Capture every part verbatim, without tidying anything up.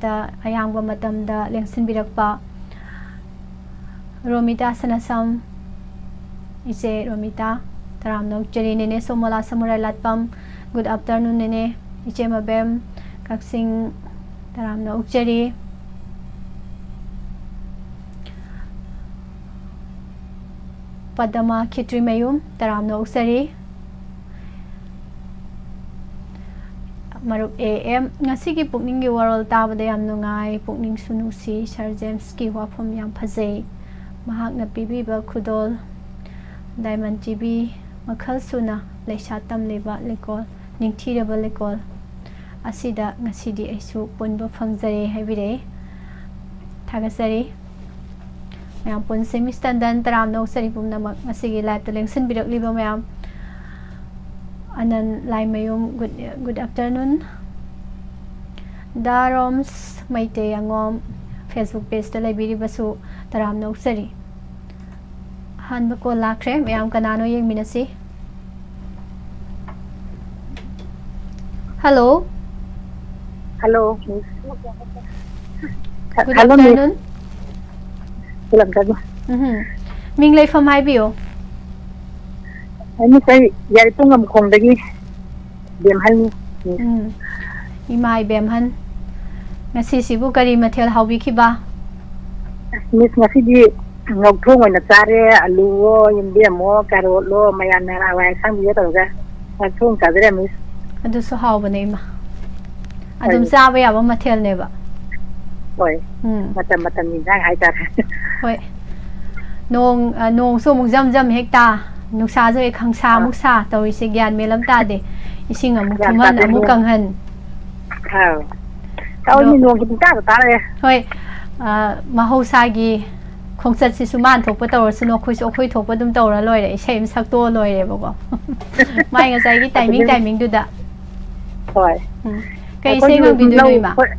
ꯇ ꯑꯌꯥꯡꯕ ꯃꯇꯝꯗ ꯂꯦꯡꯁꯤꯟꯕꯤꯔꯛꯄ ꯔꯣꯃꯤꯇꯥ ꯁꯅꯥꯁꯝ, ꯏꯆꯦ ꯔꯣꯃꯤꯇꯥ, ꯇꯔꯥꯝꯅ ꯑꯣꯛꯆꯔꯤ꯫ ꯅꯦꯅꯦ ꯁꯣꯃꯣꯂꯥ ꯁꯃꯨꯔꯥꯏ ꯂꯥꯠꯄꯝ, good afternoon ꯅꯦꯅꯦ꯫ ꯏꯆꯦ ꯃꯕꯦꯝ ꯀꯛꯆꯤꯡ, ꯇꯔꯥꯝꯅ ꯑꯣꯛꯆꯔꯤ꯫ ꯄꯗꯃ ꯈꯦꯇ꯭ꯔꯤꯃꯌꯨꯝ, ꯇꯔꯥꯝꯅ ꯑꯣꯛꯆꯔꯤ꯫ ꯃꯔꯨꯞ ꯑꯦ ꯑꯦꯝ, ꯉꯁꯤꯒꯤ ꯄꯨꯛꯅꯤꯡꯒꯤ ꯋꯥꯔꯣꯜ ꯇꯥꯕꯗ ꯌꯥꯝ ꯅꯨꯡꯉꯥꯏ, ꯄꯨꯛꯅꯤꯡꯁꯨ ꯅꯨꯡꯁꯤ꯫ ꯁꯥꯔ ꯖꯦꯝꯁꯀꯤ ꯋꯥꯐꯝ ꯌꯥꯝ ꯐꯖꯩ꯫ ꯃꯍꯥꯛꯅ ꯄꯤꯕꯤꯕ ꯈꯨꯗꯣꯜ, ꯗꯥꯏꯃꯟ ꯖꯤꯕꯤ ꯃꯈꯜ ꯁꯨꯅ ꯂꯩꯁꯥ ꯇꯝꯂꯤꯕ ꯂꯩꯀꯣꯜ, ꯅꯤꯡꯊꯤꯔꯕ ꯂꯩꯀꯣꯜ ꯑꯁꯤꯗ ꯉꯁꯤꯗꯤ ꯑꯩꯁꯨ ꯄꯨꯟꯕ ꯐꯪꯖꯔꯦ ꯍꯥꯏꯕꯤꯔꯛꯑꯦ꯫ ꯊꯥꯒꯠꯆꯔꯤ꯫ ꯃꯌꯥꯝ ꯄꯨꯟꯁꯦ꯫ ꯃꯤꯁ ꯇꯟꯗꯟ, ꯇꯔꯥꯝꯅ ꯑꯣꯛꯆꯔꯤ ꯄꯨꯝꯅꯃꯛ, ꯉꯁꯤꯒꯤ live ꯇ ꯂꯦꯡꯁꯤꯟꯕꯤꯔꯛꯂꯤꯕ ꯃꯌꯥꯝ꯫ ꯑꯅꯟ ꯂꯥꯏꯃꯌꯨꯝ, good, good afternoon꯫ ꯗꯥ ꯔꯣꯝꯁ ꯃꯩꯇꯩ ꯑꯉꯣꯝ, Facebook page ꯇ ꯂꯩꯕꯤꯔꯤꯕꯁꯨ ꯇꯔꯥꯝꯅ ꯑꯣꯛꯆꯔꯤ꯫ ꯑꯍꯥꯟꯕ call ꯂꯥꯛꯈ꯭ꯔꯦ, ꯃꯌꯥꯝ ꯀꯅꯥꯅꯣ ꯌꯦꯡꯃꯤꯟꯅꯁꯤ꯫ Hello꯫ Hello, Miss꯫ Good Hello, Miss꯫ Afternoon꯫ Good afternoon꯫ ꯎꯝꯍꯨꯝ꯫ ꯃꯤꯡ ꯂꯩꯐꯝ ꯍꯥꯏꯕꯤꯌꯨ꯫ ꯑꯩ Miss, ꯑꯩ ꯌꯥꯏꯔꯤꯄꯣꯛ ꯉꯝꯈꯣꯡꯗꯒꯤ ꯕꯦꯝꯍꯟꯅꯤ, Miss꯫ ꯎꯝ꯫ ꯏꯃꯥ ꯏꯕꯦꯝꯍꯟ, ꯉꯁꯤꯁꯤꯕꯨ ꯀꯔꯤ ꯃꯊꯦꯜ ꯍꯥꯎꯕꯤꯈꯤꯕ? ꯑꯁ, Miss, ꯉꯁꯤꯗꯤ ꯉꯧꯊꯣꯡ ꯑꯣꯏꯅ ꯆꯥꯔꯦ꯫ ꯑꯂꯨꯋꯣ, ꯌꯦꯟꯗꯦꯝꯋꯣ, ꯀꯥꯔꯣꯠꯂꯣ, ꯃꯌꯥꯟ ꯃꯌꯥꯟ, ꯍꯋꯥꯏ ꯑꯁꯥꯡꯕꯤꯒ ꯇꯧꯔꯒ ꯉꯧꯊꯣꯡ ꯆꯥꯖꯔꯦ, Miss꯫ ꯑꯗꯨꯁꯨ ꯍꯥꯎꯕꯅꯦ, ꯏꯃꯥ꯫ ꯑꯗꯨꯝ ꯍꯣꯏ꯫ ꯆꯥꯕ ꯌꯥꯕ ꯃꯊꯦꯜꯅꯦꯕ꯫ ꯍꯣꯏ꯫ ꯎꯝ꯫ ꯃꯇꯝ ꯃꯇꯝꯒꯤ ꯏꯟꯖꯥꯡ ꯍꯥꯏꯇꯥꯔꯦ꯫ ꯍꯣꯏ꯫ ꯅꯣꯡ, ꯑ, ꯅꯣꯡꯁꯨ ꯑꯃꯨꯛ ꯖꯝ ꯖꯝ ꯍꯦꯛ ꯇꯥ, ꯅꯨꯡꯁꯥꯁꯨ ꯍꯦꯛ ꯈꯪꯁꯥ ꯑꯥ꯫ ꯑꯃꯨꯛ ꯁꯥ, ꯇꯧꯔꯤꯁꯦ ꯒ꯭ꯌꯥꯟ ꯃꯦꯟ ꯑꯃ ꯇꯥꯗꯦ꯫ ꯏꯁꯤꯡ ꯑꯃꯨꯛ ꯒ꯭ꯌꯥꯟ ꯊꯨꯝꯍꯟ, ꯇꯥꯗꯦ, ꯑꯃꯨꯛ ꯅꯣꯡ꯫ ꯀꯪꯍꯟ꯫ ꯑꯥꯎ꯫ ꯑꯗꯣ ꯇꯧꯔꯤꯅꯤ, ꯅꯣꯡꯁꯦ ꯄꯨꯡꯇꯥꯗ ꯇꯥꯔꯦ꯫ ꯍꯣꯏ꯫ ꯑ, ꯃꯍꯧꯁꯥꯒꯤ ꯈꯣꯡꯆꯠꯁꯤꯁꯨ ꯃꯥꯅ ꯊꯣꯛꯄ ꯇꯧꯔꯁꯅꯨ, ꯑꯩꯈꯣꯏꯁꯨ ꯑꯩꯈꯣꯏ ꯊꯣꯛꯄ ꯑꯗꯨꯝ ꯇꯧꯔ ꯂꯣꯏꯔꯦ, ꯏꯁꯩ ꯑꯃ ꯁꯛꯇꯣꯛꯑ ꯂꯣꯏꯔꯦꯕꯀꯣ꯫ ꯃꯥꯏ ꯉꯁꯥꯏꯒꯤ ꯑꯗꯨꯅꯤ꯫ Timing, timing ꯗꯨꯗ꯫ ꯍꯣꯏ꯫ ꯎꯝ꯫ ꯀꯩ ꯏꯁꯩ ꯑꯩꯈꯣꯏꯁꯨ ꯉꯪꯕꯤꯗꯣꯏꯅꯣ, ꯂꯧ ꯏꯃꯥ? ꯍꯣꯏ꯫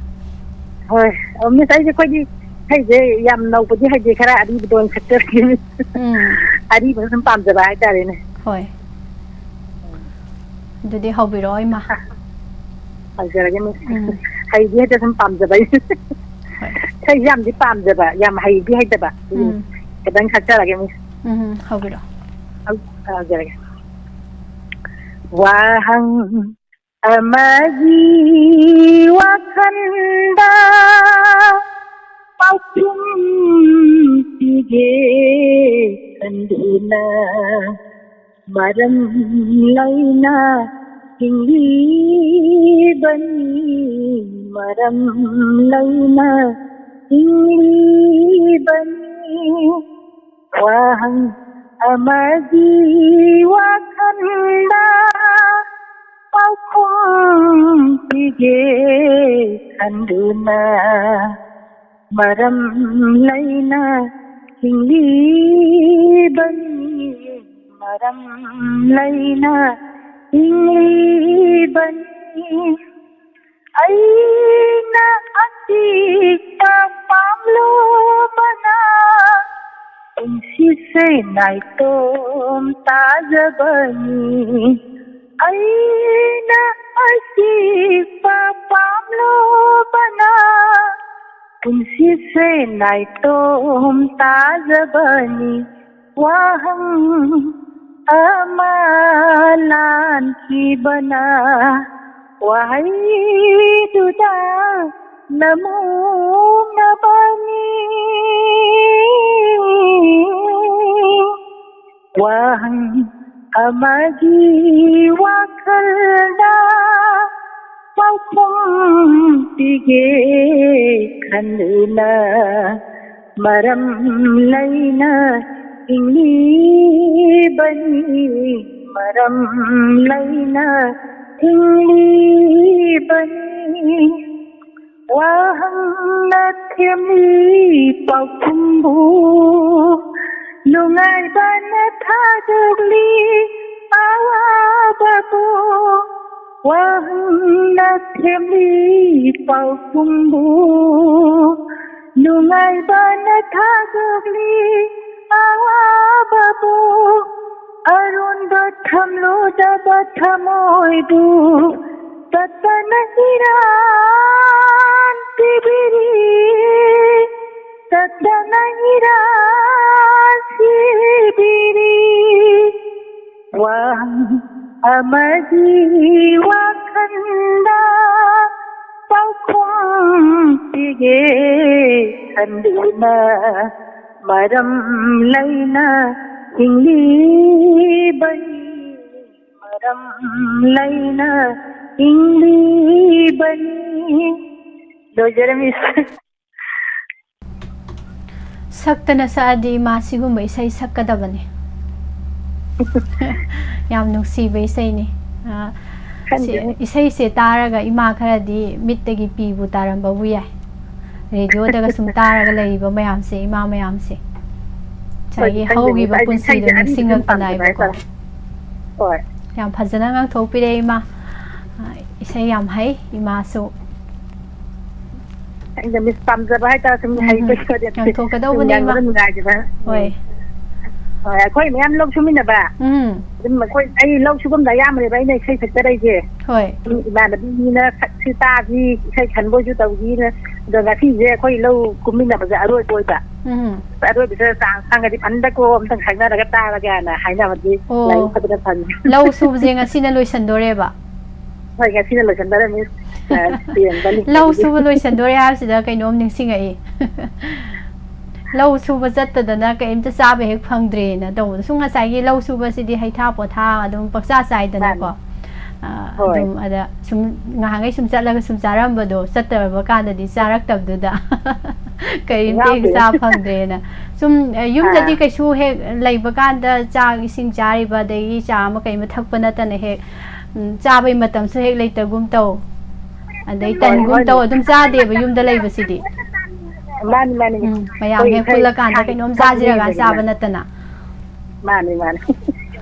ꯍꯣꯏ꯫ ꯑꯣ, Miss, ꯑꯩꯁꯦ ꯑꯩꯈꯣꯏꯗꯤ ꯏꯁꯩꯁꯦ ꯌꯥꯝ ꯅꯧꯕꯗꯤ ꯍꯩꯇꯦ, ꯈꯔ ꯑꯔꯤꯕꯗꯣ ꯑꯣꯏꯅ ꯁꯛꯆꯔꯛꯀꯦ, Miss꯫ ꯎꯝ꯫ ꯑꯔꯤꯕꯗꯣ ꯁꯨꯝ ꯄꯥꯝꯖꯕ ꯍꯥꯏꯇꯥꯔꯦꯅꯦ꯫ ꯍꯣꯏ꯫ ꯑꯗꯨꯗꯤ ꯍꯧꯕꯤꯔꯛꯑꯣ, ꯏꯃꯥ꯫ ꯍꯧꯖꯔꯒꯦ, Miss꯫ ꯎꯝ꯫ ꯍꯩꯗꯤ ꯍꯦꯛꯇ ꯁꯨꯝ ꯄꯥꯝꯖꯕ ꯑꯩꯁꯦ꯫ ꯍꯣꯏ꯫ ꯏꯁꯩꯁꯦ ꯌꯥꯝꯗꯤ ꯄꯥꯝꯖꯕ, ꯌꯥꯝ ꯍꯩꯗꯤ ꯍꯩꯇꯕ꯫ ꯎꯝ꯫ ꯈꯤꯇꯪ ꯁꯛꯆꯔꯒꯦ, ꯃꯤꯁ꯫ ꯎꯝ, ꯍꯧꯕꯤꯔꯣ꯫ ꯍꯧ-, ꯍꯧꯖꯔꯒꯦ꯫ ꯋꯥꯍꯪ ꯑꯃꯒꯤ ꯋꯥꯈꯜꯗ ꯄꯥꯎꯈꯨꯝ ꯄꯤꯒꯦ ꯈꯟꯗꯨꯅ ꯃꯔꯝ ꯂꯩꯅ ꯍꯤꯡꯂꯤꯕꯅꯤ, ꯃꯔꯝ ꯂꯩꯅ ꯍꯤꯡꯂꯤꯕꯅꯤ꯫ ꯋꯥꯍꯪ ꯑꯃꯒꯤ ꯋꯥꯈꯜꯗ ꯄꯥꯎꯈꯨꯝ ꯄꯤꯒꯦ ꯈꯟꯗꯨꯅ ꯃꯔꯝ ꯂꯩꯅ ꯍꯤꯡꯂꯤꯕꯅꯤ, ꯃꯔꯝ ꯂꯩꯅ ꯍꯤꯡꯂꯤꯕꯅꯤ꯫ ꯑꯩꯅ ꯑꯆꯤꯛꯄ ꯄꯥꯝꯂꯨꯕꯅ ꯄꯨꯟꯁꯤꯁꯦ ꯅꯥꯏꯇꯣꯝ ꯇꯥꯖꯕꯅꯤ꯫ ꯑꯩꯅ ꯑꯆꯤꯛꯄ ꯄꯥꯝꯂꯨꯕꯅ ꯄꯨꯟꯁꯤꯁꯦ ꯅꯥꯏꯇꯣꯝ ꯇꯥꯖꯕꯅꯤ꯫ ꯋꯥꯍꯪ ꯑꯃ ꯂꯥꯟꯈꯤꯕꯅ ꯋꯥꯍꯩꯗꯨꯗ ꯅꯃꯨꯅꯕꯅꯤ꯫ ꯋꯥꯍꯪ ꯑꯃꯒꯤ ꯋꯥꯈꯜꯗ ꯄꯥꯎꯈꯨꯝ ꯄꯤꯒꯦ ꯈꯟꯗꯨꯅ ꯃꯔꯝ ꯂꯩꯅ ꯍꯤꯡꯂꯤꯕꯅꯤ, ꯃꯔꯝ ꯂꯩꯅ ꯍꯤꯡꯂꯤꯕꯅꯤ꯫ ꯋꯥꯍꯪꯅ ꯊꯦꯝꯂꯤ ꯄꯥꯎꯈꯨꯝꯕꯨ, ꯅꯨꯡꯉꯥꯏꯕꯅ ꯊꯥꯗꯣꯛꯂꯤ ꯑꯋꯥꯕꯕꯨ꯫ ꯋꯥꯍꯪꯅ ꯊꯦꯝꯂꯤ ꯄꯥꯎꯈꯨꯝꯕꯨ, ꯅꯨꯡꯉꯥꯏꯕꯅ ꯊꯥꯗꯣꯛꯂꯤ ꯑꯋꯥꯕꯕꯨ꯫ ꯑꯔꯣꯟꯕ ꯊꯝꯂꯨꯗꯕ ꯊꯃꯣꯏꯕꯨ ꯇꯠꯇꯅ ꯏꯔꯥꯟ ꯄꯤꯕꯤꯔꯤ, ꯇꯠꯇꯅ ꯏꯔꯥꯟ ꯄꯤꯕꯤꯔꯤ꯫ ꯋꯥꯍꯪ ꯑꯃꯒꯤ ꯋꯥꯈꯜꯗ ꯄꯥꯎꯈꯨꯝ ꯄꯤꯒꯦ ꯈꯟꯗꯨꯅ ꯃꯔꯝ ꯂꯩꯅ ꯍꯤꯡꯂꯤꯕꯅꯤ꯫ ꯃꯔꯝ ꯂꯩꯅ ꯍꯤꯡꯂꯤꯕꯅꯤ꯫ ꯂꯣꯏꯖꯔꯦ, ꯃꯤꯁ꯫ ꯁꯛꯇꯅ ꯁꯛꯑꯗꯤ ꯏꯃꯥ ꯁꯤꯒꯨꯝꯕ ꯏꯁꯩ ꯁꯛꯀꯗꯕꯅꯤ꯫ ꯌꯥꯝ ꯅꯨꯡꯁꯤꯕ ꯏꯁꯩꯅꯤ꯫ ꯑ, ꯁꯤ, ꯈꯪꯗꯦꯅꯦ꯫ ꯏꯁꯩꯁꯦ ꯇꯥꯔꯒ ꯏꯃꯥ ꯈꯔꯗꯤ ꯃꯤꯠꯇꯒꯤ ꯄꯤꯕꯨ ꯇꯥꯔꯝꯕꯕꯨ ꯌꯥꯏ꯫ ꯔꯦꯗꯤꯑꯣꯗꯒ ꯁꯨꯝ ꯇꯥꯔꯒ ꯂꯩꯔꯤꯕ ꯃꯌꯥꯝꯁꯦ, ꯏꯃꯥ ꯃꯌꯥꯝꯁꯦ꯫ ꯉꯁꯥꯏꯒꯤ ꯍꯣꯏꯅꯦ, ꯈꯪꯗꯦꯅꯦ꯫ ꯍꯧꯈꯤꯕ ꯑꯩꯗꯤ ꯄꯨꯟꯁꯤꯗꯣ ꯏꯁꯩꯁꯦ ꯑꯔꯤꯕ ꯁꯨꯝ ꯅꯤꯡꯁꯤꯡꯉꯛꯇꯅ ꯄꯥꯝꯖꯕ ꯍꯥꯏꯕꯀꯣ꯫ ꯍꯥꯏꯇꯥꯔꯦ꯫ ꯍꯣꯏ꯫ ꯌꯥꯝ ꯐꯖꯅ ꯉꯥꯡꯊꯣꯛꯄꯤꯔꯛꯑꯦ ꯏꯃꯥ꯫ ꯑ, ꯏꯁꯩ ꯌꯥꯝ ꯍꯩ ꯏꯃꯥꯁꯨ꯫ ꯑꯩꯅ ꯃꯤꯁ ꯄꯥꯝꯖꯕ ꯍꯥꯏꯇꯥꯔꯦ, ꯁꯨꯝ ꯎꯝ, ꯍꯩꯕ ꯎꯝ꯫ ꯏꯁꯇꯨꯗꯦꯟꯠꯁꯦ꯫ ꯁꯨꯝ ꯉꯥꯡꯊꯣꯛꯀꯗꯧꯕꯅꯦ ꯏꯃꯥ꯫ ꯉꯥꯡꯕꯗ ꯅꯨꯡꯉꯥꯏꯖꯕ꯫ ꯍꯣꯏ꯫ ꯎꯝ꯫ ꯍꯣꯏ, ꯑꯩꯈꯣꯏ ꯃꯌꯥꯝ ꯂꯧ ꯁꯨꯃꯤꯟꯅꯕ꯫ ꯎꯝ꯫ ꯑꯗꯨꯝ ꯑꯩꯈꯣꯏ, ꯑꯩ ꯂꯧ ꯁꯨꯕꯝꯗ ꯑꯌꯥꯝꯕꯅꯦꯕ ꯑꯩꯅ ꯏꯁꯩ ꯁꯛꯆꯔꯛꯏꯁꯦ꯫ ꯍꯣꯏ꯫ ꯁꯨꯝ ꯏꯃꯥꯟꯅꯕꯤꯅ ꯁꯛꯁꯤ ꯇꯥꯁꯤ, ꯏꯁꯩ ꯈꯟꯕ ꯑꯣꯏꯁꯨ ꯇꯧꯁꯤꯅ꯫ ꯑꯗꯣ ꯉꯁꯤꯁꯦ ꯑꯩꯈꯣꯏ ꯂꯧ ꯀꯨꯝꯃꯤꯟꯅꯕꯁꯦ ꯑꯔꯣꯏꯕ ꯑꯣꯏꯕ꯫ ꯎꯝ꯫ ꯑꯔꯣꯏꯕꯗ ꯆꯥꯟꯁ ꯐꯪꯉꯗꯤ ꯐꯅꯤꯗꯀꯣ, ꯑꯝꯇꯪ ꯁꯛꯅꯔꯒ ꯇꯥꯔꯒꯦꯅ ꯍꯥꯏꯅꯕꯗꯤ ꯑꯣ꯫ ꯂꯥꯏꯕꯛ ꯐꯗꯅ ꯐꯪꯉꯤ꯫ ꯂꯧ ꯁꯨꯕꯁꯦ ꯉꯁꯤꯅ ꯂꯣꯏꯁꯟꯗꯣꯔꯦꯕ? ꯍꯣꯏ, ꯉꯁꯤꯅ ꯂꯣꯏꯁꯟꯗꯣꯔꯦ, ꯃꯤꯁ꯫ ꯑ, ꯇꯦꯟꯕꯅꯤ꯫ ꯂꯧ ꯁꯨꯕ ꯂꯣꯏꯁꯟꯗꯣꯔꯦ ꯍꯥꯏꯕꯁꯤꯗ ꯀꯩꯅꯣꯝ ꯅꯤꯡꯁꯤꯡꯉꯛꯏ꯫ ꯂꯧ ꯁꯨꯕ ꯆꯠꯇꯗꯅ ꯀꯩꯝꯇ ꯆꯥꯕ ꯍꯦꯛ ꯐꯪꯗ꯭ꯔꯦꯅ ꯇꯧꯕꯗꯣ꯫ ꯁꯨꯝ ꯉꯁꯥꯏꯒꯤ ꯂꯧ ꯁꯨꯕꯁꯤꯗꯤ ꯍꯩꯊꯥ ꯄꯣꯊꯥ ꯑꯗꯨꯝ ꯄꯪꯆꯥ ꯆꯥꯏꯗꯅꯀꯣ꯫ ꯃꯥꯅꯤ꯫ ꯑ, ꯍꯣꯏ꯫ ꯑꯗꯨꯝ ꯑꯗ ꯁꯨꯝ ꯉꯍꯥꯟꯈꯩ ꯁꯨꯝ ꯆꯠꯂꯒ ꯁꯨꯝ ꯆꯥꯔꯝꯕꯗꯣ, ꯆꯠꯇꯕ ꯀꯥꯟꯗꯗꯤ ꯆꯥꯔꯛꯇꯕꯗꯨꯗ ꯀꯔꯤꯝꯇ ꯍꯦꯛ ꯉꯥꯎꯗꯦ꯫ ꯆꯥ ꯐꯪꯗ꯭ꯔꯦꯅ꯫ ꯁꯨꯝ, ꯑ, ꯌꯨꯝꯗꯗꯤ ꯑꯥ꯫ ꯀꯩꯁꯨ ꯍꯦꯛ ꯂꯩꯕ ꯀꯥꯟꯗ ꯆꯥꯛ ꯏꯁꯤꯡ ꯆꯥꯔꯤꯕ, ꯑꯗꯒꯤ ꯆꯥ ꯑꯃ ꯀꯩ ꯑꯃ ꯊꯛꯄ ꯅꯠꯇꯅ ꯍꯦꯛ, ꯎꯝ, ꯆꯥꯕꯩ ꯃꯇꯝꯁꯨ ꯍꯦꯛ ꯂꯩꯇꯒꯨꯝ ꯇꯧ꯫ ꯑꯗꯩ ꯍꯣꯏ, ꯇꯟꯒꯨꯝ ꯍꯣꯏꯅꯦ꯫ ꯇꯧ, ꯑꯗꯨꯝ ꯆꯥꯗꯦꯕ ꯌꯨꯝꯗ ꯂꯩꯕꯁꯤꯗꯤ꯫ ꯃꯥꯅꯤ, ꯃꯥꯅꯤ, ꯃꯥꯅꯤ꯫ ꯎꯝ, ꯃꯌꯥꯝ ꯑꯩꯈꯣꯏ ꯍꯦꯛ ꯏꯁꯥ, ꯄꯨꯜꯂꯀꯥꯟꯗ ꯏꯁꯥꯒꯤ ꯀꯩꯅꯣꯝ ꯏꯁꯥꯒꯤ ꯆꯥꯁꯤꯔꯒ ꯂꯩꯕꯅꯤꯅ꯫ ꯆꯥꯕ ꯅꯠꯇꯅ꯫ ꯃꯥꯅꯤ, ꯃꯥꯅꯤ꯫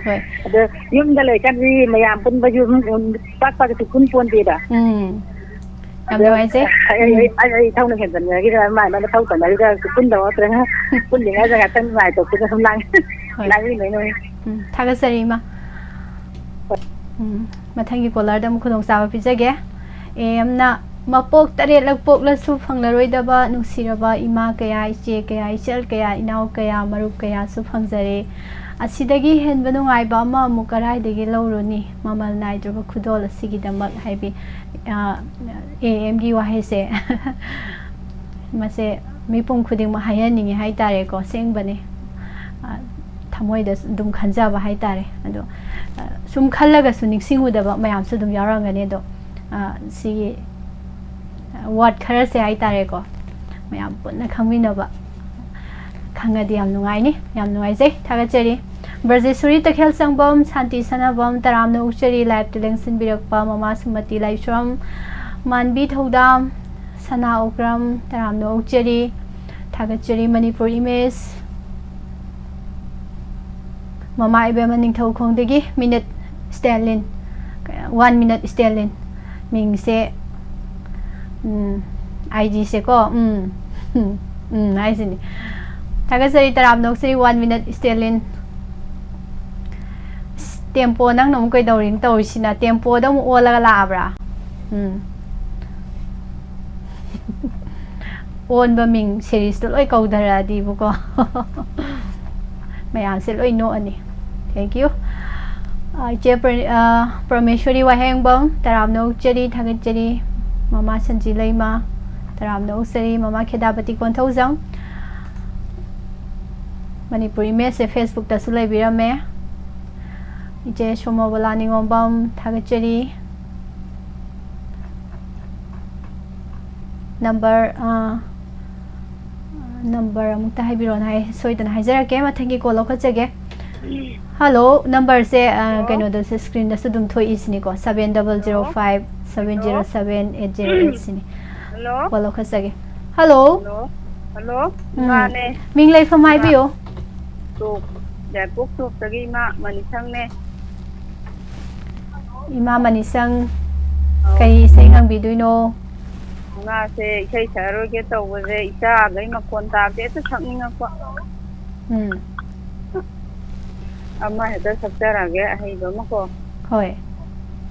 ꯍꯣꯏ꯫ ꯑꯗꯣ ꯌꯨꯝꯗ ꯂꯩꯔꯀꯥꯟꯗꯤ ꯃꯌꯥꯝ ꯄꯨꯟꯕꯁꯨ ꯑꯗꯨꯝ ꯄꯥꯛ ꯄꯥꯛꯁꯨ ꯄꯨꯟ ꯄꯣꯟꯗꯦꯗ꯫ ꯎꯝ꯫ ꯌꯥꯝ ꯑꯗꯣ ꯅꯨꯡꯉꯥꯏꯖꯩ꯫ ꯑꯩ, ꯑꯩ, ꯎꯝ꯫ ꯑꯩ, ꯑꯩ ꯊꯧꯅ ꯍꯦꯟꯖꯟꯅꯈꯤꯗꯅ ꯃꯥꯏ ꯃꯥꯏ ꯃꯊꯧ ꯇꯧꯅꯈꯤꯗꯅ ꯄꯨꯟꯗꯕ ꯅꯠꯇ꯭ꯔꯒ ꯄꯨꯜꯂꯤꯉꯩꯗ ꯉꯥꯛꯇꯪ ꯅꯨꯡꯉꯥꯏꯊꯣꯛꯄꯗ ꯁꯨꯝ ꯂꯥꯡ-, ꯍꯣꯏ꯫ ꯂꯥꯡꯃꯤꯟꯅꯩ ꯅꯣꯏ꯫ ꯎꯝ, ꯊꯥꯒꯠꯆꯔꯤ ꯏꯃꯥ꯫ ꯎꯝ꯫ ꯃꯊꯪꯒꯤ ꯀꯣꯂꯔꯗ ꯑꯃꯨꯛ ꯈꯨꯗꯣꯡꯆꯥꯕ ꯄꯤꯖꯒꯦ꯫ ꯑꯦ ꯑꯦꯝꯅ ꯃꯄꯣꯛ ꯇꯔꯦꯠꯂꯛ ꯄꯣꯛꯂꯁꯨ ꯐꯪꯂꯔꯣꯏꯗꯕ ꯅꯨꯡꯁꯤꯔꯕ ꯏꯃꯥ ꯀꯌꯥ, ꯏꯆꯦ ꯀꯌꯥ, ꯏꯆꯜ ꯀꯌꯥ, ꯏꯅꯥꯎ ꯀꯌꯥ, ꯃꯔꯨꯞ ꯀꯌꯥꯁꯨ ꯐꯪꯖꯔꯦ꯫ ꯑꯁꯤꯗꯒꯤ ꯍꯦꯟꯕ ꯅꯨꯡꯉꯥꯏꯕ ꯑꯃ ꯑꯃꯨꯛ ꯀꯔꯥꯏꯗꯒꯤ ꯂꯧꯔꯨꯅꯤ? ꯃꯃꯜ ꯅꯥꯏꯗ꯭ꯔꯕ ꯈꯨꯗꯣꯜ ꯑꯁꯤꯒꯤꯗꯃꯛ ꯍꯥꯏꯕꯤ, ꯑ, ꯑꯦ ꯑꯦꯝꯒꯤ ꯋꯥꯍꯩꯁꯦ ꯃꯁꯦ ꯃꯤꯄꯨꯝ ꯈꯨꯗꯤꯡꯃꯛ ꯍꯥꯏꯍꯟꯅꯤꯡꯉꯤ ꯍꯥꯏꯇꯥꯔꯦꯀꯣ꯫ ꯑꯁꯦꯡꯕꯅꯦ꯫ ꯑ, ꯊꯃꯣꯏꯗ ꯑꯗꯨꯝ ꯈꯟꯖꯕ ꯍꯥꯏꯇꯥꯔꯦ꯫ ꯑꯗꯣ, ꯑ, ꯁꯨꯝ ꯈꯜꯂꯒꯁꯨ ꯅꯤꯡꯁꯤꯡꯉꯨꯗꯕ ꯃꯌꯥꯝꯁꯨ ꯑꯗꯨꯝ ꯌꯥꯎꯔꯝꯒꯅꯤ꯫ ꯑꯗꯣ, ꯑ, ꯁꯤꯒꯤ, ꯑ, ꯋꯥꯔꯗ ꯈꯔꯁꯦ ꯍꯥꯏꯇꯥꯔꯦꯀꯣ, ꯃꯌꯥꯝ ꯄꯨꯟꯅ ꯈꯪꯃꯤꯟꯅꯕ ꯈꯪꯉꯗꯤ ꯌꯥꯝ ꯅꯨꯡꯉꯥꯏꯅꯤ꯫ ꯌꯥꯝ ꯅꯨꯡꯉꯥꯏꯖꯩ꯫ ꯊꯥꯒꯠꯆꯔꯤ꯫ ꯕ꯭ꯔꯖꯦꯁꯣꯔꯤ ꯇꯈꯦꯜ ꯁꯪꯕꯝ, ꯁꯥꯟꯇꯤ ꯁꯅꯥꯕꯝ, ꯇꯔꯥꯝꯅ ꯑꯣꯛꯆꯔꯤ꯫ ꯂꯥꯏꯞꯇ ꯂꯦꯡꯁꯤꯟꯕꯤꯔꯛꯄ ꯃꯃꯥ ꯁꯨꯃꯇꯤ ꯂꯥꯏꯁ꯭ꯔꯝ, ꯃꯥꯟꯕꯤ ꯊꯧꯗꯥꯝ, ꯁꯅꯥ ꯑꯣꯀ꯭ꯔꯝ, ꯇꯔꯥꯝꯅ ꯑꯣꯛꯆꯔꯤ꯫ ꯊꯥꯒꯠꯆꯔꯤ꯫ ꯃꯅꯤꯄꯨꯔ ꯏꯃꯦꯖ, ꯃꯃꯥ ꯏꯕꯦꯝꯃ ꯅꯤꯡꯊꯧꯈꯣꯡꯗꯒꯤ ꯃꯤꯅꯠ ꯁ꯭ꯇꯦꯟꯂꯤꯟ, ꯋꯥꯟ ꯃꯤꯅꯠ ꯁ꯭ꯇꯦꯟꯂꯤꯟ꯫ ꯃꯤꯡꯁꯦ, ꯎꯝ, ꯑꯥꯏ ꯖꯤꯁꯦꯀꯣ, ꯎꯝ, ꯎꯝ, ꯎꯝ ꯍꯥꯏꯁꯤꯅꯤ꯫ ꯊꯥꯒꯠꯆꯔꯤ꯫ ꯇꯔꯥꯝꯅ ꯑꯣꯛꯆꯔꯤ꯫ One minute ꯁ꯭ꯇꯦꯟꯂꯤꯟ꯫ ꯑꯁ, ꯇꯦꯝꯄꯣ, ꯅꯪꯅ ꯑꯃꯨꯛ ꯀꯩꯗꯧꯔꯤꯅꯣ ꯇꯧꯔꯤꯁꯤꯅ? ꯇꯦꯝꯄꯣꯗ ꯑꯃꯨꯛ ꯑꯣꯜꯂꯒ ꯂꯥꯛꯑꯕ꯭ꯔꯥ? ꯎꯝ꯫ ꯑꯣꯟꯕ ꯃꯤꯡ ꯁꯦꯔꯤꯁꯇꯣ ꯂꯣꯏ ꯀꯧꯊꯔꯛꯑꯗꯤꯕꯀꯣ꯫ ꯃꯌꯥꯝꯁꯦ ꯂꯣꯏ ꯅꯣꯛꯑꯅꯤ꯫ Thank you꯫ ꯑ, ꯏꯆꯦ ꯄ꯭ꯔ-, ꯑ, ꯄ꯭ꯔꯃꯦꯁꯣꯔꯤ ꯋꯥꯍꯦꯡꯕꯝ, ꯇꯔꯥꯝꯅ ꯑꯣꯛꯆꯔꯤ, ꯊꯥꯒꯠꯆꯔꯤ꯫ ꯃꯃꯥ ꯁꯟꯖꯤ ꯂꯩꯃ, ꯇꯔꯥꯝꯅ ꯑꯣꯛꯆꯔꯤ꯫ ꯃꯃꯥ ꯈꯦꯗꯥꯄꯇꯤ ꯀꯣꯟꯊꯧꯖꯝ, ꯃꯅꯤꯄꯨꯔ ꯏꯃꯦꯖꯁꯦ ꯐꯦꯁꯕꯨꯛꯇꯁꯨ ꯂꯩꯕꯤꯔꯝꯃꯦ꯫ ꯏꯆꯦ ꯁꯣꯃꯣꯕꯣꯂꯥ ꯅꯤꯉꯣꯝꯕꯝ, ꯊꯥꯒꯠꯆꯔꯤ꯫ ꯅꯝꯕꯔ, ꯑ, ꯅꯝꯕꯔ ꯑꯃꯨꯛꯇ ꯍꯥꯏꯕꯤꯔꯛꯑꯣꯅ ꯍꯥꯏ, ꯁꯣꯏꯗꯅ ꯍꯥꯏꯖꯔꯛꯀꯦ, ꯃꯊꯪꯒꯤ ꯀꯣꯜ ꯂꯧꯈꯠꯆꯒꯦ꯫ ꯍꯜꯂꯣ, ꯅꯝꯕꯔꯁꯦ, ꯑ, ꯍꯜꯂꯣ꯫ ꯀꯩꯅꯣꯗꯁꯨ, ꯁ꯭ꯀ꯭ꯔꯤꯟꯗꯁꯨ ꯑꯗꯨꯝ ꯊꯣꯛꯏꯁꯤꯅꯤꯀꯣ, seven double zero five seven zero seven eight zero eight ꯁꯤꯅꯤ꯫ ꯍꯜꯂꯣ꯫ ꯀꯣꯜ ꯂꯧꯈꯠꯆꯒꯦ꯫ ꯍꯜꯂꯣ꯫ ꯍꯜꯂꯣ꯫ ꯍꯜꯂꯣ꯫ ꯎꯝ꯫ ꯏꯃꯥꯅꯦ꯫ ꯃꯤꯡ ꯂꯩꯐꯝ ꯏꯃꯥ꯫ ꯍꯥꯏꯕꯤꯌꯣ꯫ ꯇꯣꯞ, ꯌꯥꯏꯄꯣꯛ ꯇꯣꯞꯇꯒꯤ ꯏꯃꯥ ꯃꯅꯤꯁꯪꯅꯦ꯫ ꯏꯃꯥ ꯃꯅꯤꯁꯪ, ꯑꯧ꯫ ꯀꯔꯤ ꯏꯁꯩ ꯉꯪꯕꯤꯗꯣꯏꯅꯣ? ꯏꯃꯥꯁꯦ ꯏꯁꯩ ꯁꯛꯑꯔꯣꯏꯒꯦ ꯇꯧꯕꯁꯦ, ꯏꯆꯥꯈꯩ ꯃꯈꯣꯟ ꯇꯥꯕꯁꯦ ꯍꯦꯛꯇ ꯁꯛꯅꯤꯡꯉꯛꯄ꯫ ꯎꯝ꯫ ꯑꯃ ꯍꯦꯛꯇ ꯁꯛꯆꯔꯛꯑꯒꯦ, ꯑꯍꯩꯕ ꯑꯃꯀꯣ꯫ ꯍꯣꯏ꯫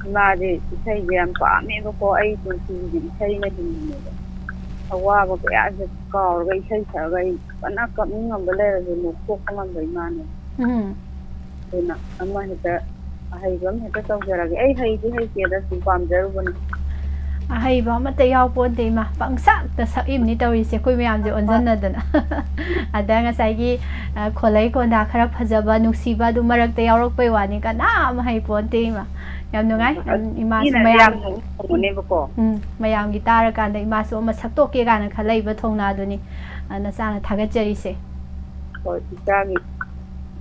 ꯏꯃꯥꯁꯦ ꯏꯁꯩꯁꯦ ꯌꯥꯝ ꯄꯥꯝꯃꯦꯕꯀꯣ꯫ ꯑꯩ ꯄꯨꯟꯁꯤꯒꯤ ꯏꯁꯩꯅ ꯍꯤꯡꯕꯅꯦꯕ꯫ ꯑꯋꯥꯕ ꯀꯌꯥꯁꯦ ꯀꯥꯎꯔꯒ ꯏꯁꯩ ꯁꯛꯑꯒ ꯑꯩ ꯐꯅ ꯀꯞꯅꯤꯡꯉꯝꯕ ꯂꯩꯔꯁꯨ ꯅꯣꯛꯊꯣꯛꯄ ꯉꯝꯕ ꯏꯃꯥꯅꯦ꯫ ꯎꯝ꯫ ꯑꯗꯨꯅ ꯑꯃ ꯍꯦꯛꯇ, ꯑꯍꯩꯕ ꯑꯃ ꯍꯦꯛꯇ ꯇꯧꯖꯔꯒꯦ꯫ ꯑꯩ ꯍꯩꯗꯤ ꯍꯩꯇꯦꯗ, ꯁꯨꯝ ꯄꯥꯝꯖꯔꯨꯕꯅꯤ꯫ ꯑꯍꯩꯕ ꯑꯃꯠꯇ ꯌꯥꯎꯄꯣꯟꯇꯦ ꯏꯃꯥ, ꯄꯪꯁꯛꯇ ꯁꯛꯏꯝꯅꯤ ꯇꯧꯔꯤꯁꯦ ꯑꯩꯈꯣꯏ ꯃꯌꯥꯝꯁꯦ ꯑꯣꯟꯁꯤꯟꯅꯗꯅ꯫ ꯑꯗ ꯉꯁꯥꯏꯒꯤ ꯑ, ꯈꯣꯂꯩ ꯈꯣꯟꯗꯥ ꯈꯔ ꯐꯖꯕ ꯅꯨꯡꯁꯤꯕ ꯑꯗꯨ ꯃꯔꯛꯇ ꯌꯥꯎꯔꯛꯄꯩ ꯋꯥꯅꯤ, ꯀꯅꯥ ꯑꯃ ꯍꯩꯄꯣꯟꯇꯦ ꯏꯃꯥ꯫ ꯌꯥꯝ ꯅꯨꯡꯉꯥꯏ꯫ ꯎꯝ, ꯏꯃꯥꯁꯨ ꯃꯤꯅ ꯃꯌꯥꯝ ꯌꯥꯝ ꯅꯣꯛꯅꯤꯡꯕꯅꯦꯕꯀꯣ꯫ ꯎꯝ, ꯃꯌꯥꯝꯒꯤ ꯇꯥꯔꯀꯥꯟꯗ ꯏꯃꯥꯁꯨ ꯑꯃ ꯁꯛꯇꯣꯛꯀꯦ ꯀꯥꯏꯅ ꯈꯜꯂꯛꯏꯕ ꯊꯧꯅꯥꯗꯨꯅꯤ꯫ ꯑ, ꯅꯆꯥꯅ ꯊꯥꯒꯠꯆꯔꯤꯁꯦ꯫ ꯍꯣꯏ, ꯏꯆꯥꯒꯤ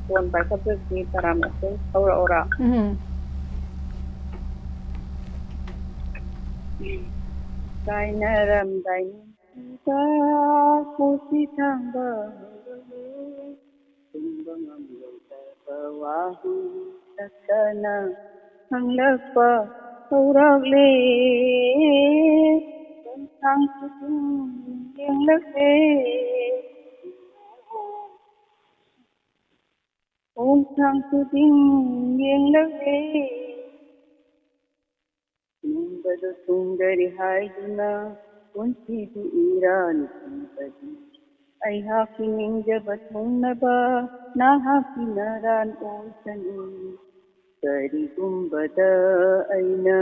ꯐꯣꯟ ꯄꯥꯏꯈꯠꯄꯁꯤ ꯇꯔꯥꯃꯥꯊꯣꯏ ꯍꯧꯔꯛꯑꯣꯔꯥ? ꯎꯝ꯫ ꯀꯥꯏꯅꯔꯝꯗꯥꯏ ꯅꯨꯡꯁꯤꯕ ꯄꯨꯟꯁꯤ ꯊꯥꯡꯕ ꯍꯧꯔꯛꯂꯦ꯫ ꯇꯨꯝꯕ ꯉꯝꯂꯣꯏꯗꯕ ꯋꯥꯍꯪ ꯁꯛꯇꯅ ꯍꯪꯂꯛꯄ ꯍꯧꯔꯛꯂꯦ꯫ ꯈꯣꯡꯊꯥꯡ ꯈꯨꯗꯤꯡ ꯌꯦꯡꯂꯛꯂꯦ꯫ ꯈꯣꯡꯊꯥꯡ ꯈꯨꯗꯤꯡ ꯌꯦꯡꯂꯛꯂꯦ꯫ ꯅꯤꯡꯕꯗꯨ ꯊꯨꯡꯗꯔꯦ ꯍꯥꯏꯗꯨꯅ ꯄꯨꯟꯁꯤꯕꯨ ꯏꯔꯥꯟ ꯊꯤꯕꯗꯤ ꯑꯩꯍꯥꯛꯀꯤ ꯅꯤꯡꯖꯕ ꯊꯨꯡꯅꯕ ꯅꯍꯥꯛꯀꯤ ꯅꯔꯥꯟ ꯑꯣꯏꯁꯅꯨ꯫ ꯀꯔꯤꯒꯨꯝꯕꯗ ꯑꯩꯅ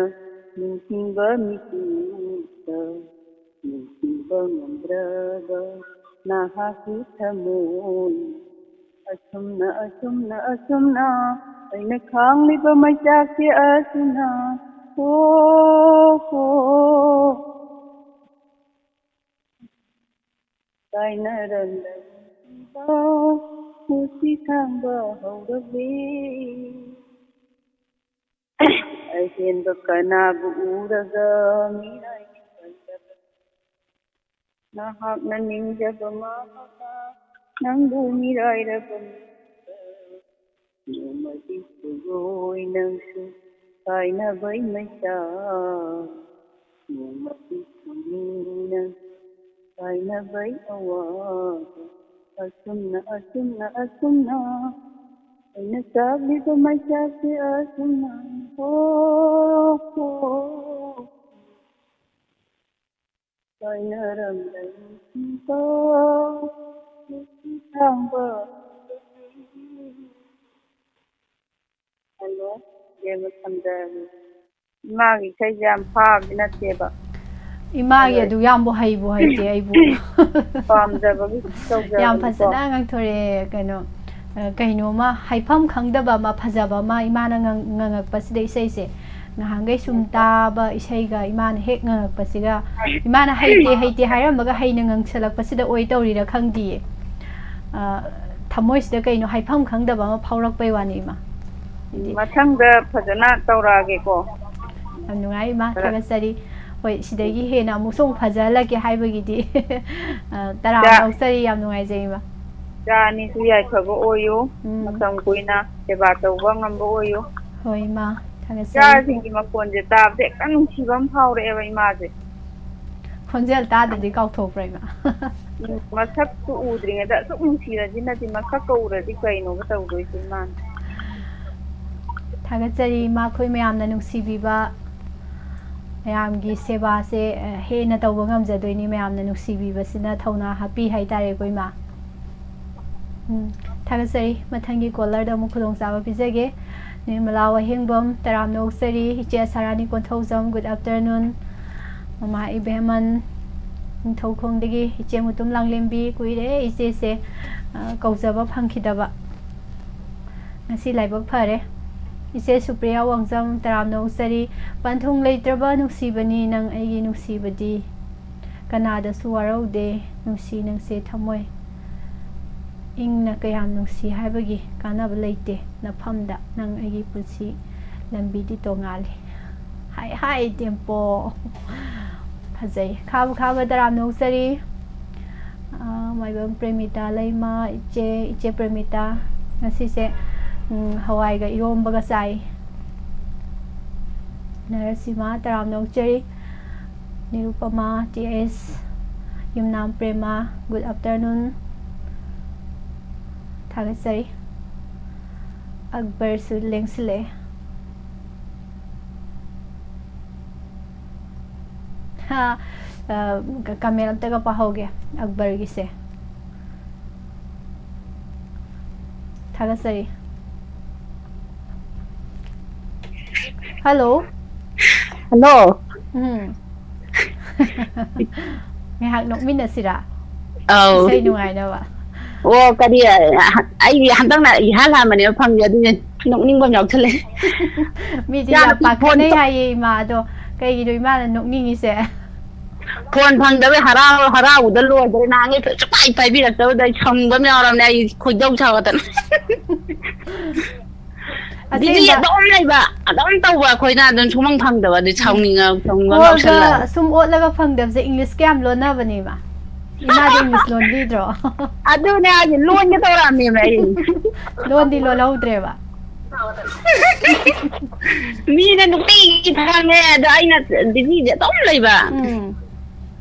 ꯅꯤꯡꯁꯤꯡꯕ ꯃꯤꯀꯨꯞꯇ ꯅꯤꯡꯁꯤꯡꯕ ꯉꯝꯗ꯭ꯔꯕ ꯅꯍꯥꯛꯀꯤ ꯊꯃꯣꯏ꯫ ꯑꯁꯨꯝꯅ, ꯑꯁꯨꯝꯅ, ꯑꯁꯨꯝꯅ ꯑꯩꯅ ꯈꯥꯡꯂꯤꯕ ꯃꯩꯆꯥꯛꯁꯦ ꯑꯁꯨꯝꯅ, ꯍꯣ, ꯍꯣ꯫ ꯀꯥꯏꯅꯔꯝꯗꯥꯏ ꯅꯨꯡꯁꯤꯕ ꯄꯨꯟꯁꯤ ꯊꯥꯡꯕ ꯍꯧꯔꯛꯂꯦ꯫ ꯑꯍꯦꯟꯕ ꯀꯅꯥꯕꯨ ꯎꯔꯒ ꯃꯤꯔꯥꯏ ꯀꯜꯂꯕ? ꯅꯍꯥꯛꯅ ꯅꯤꯡꯖꯕ ꯃꯍꯥꯛꯅ ꯅꯪꯕꯨ ꯃꯤꯔꯥꯏꯔꯕ ꯃꯤꯠꯇ ꯅꯣꯡꯃꯗꯤ ꯀꯨꯝꯂꯣꯏ ꯅꯪꯁꯨ ꯀꯥꯏꯅꯕꯩ ꯃꯩꯆꯥꯛ꯫ ꯅꯣꯡꯃꯗꯤ ꯀꯨꯝꯅꯤ ꯅꯪ ꯀꯥꯏꯅꯕꯩ ꯑꯋꯥꯕ꯫ ꯑꯁꯨꯝꯅ, ꯑꯁꯨꯝꯅ, ꯑꯁꯨꯝꯅ ꯑꯩꯅ ꯆꯥꯛꯂꯤꯕ ꯃꯩꯆꯥꯛꯁꯦ ꯑꯁꯨꯝꯅ ꯍꯣ ꯍꯣ ꯀꯥꯏꯅꯔꯝꯂꯦ ꯅꯨꯡꯁꯤꯕ ꯅꯨꯡꯁꯤ ꯁꯥꯡꯕ꯫ ꯍꯜꯂꯣ, ꯏꯕꯦꯝꯃ ꯊꯝꯖꯔꯒꯦ꯫ ꯏꯃꯥꯒꯤ ꯏꯁꯩꯁꯦ ꯌꯥꯝ ꯐꯥꯕꯗꯤ ꯅꯠꯇꯦꯕ꯫ ꯏꯃꯥꯒꯤ ꯑꯗꯣ ꯑꯗꯨ ꯌꯥꯝꯕꯨ ꯍꯩꯕꯨ ꯍꯩꯇꯦ ꯑꯩꯕꯨ꯫ ꯄꯥꯝꯖꯕꯒꯤ ꯌꯥꯝ ꯇꯧꯖꯕꯅꯤꯀꯣ꯫ ꯐꯖꯅ ꯉꯥꯡꯊꯣꯔꯛꯑꯦ꯫ ꯀꯩꯅꯣ, ꯑ, ꯀꯩꯅꯣꯝꯃ ꯍꯥꯏꯐꯝ ꯈꯪꯗꯕ ꯑꯃ, ꯐꯖꯕ ꯑꯃ ꯏꯃꯥꯅ ꯉꯪ-, ꯉꯪꯉꯛꯄꯁꯤꯗ ꯏꯁꯩꯁꯦ꯫ ꯉꯍꯥꯟꯈꯩ ꯁꯨꯝ ꯇꯥꯕ ꯏꯁꯩꯒ ꯏꯃꯥꯅ ꯍꯦꯛ ꯉꯪꯉꯛꯄꯁꯤꯒ, ꯏꯃꯥꯅ ꯍꯩꯇꯦ ꯍꯩꯇꯦ ꯍꯥꯏꯔꯝꯕꯒ ꯍꯩꯅ ꯉꯪꯁꯜꯂꯛꯄꯁꯤꯗ ꯑꯣꯏ ꯇꯧꯔꯤꯔꯥ ꯈꯪꯗꯤꯌꯦ꯫ ꯑ, ꯊꯃꯣꯏꯁꯤꯗ ꯀꯩꯅꯣ ꯍꯥꯏꯐꯝ ꯈꯪꯗꯕ ꯑꯃ ꯐꯥꯎꯔꯛꯄꯩ ꯋꯥꯅꯤ, ꯏꯃꯥ꯫ ꯍꯥꯏꯗꯤ ꯃꯊꯪꯗ ꯐꯖꯅ ꯇꯧꯔꯛꯑꯒꯦꯀꯣ꯫ ꯌꯥꯝ ꯅꯨꯡꯉꯥꯏ, ꯏꯃꯥ, ꯈꯔ ꯊꯥꯒꯠꯆꯔꯤ꯫ ꯍꯣꯏ, ꯁꯤꯗꯒꯤ ꯍꯦꯟꯅ ꯑꯃꯨꯛꯁꯨ ꯑꯃꯨꯛ ꯐꯖꯍꯜꯂꯛꯀꯦ ꯍꯥꯏꯕꯒꯤꯗꯤ, ꯑ, ꯇꯔꯥꯝꯅ ꯆꯥ-, ꯑꯣꯛꯆꯔꯤ, ꯌꯥꯝ ꯅꯨꯡꯉꯥꯏꯖꯩ, ꯏꯃꯥ꯫ ꯏꯆꯥ ꯑꯅꯤꯁꯨ ꯌꯥꯏꯐꯕ ꯑꯣꯏꯌꯨ, ꯎꯝ꯫ ꯃꯇꯝ ꯀꯨꯏꯅ ꯁꯦꯕꯥ ꯇꯧꯕ ꯉꯝꯕ ꯑꯣꯏꯌꯨ꯫ ꯍꯣꯏ, ꯏꯃꯥ, ꯊꯥꯒꯠꯆꯔꯤ꯫ ꯏꯆꯥꯁꯤꯡꯒꯤ ꯃꯈꯣꯟꯁꯦ ꯇꯥꯕꯗ ꯍꯦꯛꯇ ꯅꯨꯡꯁꯤꯕ ꯑꯃ ꯐꯥꯎꯔꯛꯑꯦꯕ ꯏꯃꯥꯁꯦ꯫ ꯈꯣꯟꯖꯦꯜ ꯇꯥꯗꯗꯤ ꯀꯥꯎꯊꯣꯛꯄ꯭ꯔꯥ, ꯏꯃꯥ? ꯎꯝ, ꯃꯁꯛꯇꯨ ꯎꯗ꯭ꯔꯤꯉꯩꯗ ꯑꯁꯨꯛ ꯅꯨꯡꯁꯤꯔꯁꯤꯅꯗꯤ ꯃꯁꯛꯀ ꯎꯔꯗꯤ ꯀꯩꯅꯣꯕ ꯇꯧꯗꯣꯏꯁꯦ ꯏꯃꯥꯅ? ꯊꯥꯒꯠꯆꯔꯤ, ꯏꯃꯥ, ꯑꯩꯈꯣꯏ ꯃꯌꯥꯝꯅ ꯅꯨꯡꯁꯤꯕꯤꯕ, ꯃꯌꯥꯝꯒꯤ ꯁꯦꯕꯥꯁꯦ, ꯑ, ꯍꯦꯟꯅ ꯇꯧꯕ ꯉꯝꯖꯗꯣꯏꯅꯤ, ꯃꯌꯥꯝꯅ ꯅꯨꯡꯁꯤꯕꯤꯕꯁꯤꯅ ꯊꯧꯅꯥ ꯍꯥꯞꯄꯤ ꯍꯥꯏꯇꯥꯔꯦꯀꯣ, ꯏꯃꯥ꯫ ꯎꯝ, ꯊꯥꯒꯠꯆꯔꯤ꯫ ꯃꯊꯪꯒꯤ ꯀꯣꯂꯔꯗ ꯑꯃꯨꯛ ꯈꯨꯗꯣꯡꯆꯥꯕ ꯄꯤꯖꯒꯦ꯫ ꯅꯤꯔꯃꯂꯥ ꯋꯥꯍꯦꯡꯕꯝ, ꯇꯔꯥꯝꯅ ꯑꯣꯛꯆꯔꯤ꯫ ꯏꯆꯦ ꯑꯁꯥꯔꯥꯅꯤ ꯀꯣꯟꯊꯧꯖꯝ, good afternoon꯫ ꯃꯃꯥ ꯏꯕꯦꯝꯍꯟ, ꯅꯤꯡꯊꯧꯈꯣꯡꯗꯒꯤ ꯏꯆꯦ ꯃꯨꯇꯨꯝ ꯂꯥꯡꯂꯦꯝꯕꯤ, ꯀꯨꯏꯔꯦ ꯏꯆꯦꯁꯦ, ꯑ, ꯀꯧꯖꯕ ꯐꯪꯈꯤꯗꯕ꯫ ꯉꯁꯤ ꯂꯥꯏꯕꯛ ꯐꯔꯦ꯫ ꯏꯆꯦ ꯁꯨꯄ꯭ꯔꯤꯌꯥ ꯋꯥꯡꯖꯝ, ꯇꯔꯥꯝꯅ ꯑꯣꯛꯆꯔꯤ꯫ ꯄꯟꯊꯨꯡ ꯂꯩꯇ꯭ꯔꯕ ꯅꯨꯡꯁꯤꯕꯅꯤ ꯅꯪ ꯑꯩꯒꯤ ꯅꯨꯡꯁꯤꯕꯗꯤ꯫ ꯀꯅꯥꯗꯁꯨ ꯋꯥꯔꯧꯗꯦ ꯅꯨꯡꯁꯤ ꯅꯪꯁꯦ ꯊꯃꯣꯏ꯫ ꯏꯪꯅ ꯀꯌꯥꯝ ꯅꯨꯡꯁꯤ ꯍꯥꯏꯕꯒꯤ ꯀꯥꯟꯅꯕ ꯂꯩꯇꯦ ꯅꯐꯝꯗ ꯅꯪ ꯑꯩꯒꯤ ꯄꯨꯟꯁꯤ ꯂꯝꯕꯤꯗꯤ ꯇꯣꯉꯥꯜꯂꯤ꯫ ꯍꯥꯏ ꯍꯥꯏ ꯇꯦꯝꯄꯣ꯫ ꯐꯖꯩ꯫ ꯈꯥꯕ ꯈꯥꯕ ꯇꯔꯥꯝꯅ ꯑꯣꯛꯆꯔꯤ꯫ ꯑꯥ, ꯃꯥꯏꯕꯝ ꯄ꯭ꯔꯦꯃꯤꯇꯥ ꯂꯩꯃ, ꯏꯆꯦ, ꯏꯆꯦ ꯄ꯭ꯔꯦꯃꯤꯇꯥ꯫ ꯉꯁꯤꯁꯦ, ꯎꯝ, ꯍꯋꯥꯏꯒ ꯏꯔꯣꯝꯕꯒ ꯆꯥꯏ꯫ ꯅꯔꯁꯤꯃꯥ, ꯇꯔꯥꯝꯅ ꯑꯣꯛꯆꯔꯤ꯫ ꯅꯤꯔꯨꯄꯃꯥ, ꯇꯤ ꯑꯦꯁ, ꯌꯨꯝꯅꯥꯝ ꯄ꯭ꯔꯦꯃꯥ, good afternoon꯫ ꯊꯥꯒꯠꯆꯔꯤ꯫ ꯑꯛꯕꯔꯁꯨ ꯂꯦꯡꯁꯤꯜꯂꯛꯑꯦ꯫ ꯍꯥ, ꯑ, ꯀ-, comment ꯑꯝꯇꯒ ꯄꯥꯍꯧꯒꯦ ꯑꯛꯕꯔꯒꯤꯁꯦ꯫ ꯊꯥꯒꯠꯆꯔꯤ꯫ Hello꯫ Hello꯫ ꯎꯝ꯫ ꯉꯥꯏꯍꯥꯛ ꯅꯣꯛꯃꯤꯟꯅꯁꯤꯔꯥ? ꯑꯧ꯫ ꯏꯁꯩ ꯅꯨꯡꯉꯥꯏꯅꯕ꯫ ꯑꯣ, ꯀꯔꯤ, ꯑꯩꯗꯤ ꯍꯟꯗꯛꯅ ꯏꯍꯥꯟ ꯍꯥꯟꯕꯅꯦꯕ ꯐꯪꯉꯤꯁꯦ, ꯑꯗꯨꯅꯦ ꯅꯣꯛꯅꯤꯡꯕ ꯑꯃ ꯌꯥꯎꯁꯜꯂꯛꯑꯦ꯫ ꯃꯤꯗꯤ ꯌꯥꯝ ꯏꯆꯥꯅꯨꯄꯤ ꯐꯣꯟ ꯄꯥꯈꯠꯅꯩ ꯇꯧ- ꯍꯥꯏꯌꯦ, ꯏꯃꯥ꯫ ꯑꯗꯣ ꯀꯩꯒꯤꯅꯣ ꯏꯃꯥꯅ ꯅꯣꯛꯅꯤꯡꯉꯤꯁꯦ? ꯐꯣꯟ ꯐꯪꯗꯕꯩ ꯍꯔꯥꯎ-, ꯍꯔꯥꯎꯕꯗ ꯂꯣꯏꯗ꯭ꯔꯦ꯫ ꯅꯍꯥꯟꯒꯩ ꯁꯨꯡꯄꯥꯏ ꯄꯥꯏꯕꯤꯔꯛꯇꯕꯗ ꯑꯩ ꯁꯥꯎꯅꯤꯡꯕ ꯑꯃ ꯌꯥꯎꯔꯕꯅꯦ꯫ ꯑꯩ ꯈꯣꯏꯗꯧ ꯁꯥꯎꯒꯠꯇꯅ꯫ ꯕꯤꯖꯤ ꯑꯁꯦꯡꯕ꯫ ꯑꯗꯨꯝ ꯂꯩꯕ, ꯑꯗꯨꯝ ꯇꯧꯕ, ꯑꯩꯈꯣꯏꯅ ꯑꯗꯨꯝ ꯁꯨꯡꯐꯪ ꯐꯪꯗꯕ, ꯑꯗꯨ ꯎꯝ꯫ ꯁꯥꯎꯅꯤꯡꯉ-, ꯁꯥꯎꯅꯤꯡꯕ ꯑꯃ ꯀꯣꯜꯒ ꯌꯥꯎꯁꯜꯂꯛꯑꯕ꯫ ꯁꯨꯝ ꯑꯣꯠꯂꯒ ꯐꯪꯗꯕꯁꯦ ꯏꯪꯂꯤꯁ ꯀꯌꯥꯝ ꯂꯣꯟꯅꯕꯅꯦꯕ? ꯏꯃꯥꯗꯤ ꯏꯪꯂꯤꯁ ꯂꯣꯟꯕꯤꯗ꯭ꯔꯣ? ꯑꯗꯨꯅꯦ ꯍꯥꯏꯁꯦ, ꯂꯣꯟꯒꯦ ꯇꯧꯔꯛꯑꯝꯅꯦꯕ ꯑꯩ꯫ ꯂꯣꯟꯗꯤ ꯂꯣꯜꯍꯧꯗ꯭ꯔꯦꯕ꯫ ꯃꯤꯅ ꯅꯨꯡꯇꯤꯒꯤ ꯐꯪꯉꯦ, ꯑꯗꯣ ꯑꯩꯅ ꯕꯤꯖꯤꯁꯦ ꯑꯗꯨꯝ ꯂꯩꯕ꯫ ꯎꯝ꯫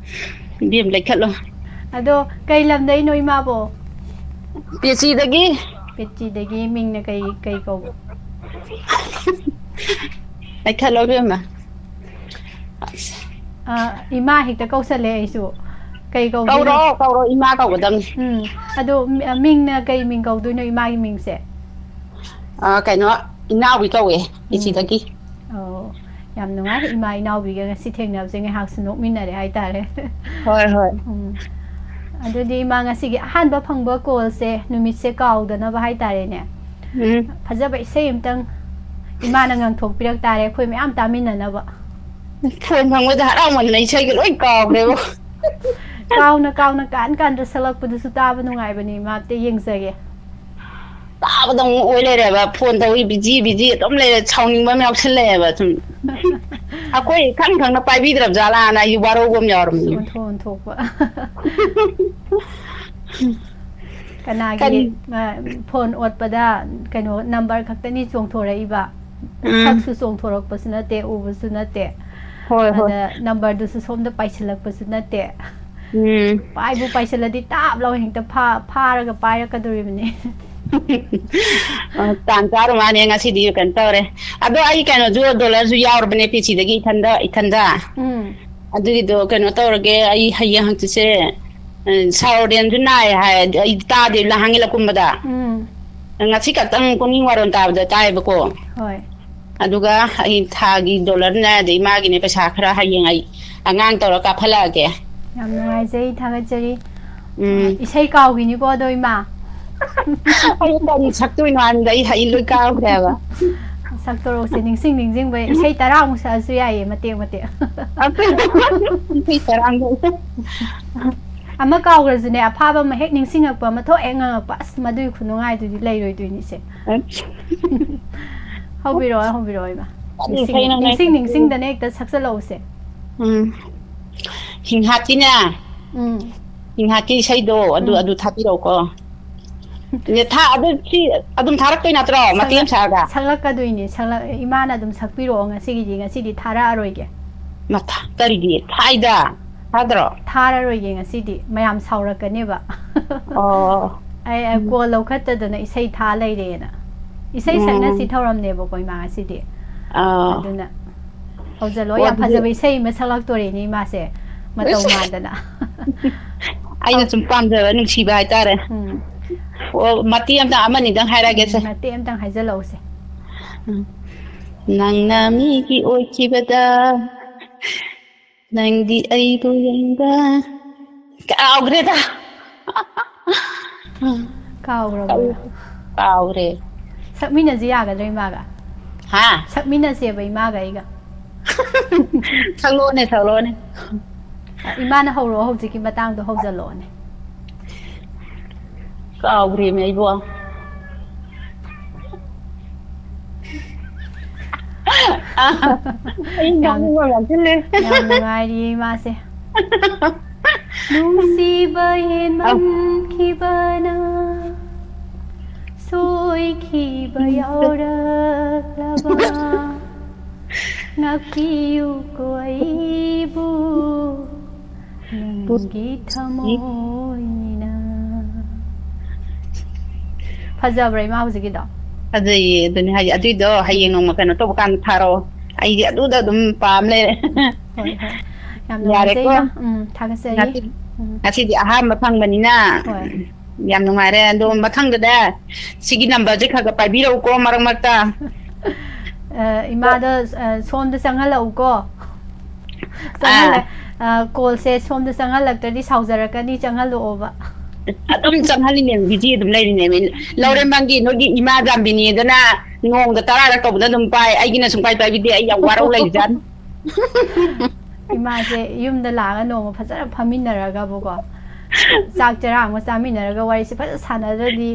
ꯏꯕꯦꯝ, ꯂꯩꯈꯠꯂꯣ꯫ ꯑꯗꯣ ꯀꯩ ꯂꯝꯗꯩꯅꯣ ꯏꯃꯥꯕꯣ? ꯄꯦꯆꯤꯗꯒꯤ꯫ ꯄꯦꯆꯤꯗꯒꯤ꯫ ꯃꯤꯡꯅ ꯀꯩ, ꯀꯩ ꯀꯧꯕ? ꯂꯩꯈꯠꯂꯣ ꯏꯕꯦꯝꯃ꯫ ꯑ, ꯏꯃꯥ ꯍꯦꯛꯇ ꯀꯧꯁꯜꯂꯦ ꯑꯩꯁꯨ꯫ ꯀꯩ ꯀꯧꯗꯣꯏꯅꯣ? ꯀꯧꯔꯣ, ꯀꯧꯔꯣ, ꯏꯃꯥ ꯀꯧꯒꯗꯕꯅꯤ꯫ ꯎꯝ꯫ ꯑꯗꯣ ꯃꯤ-, ꯃꯤꯡꯅ ꯀꯩ ꯃꯤꯡ ꯀꯧꯗꯣꯏꯅꯣ ꯏꯃꯥꯒꯤ ꯃꯤꯡꯁꯦ? ꯑ, ꯀꯩꯅꯣ, ꯏꯅꯥꯎꯕꯤ ꯀꯧꯋꯦ, ꯎꯝ꯫ ꯄꯦꯆꯤꯗꯒꯤ꯫ ꯑꯣ, ꯌꯥꯝ ꯅꯨꯡꯉꯥꯏ꯫ ꯏꯃꯥ ꯏꯅꯥꯎꯕꯤꯒ ꯉꯁꯤ ꯊꯦꯡꯅꯕꯁꯦ ꯉꯥꯏꯍꯥꯛꯁꯨ ꯅꯣꯛꯃꯤꯟꯅꯔꯦ ꯍꯥꯏꯇꯥꯔꯦ꯫ ꯍꯣꯏ, ꯍꯣꯏ꯫ ꯎꯝ꯫ ꯑꯗꯨꯗꯤ ꯏꯃꯥ ꯉꯁꯤꯒꯤ ꯑꯍꯥꯟꯕ ꯐꯪꯕ ꯀꯣꯜꯁꯦ, ꯅꯨꯃꯤꯠꯁꯦ ꯀꯥꯎꯗꯅꯕ ꯍꯥꯏꯇꯥꯔꯦꯅꯦ꯫ ꯎꯝ꯫ ꯐꯖꯕ ꯏꯁꯩ ꯑꯝꯇꯪ ꯏꯃꯥꯅ ꯉꯪꯊꯣꯛꯄꯤꯔꯛ ꯇꯥꯔꯦ, ꯑꯩꯈꯣꯏ ꯃꯌꯥꯝ ꯇꯥꯃꯤꯟꯅꯅꯕ꯫ ꯐꯣꯟ ꯐꯪꯕꯗ ꯍꯔꯥꯎꯃꯟꯗꯅ ꯏꯁꯩꯒ ꯂꯣꯏ ꯀꯥꯎꯈ꯭ꯔꯦꯕꯣ꯫ ꯀꯥꯎꯅ ꯀꯥꯎꯅ ꯀꯥꯟ ꯀꯥꯟꯗ ꯁꯛꯂꯛꯄꯗꯨꯁꯨ ꯇꯥꯕ ꯅꯨꯡꯉꯥꯏꯕꯅꯤ, ꯏꯃꯥ ꯑꯝꯇ ꯌꯦꯡꯖꯒꯦ꯫ ꯇꯥꯕꯗ ꯑꯃꯨꯛ ꯑꯣꯏ ꯂꯩꯔꯦꯕ, ꯐꯣꯟ ꯇꯧꯏ ꯕꯤꯖꯤ ꯕꯤꯖꯤ ꯑꯗꯨꯝ ꯂꯩꯔꯦ, ꯁꯥꯎꯅꯤꯡꯕ ꯑꯃ ꯌꯥꯎꯁꯜꯂꯛꯑꯦꯕ ꯁꯨꯝ꯫ ꯑꯩꯈꯣꯏ ꯈꯪ ꯈꯪꯅ ꯄꯥꯏꯕꯤꯗ꯭ꯔꯕ ꯖꯥꯠꯂꯥꯅ ꯑꯩꯁꯨ ꯋꯥꯔꯧꯕ ꯑꯃ ꯌꯥꯎꯔꯝꯃꯤ꯫ ꯑꯣꯟꯊꯣꯛ ꯑꯣꯟꯊꯣꯛꯄ꯫ ꯀꯅꯥꯒꯤ, ꯀꯔꯤ? ꯑ, ꯐꯣꯟ ꯑꯣꯠꯄꯗ ꯀꯩꯅꯣ ꯅꯝꯕꯔ ꯈꯛꯇꯅꯤ ꯆꯣꯡꯊꯣꯔꯛꯏꯕ꯫ ꯎꯝ꯫ ꯁꯛꯁꯨ ꯆꯣꯡꯊꯣꯔꯛꯄꯁꯨ ꯅꯠꯇꯦ, ꯎꯕꯁꯨ ꯅꯠꯇꯦ꯫ ꯍꯣꯏ, ꯍꯣꯏ꯫ ꯑꯗ ꯅꯝꯕꯔꯗꯨꯁꯨ ꯁꯣꯝꯗ ꯄꯥꯏꯁꯤꯜꯂꯛꯄꯁꯨ ꯅꯠꯇꯦ꯫ ꯎꯝ꯫ ꯄꯥꯏꯕꯨ ꯄꯥꯏꯁꯤꯜꯂꯗꯤ ꯇꯥꯞ ꯂꯥꯎ ꯍꯦꯛꯇ ꯐꯥ-, ꯐꯥꯔꯒ ꯄꯥꯏꯔꯛꯀꯗꯣꯔꯤꯕꯅꯤ꯫ ꯑ, ꯇꯥꯟ ꯆꯥꯔꯨ ꯃꯥꯅꯦ ꯉꯁꯤꯗꯤ ꯀꯩꯅꯣ ꯇꯧꯔꯦ꯫ ꯑꯗꯣ ꯑꯩ ꯀꯩꯅꯣꯁꯨ, ꯗꯣꯂꯔꯁꯨ ꯌꯥꯎꯔꯕꯅꯦ ꯄꯤ ꯁꯤꯗꯒꯤ ꯏꯊꯟꯗ, ꯏꯊꯟꯗ꯫ ꯎꯝ꯫ ꯑꯗꯨꯒꯤꯗꯣ ꯀꯩꯅꯣ ꯇꯧꯔꯒꯦ, ꯑꯩ ꯍꯌꯦꯡ ꯍꯪꯆꯤꯠꯁꯦ, ꯑ, ꯁꯥꯎꯔꯦꯟꯁꯨ ꯅꯥꯏ ꯍꯥꯏ, ꯑꯗꯨ ꯑꯩ ꯇꯥꯗꯦ ꯂꯍꯥꯡꯒꯤ ꯂꯀꯨꯝꯕꯗ꯫ ꯎꯝ꯫ ꯉꯁꯤ ꯈꯛꯇꯪ ꯄꯨꯡꯅꯤꯡ ꯋꯥꯔꯣꯟ ꯇꯥꯕꯗ ꯇꯥꯏꯌꯦꯕꯀꯣ꯫ ꯍꯣꯏ꯫ ꯑꯗꯨꯒ ꯑꯩ ꯊꯥꯒꯤ ꯗꯣꯂꯔꯅꯦ, ꯑꯗꯩ ꯃꯥꯒꯤꯅꯦ ꯄꯩꯁꯥ ꯈꯔ ꯍꯌꯦꯡ ꯑꯩ ꯑꯉꯥꯡ ꯇꯧꯔ ꯀꯥꯞꯍꯜꯂꯛꯑꯒꯦ꯫ ꯌꯥꯝ ꯅꯨꯡꯉꯥꯏꯖꯩ, ꯊꯥꯒꯠꯆꯔꯤ꯫ ꯎꯝ꯫ ꯏꯁꯩ ꯀꯥꯎꯈꯤꯅꯤꯀꯣ ꯑꯗꯣ, ꯏꯃꯥ꯫ ꯑꯩ ꯀꯔꯤ ꯁꯛꯇꯣꯏꯅꯣ ꯍꯥꯏꯕꯗ ꯑꯩ ꯍꯩ ꯂꯣꯏ ꯀꯥꯎꯈ꯭ꯔꯦꯕ꯫ ꯁꯛꯇꯣꯔꯛꯁꯦ, ꯅꯤꯡꯁꯤꯡ ꯅꯤꯡꯁꯤꯡꯕ ꯏꯁꯩ ꯇꯔꯥꯃꯨꯛ ꯁꯛꯑꯁꯨ ꯌꯥꯏꯌꯦ, ꯃꯇꯦꯛ ꯃꯇꯦꯛ꯫ ꯑꯇꯩ ꯏꯁꯩ ꯇꯔꯥꯃꯨꯛ꯫ ꯑꯃ ꯀꯥꯎꯈ꯭ꯔꯁꯨꯅꯦ, ꯑꯐꯥꯕ ꯑꯃ ꯍꯦꯛ ꯅꯤꯡꯁꯤꯡꯉꯛꯄ ꯑꯃ ꯊꯣꯛ ꯍꯦꯛ ꯉꯪꯉꯛꯄ, ꯑꯁ, ꯃꯗꯨꯒꯤ ꯈꯨꯅꯨꯡꯉꯥꯏꯗꯨꯗꯤ ꯂꯩꯔꯣꯏꯗꯣꯏꯅꯤꯁꯦ꯫ ꯍꯧꯕꯤꯔꯛꯑꯣ, ꯍꯧꯕꯤꯔꯛꯑꯣ, ꯏꯃꯥ꯫ ꯀꯔꯤ ꯅꯤꯡꯁꯤꯡ-, ꯏꯁꯩꯅꯣ ꯅꯪ ꯅꯤꯡꯁꯤꯡ ꯁꯛꯇꯣꯏꯁꯦ? ꯅꯤꯡꯁꯤꯡꯗꯅ ꯍꯦꯛꯇ ꯁꯛꯆꯜꯂꯛꯎꯁꯦ꯫ ꯎꯝ꯫ ꯍꯤꯡꯍꯥꯠꯀꯤꯅꯦ꯫ ꯎꯝ꯫ ꯍꯤꯡꯍꯥꯠꯀꯤ ꯏꯁꯩꯗꯣ ꯑꯗꯨ, ꯎꯝ꯫ ꯑꯗꯨ ꯊꯥꯕꯤꯔꯛꯎꯀꯣ꯫ ꯅꯦ, ꯊꯥ-, ꯑꯗꯨ ꯁꯤ ꯑꯗꯨꯝ ꯊꯥꯔꯛꯇꯣꯏ ꯅꯠꯇ꯭ꯔꯣ? ꯃꯇꯦꯛ ꯑꯃ ꯁꯛꯂꯛ-, ꯁꯥꯔꯒ? ꯁꯛꯂꯛꯀꯗꯣꯏꯅꯦ꯫ ꯁꯛꯂꯛ-, ꯏꯃꯥꯅ ꯑꯗꯨꯝ ꯁꯛꯄꯤꯔꯛꯑꯣ ꯉꯁꯤꯒꯤꯗꯤ꯫ ꯉꯁꯤꯗꯤ ꯊꯥꯔꯛꯑꯔꯣꯏꯒꯦ꯫ ꯃꯊꯥ, ꯀꯔꯤꯒꯤ? ꯊꯥꯏꯗ꯫ ꯊꯥꯗ꯭ꯔꯣ? ꯊꯥꯔꯔꯣꯏꯒꯦ ꯉꯁꯤꯗꯤ꯫ ꯃꯌꯥꯝ ꯁꯥꯎꯔꯛꯀꯅꯦꯕ꯫ ꯑꯣ꯫ ꯑꯩ, ꯑꯩ ꯎꯝ꯫ ꯀꯣꯜ ꯂꯧꯈꯠꯇꯗꯅ ꯏꯁꯩ ꯊꯥ ꯂꯩꯔꯦꯅ꯫ ꯏꯁꯩ ꯁꯛꯅꯁꯤ ꯎꯝ꯫ ꯊꯧꯔꯝꯅꯦꯕꯀꯣ, ꯏꯃꯥ, ꯉꯁꯤꯗꯤ꯫ ꯑꯥ꯫ ꯑꯗꯨꯅ ꯍꯧꯖꯜꯂꯣ꯫ ꯑꯣ, ꯌꯥꯝ ꯑꯗꯨꯗꯤ ꯐꯖꯕ ꯏꯁꯩ ꯑꯃ ꯁꯛꯂꯛꯇꯣꯔꯦꯅꯦ, ꯏꯃꯥꯁꯦ꯫ ꯃꯇꯧ ꯏꯁ! ꯃꯥꯟꯗꯅ꯫ ꯑꯩꯅ ꯁꯨꯝ ꯄꯥꯝꯖꯕ, ꯅꯨꯡꯁꯤꯕ ꯍꯥꯏꯇꯥꯔꯦ꯫ ꯎꯝ꯫ ꯑꯣ, ꯃꯇꯦꯛ ꯑꯃꯇꯪ, ꯑꯃꯅꯤꯗꯪ ꯍꯥꯏꯔꯛꯑꯒꯦꯁꯦ꯫ ꯎꯝ, ꯃꯇꯦꯛ ꯑꯃꯇꯪ ꯍꯥꯏꯖꯜꯂꯛꯎꯁꯦ꯫ ꯎꯝ꯫ ꯅꯪꯅ ꯃꯤꯒꯤ ꯑꯣꯏꯈꯤꯕꯗ, ꯅꯪꯗꯤ ꯑꯩꯕꯨ ꯌꯦꯡꯕ꯫ ꯀꯥꯎꯈ꯭ꯔꯦꯗ꯫ ꯀꯥꯎꯈ꯭ꯔꯕꯣ? ꯀꯥꯎꯈ꯭ꯔꯦ꯫ ꯁꯛꯃꯤꯟꯅꯁꯤ ꯌꯥꯒꯗ꯭ꯔꯣ ꯏꯃꯥꯒ? ꯍꯥ? ꯁꯛꯃꯤꯟꯅꯁꯦꯕ ꯏꯃꯥꯒ ꯑꯩꯒ꯫ ꯁꯛꯂꯛꯑꯣꯅꯦ, ꯁꯛꯂꯛꯑꯣꯅꯦ꯫ ꯏꯃꯥꯅ ꯍꯧꯔꯛꯑꯣ, ꯍꯧꯖꯤꯛꯀꯤ ꯃꯇꯥꯡꯗꯣ ꯍꯧꯖꯜꯂꯛꯑꯣꯅꯦ꯫ ꯀꯥꯎꯈ꯭ꯔꯦꯃꯦ ꯑꯩꯕꯣ꯫ ꯑꯩ ꯌꯥꯝ, ꯅꯣꯛꯅꯤꯡꯕ ꯌꯥꯎꯁꯤꯜꯂꯦ꯫ ꯌꯥꯝ ꯅꯨꯡꯉꯥꯏꯔꯤꯌꯦ ꯏꯃꯥꯁꯦ꯫ ꯅꯨꯡꯁꯤꯕ ꯑ꯫ ꯍꯦꯟꯃꯟꯈꯤꯕꯅ ꯁꯣꯏꯈꯤꯕ ꯌꯥꯎꯔꯛꯂꯕ꯫ ꯉꯥꯛꯄꯤꯌꯨꯀꯣ ꯑꯩꯕꯨ ꯅꯪꯒꯤ ꯊꯃꯣꯏꯅ꯫ ꯐꯖꯕ꯭ꯔꯥ ꯏꯃꯥ ꯍꯧꯖꯤꯛꯀꯤꯗꯣ? ꯐꯖꯩꯌꯦ꯫ ꯑꯗꯨꯅꯤ ꯍꯥꯏꯁꯦ, ꯑꯗꯨꯏꯗꯣ ꯍꯌꯦꯡ ꯅꯣꯡꯃ ꯀꯩꯅꯣ ꯇꯧꯕ ꯀꯥꯟꯗ ꯊꯥꯔꯛꯑꯣ꯫ ꯑꯩꯗꯤ ꯑꯗꯨꯗ ꯑꯗꯨꯝ ꯄꯥꯝ ꯂꯩꯔꯦ꯫ ꯍꯣꯏ, ꯍꯣꯏ, ꯌꯥꯝ ꯌꯥꯔꯦꯀꯣ? ꯅꯨꯡꯉꯥꯏꯖꯩ ꯏꯃꯥ꯫ ꯎꯝ, ꯊꯥꯒꯠꯆꯔꯤ꯫ ꯉꯁꯤ ꯎꯝ, ꯉꯁꯤꯗꯤ ꯑꯍꯥꯟꯕ ꯐꯪꯕꯅꯤꯅ ꯍꯣꯏ꯫ ꯌꯥꯝ ꯅꯨꯡꯉꯥꯏꯔꯦ꯫ ꯑꯗꯣ ꯃꯊꯪꯗꯗ ꯁꯤꯒꯤ ꯅꯝꯕꯔꯁꯦ ꯈꯔ ꯈꯔ ꯄꯥꯏꯕꯤꯔꯛꯎꯀꯣ, ꯃꯔꯛ ꯃꯔꯛꯇ꯫ ꯑ, ꯏꯃꯥꯗ ꯑ, ꯁꯣꯝꯗ ꯆꯪꯍꯜꯂꯛꯎꯀꯣ꯫ ꯆꯪꯍꯜꯂꯦ꯫ ꯑꯥ꯫ ꯑ, ꯀꯣꯜꯁꯦ ꯁꯣꯝꯗ ꯆꯪꯍꯜꯂꯛꯇ꯭ꯔꯗꯤ ꯁꯥꯎꯖꯔꯛꯀꯅꯤ, ꯆꯪꯍꯜꯂꯛꯑꯣꯕ꯫ ꯑꯗꯨꯝ ꯆꯪꯍꯜꯂꯤꯅꯦ, ꯕꯤꯖꯤ ꯑꯗꯨꯝ ꯂꯩꯔꯤꯅꯦ꯫ ꯂꯧꯔꯦꯝꯕꯝꯒꯤ ꯅꯣꯏꯒꯤ ꯏꯃꯥ ꯖꯥꯝꯕꯤꯅꯤꯗꯅ ꯅꯣꯡꯃꯗ ꯇꯔꯥꯔꯛ ꯇꯧꯕꯗ ꯑꯗꯨꯝ ꯄꯥꯏ, ꯑꯩꯒꯤꯅ ꯁꯨꯡꯄꯥꯏ ꯄꯥꯏꯕꯤꯗꯦ꯫ ꯑꯩ ꯌꯥꯝ ꯋꯥꯔꯧ ꯂꯩꯖꯥꯠꯅꯤ꯫ ꯏꯃꯥꯁꯦ ꯌꯨꯝꯗ ꯂꯥꯛꯑꯒ ꯅꯣꯡꯃ ꯐꯖꯅ ꯐꯝꯃꯤꯟꯅꯔꯒꯕꯀꯣ, ꯆꯥꯛ ꯆꯔꯥ ꯑꯃ ꯆꯥꯃꯤꯟꯅꯔꯒ ꯋꯥꯔꯤꯁꯦ ꯐꯖꯅ ꯁꯥꯟꯅꯗ꯭ꯔꯗꯤ,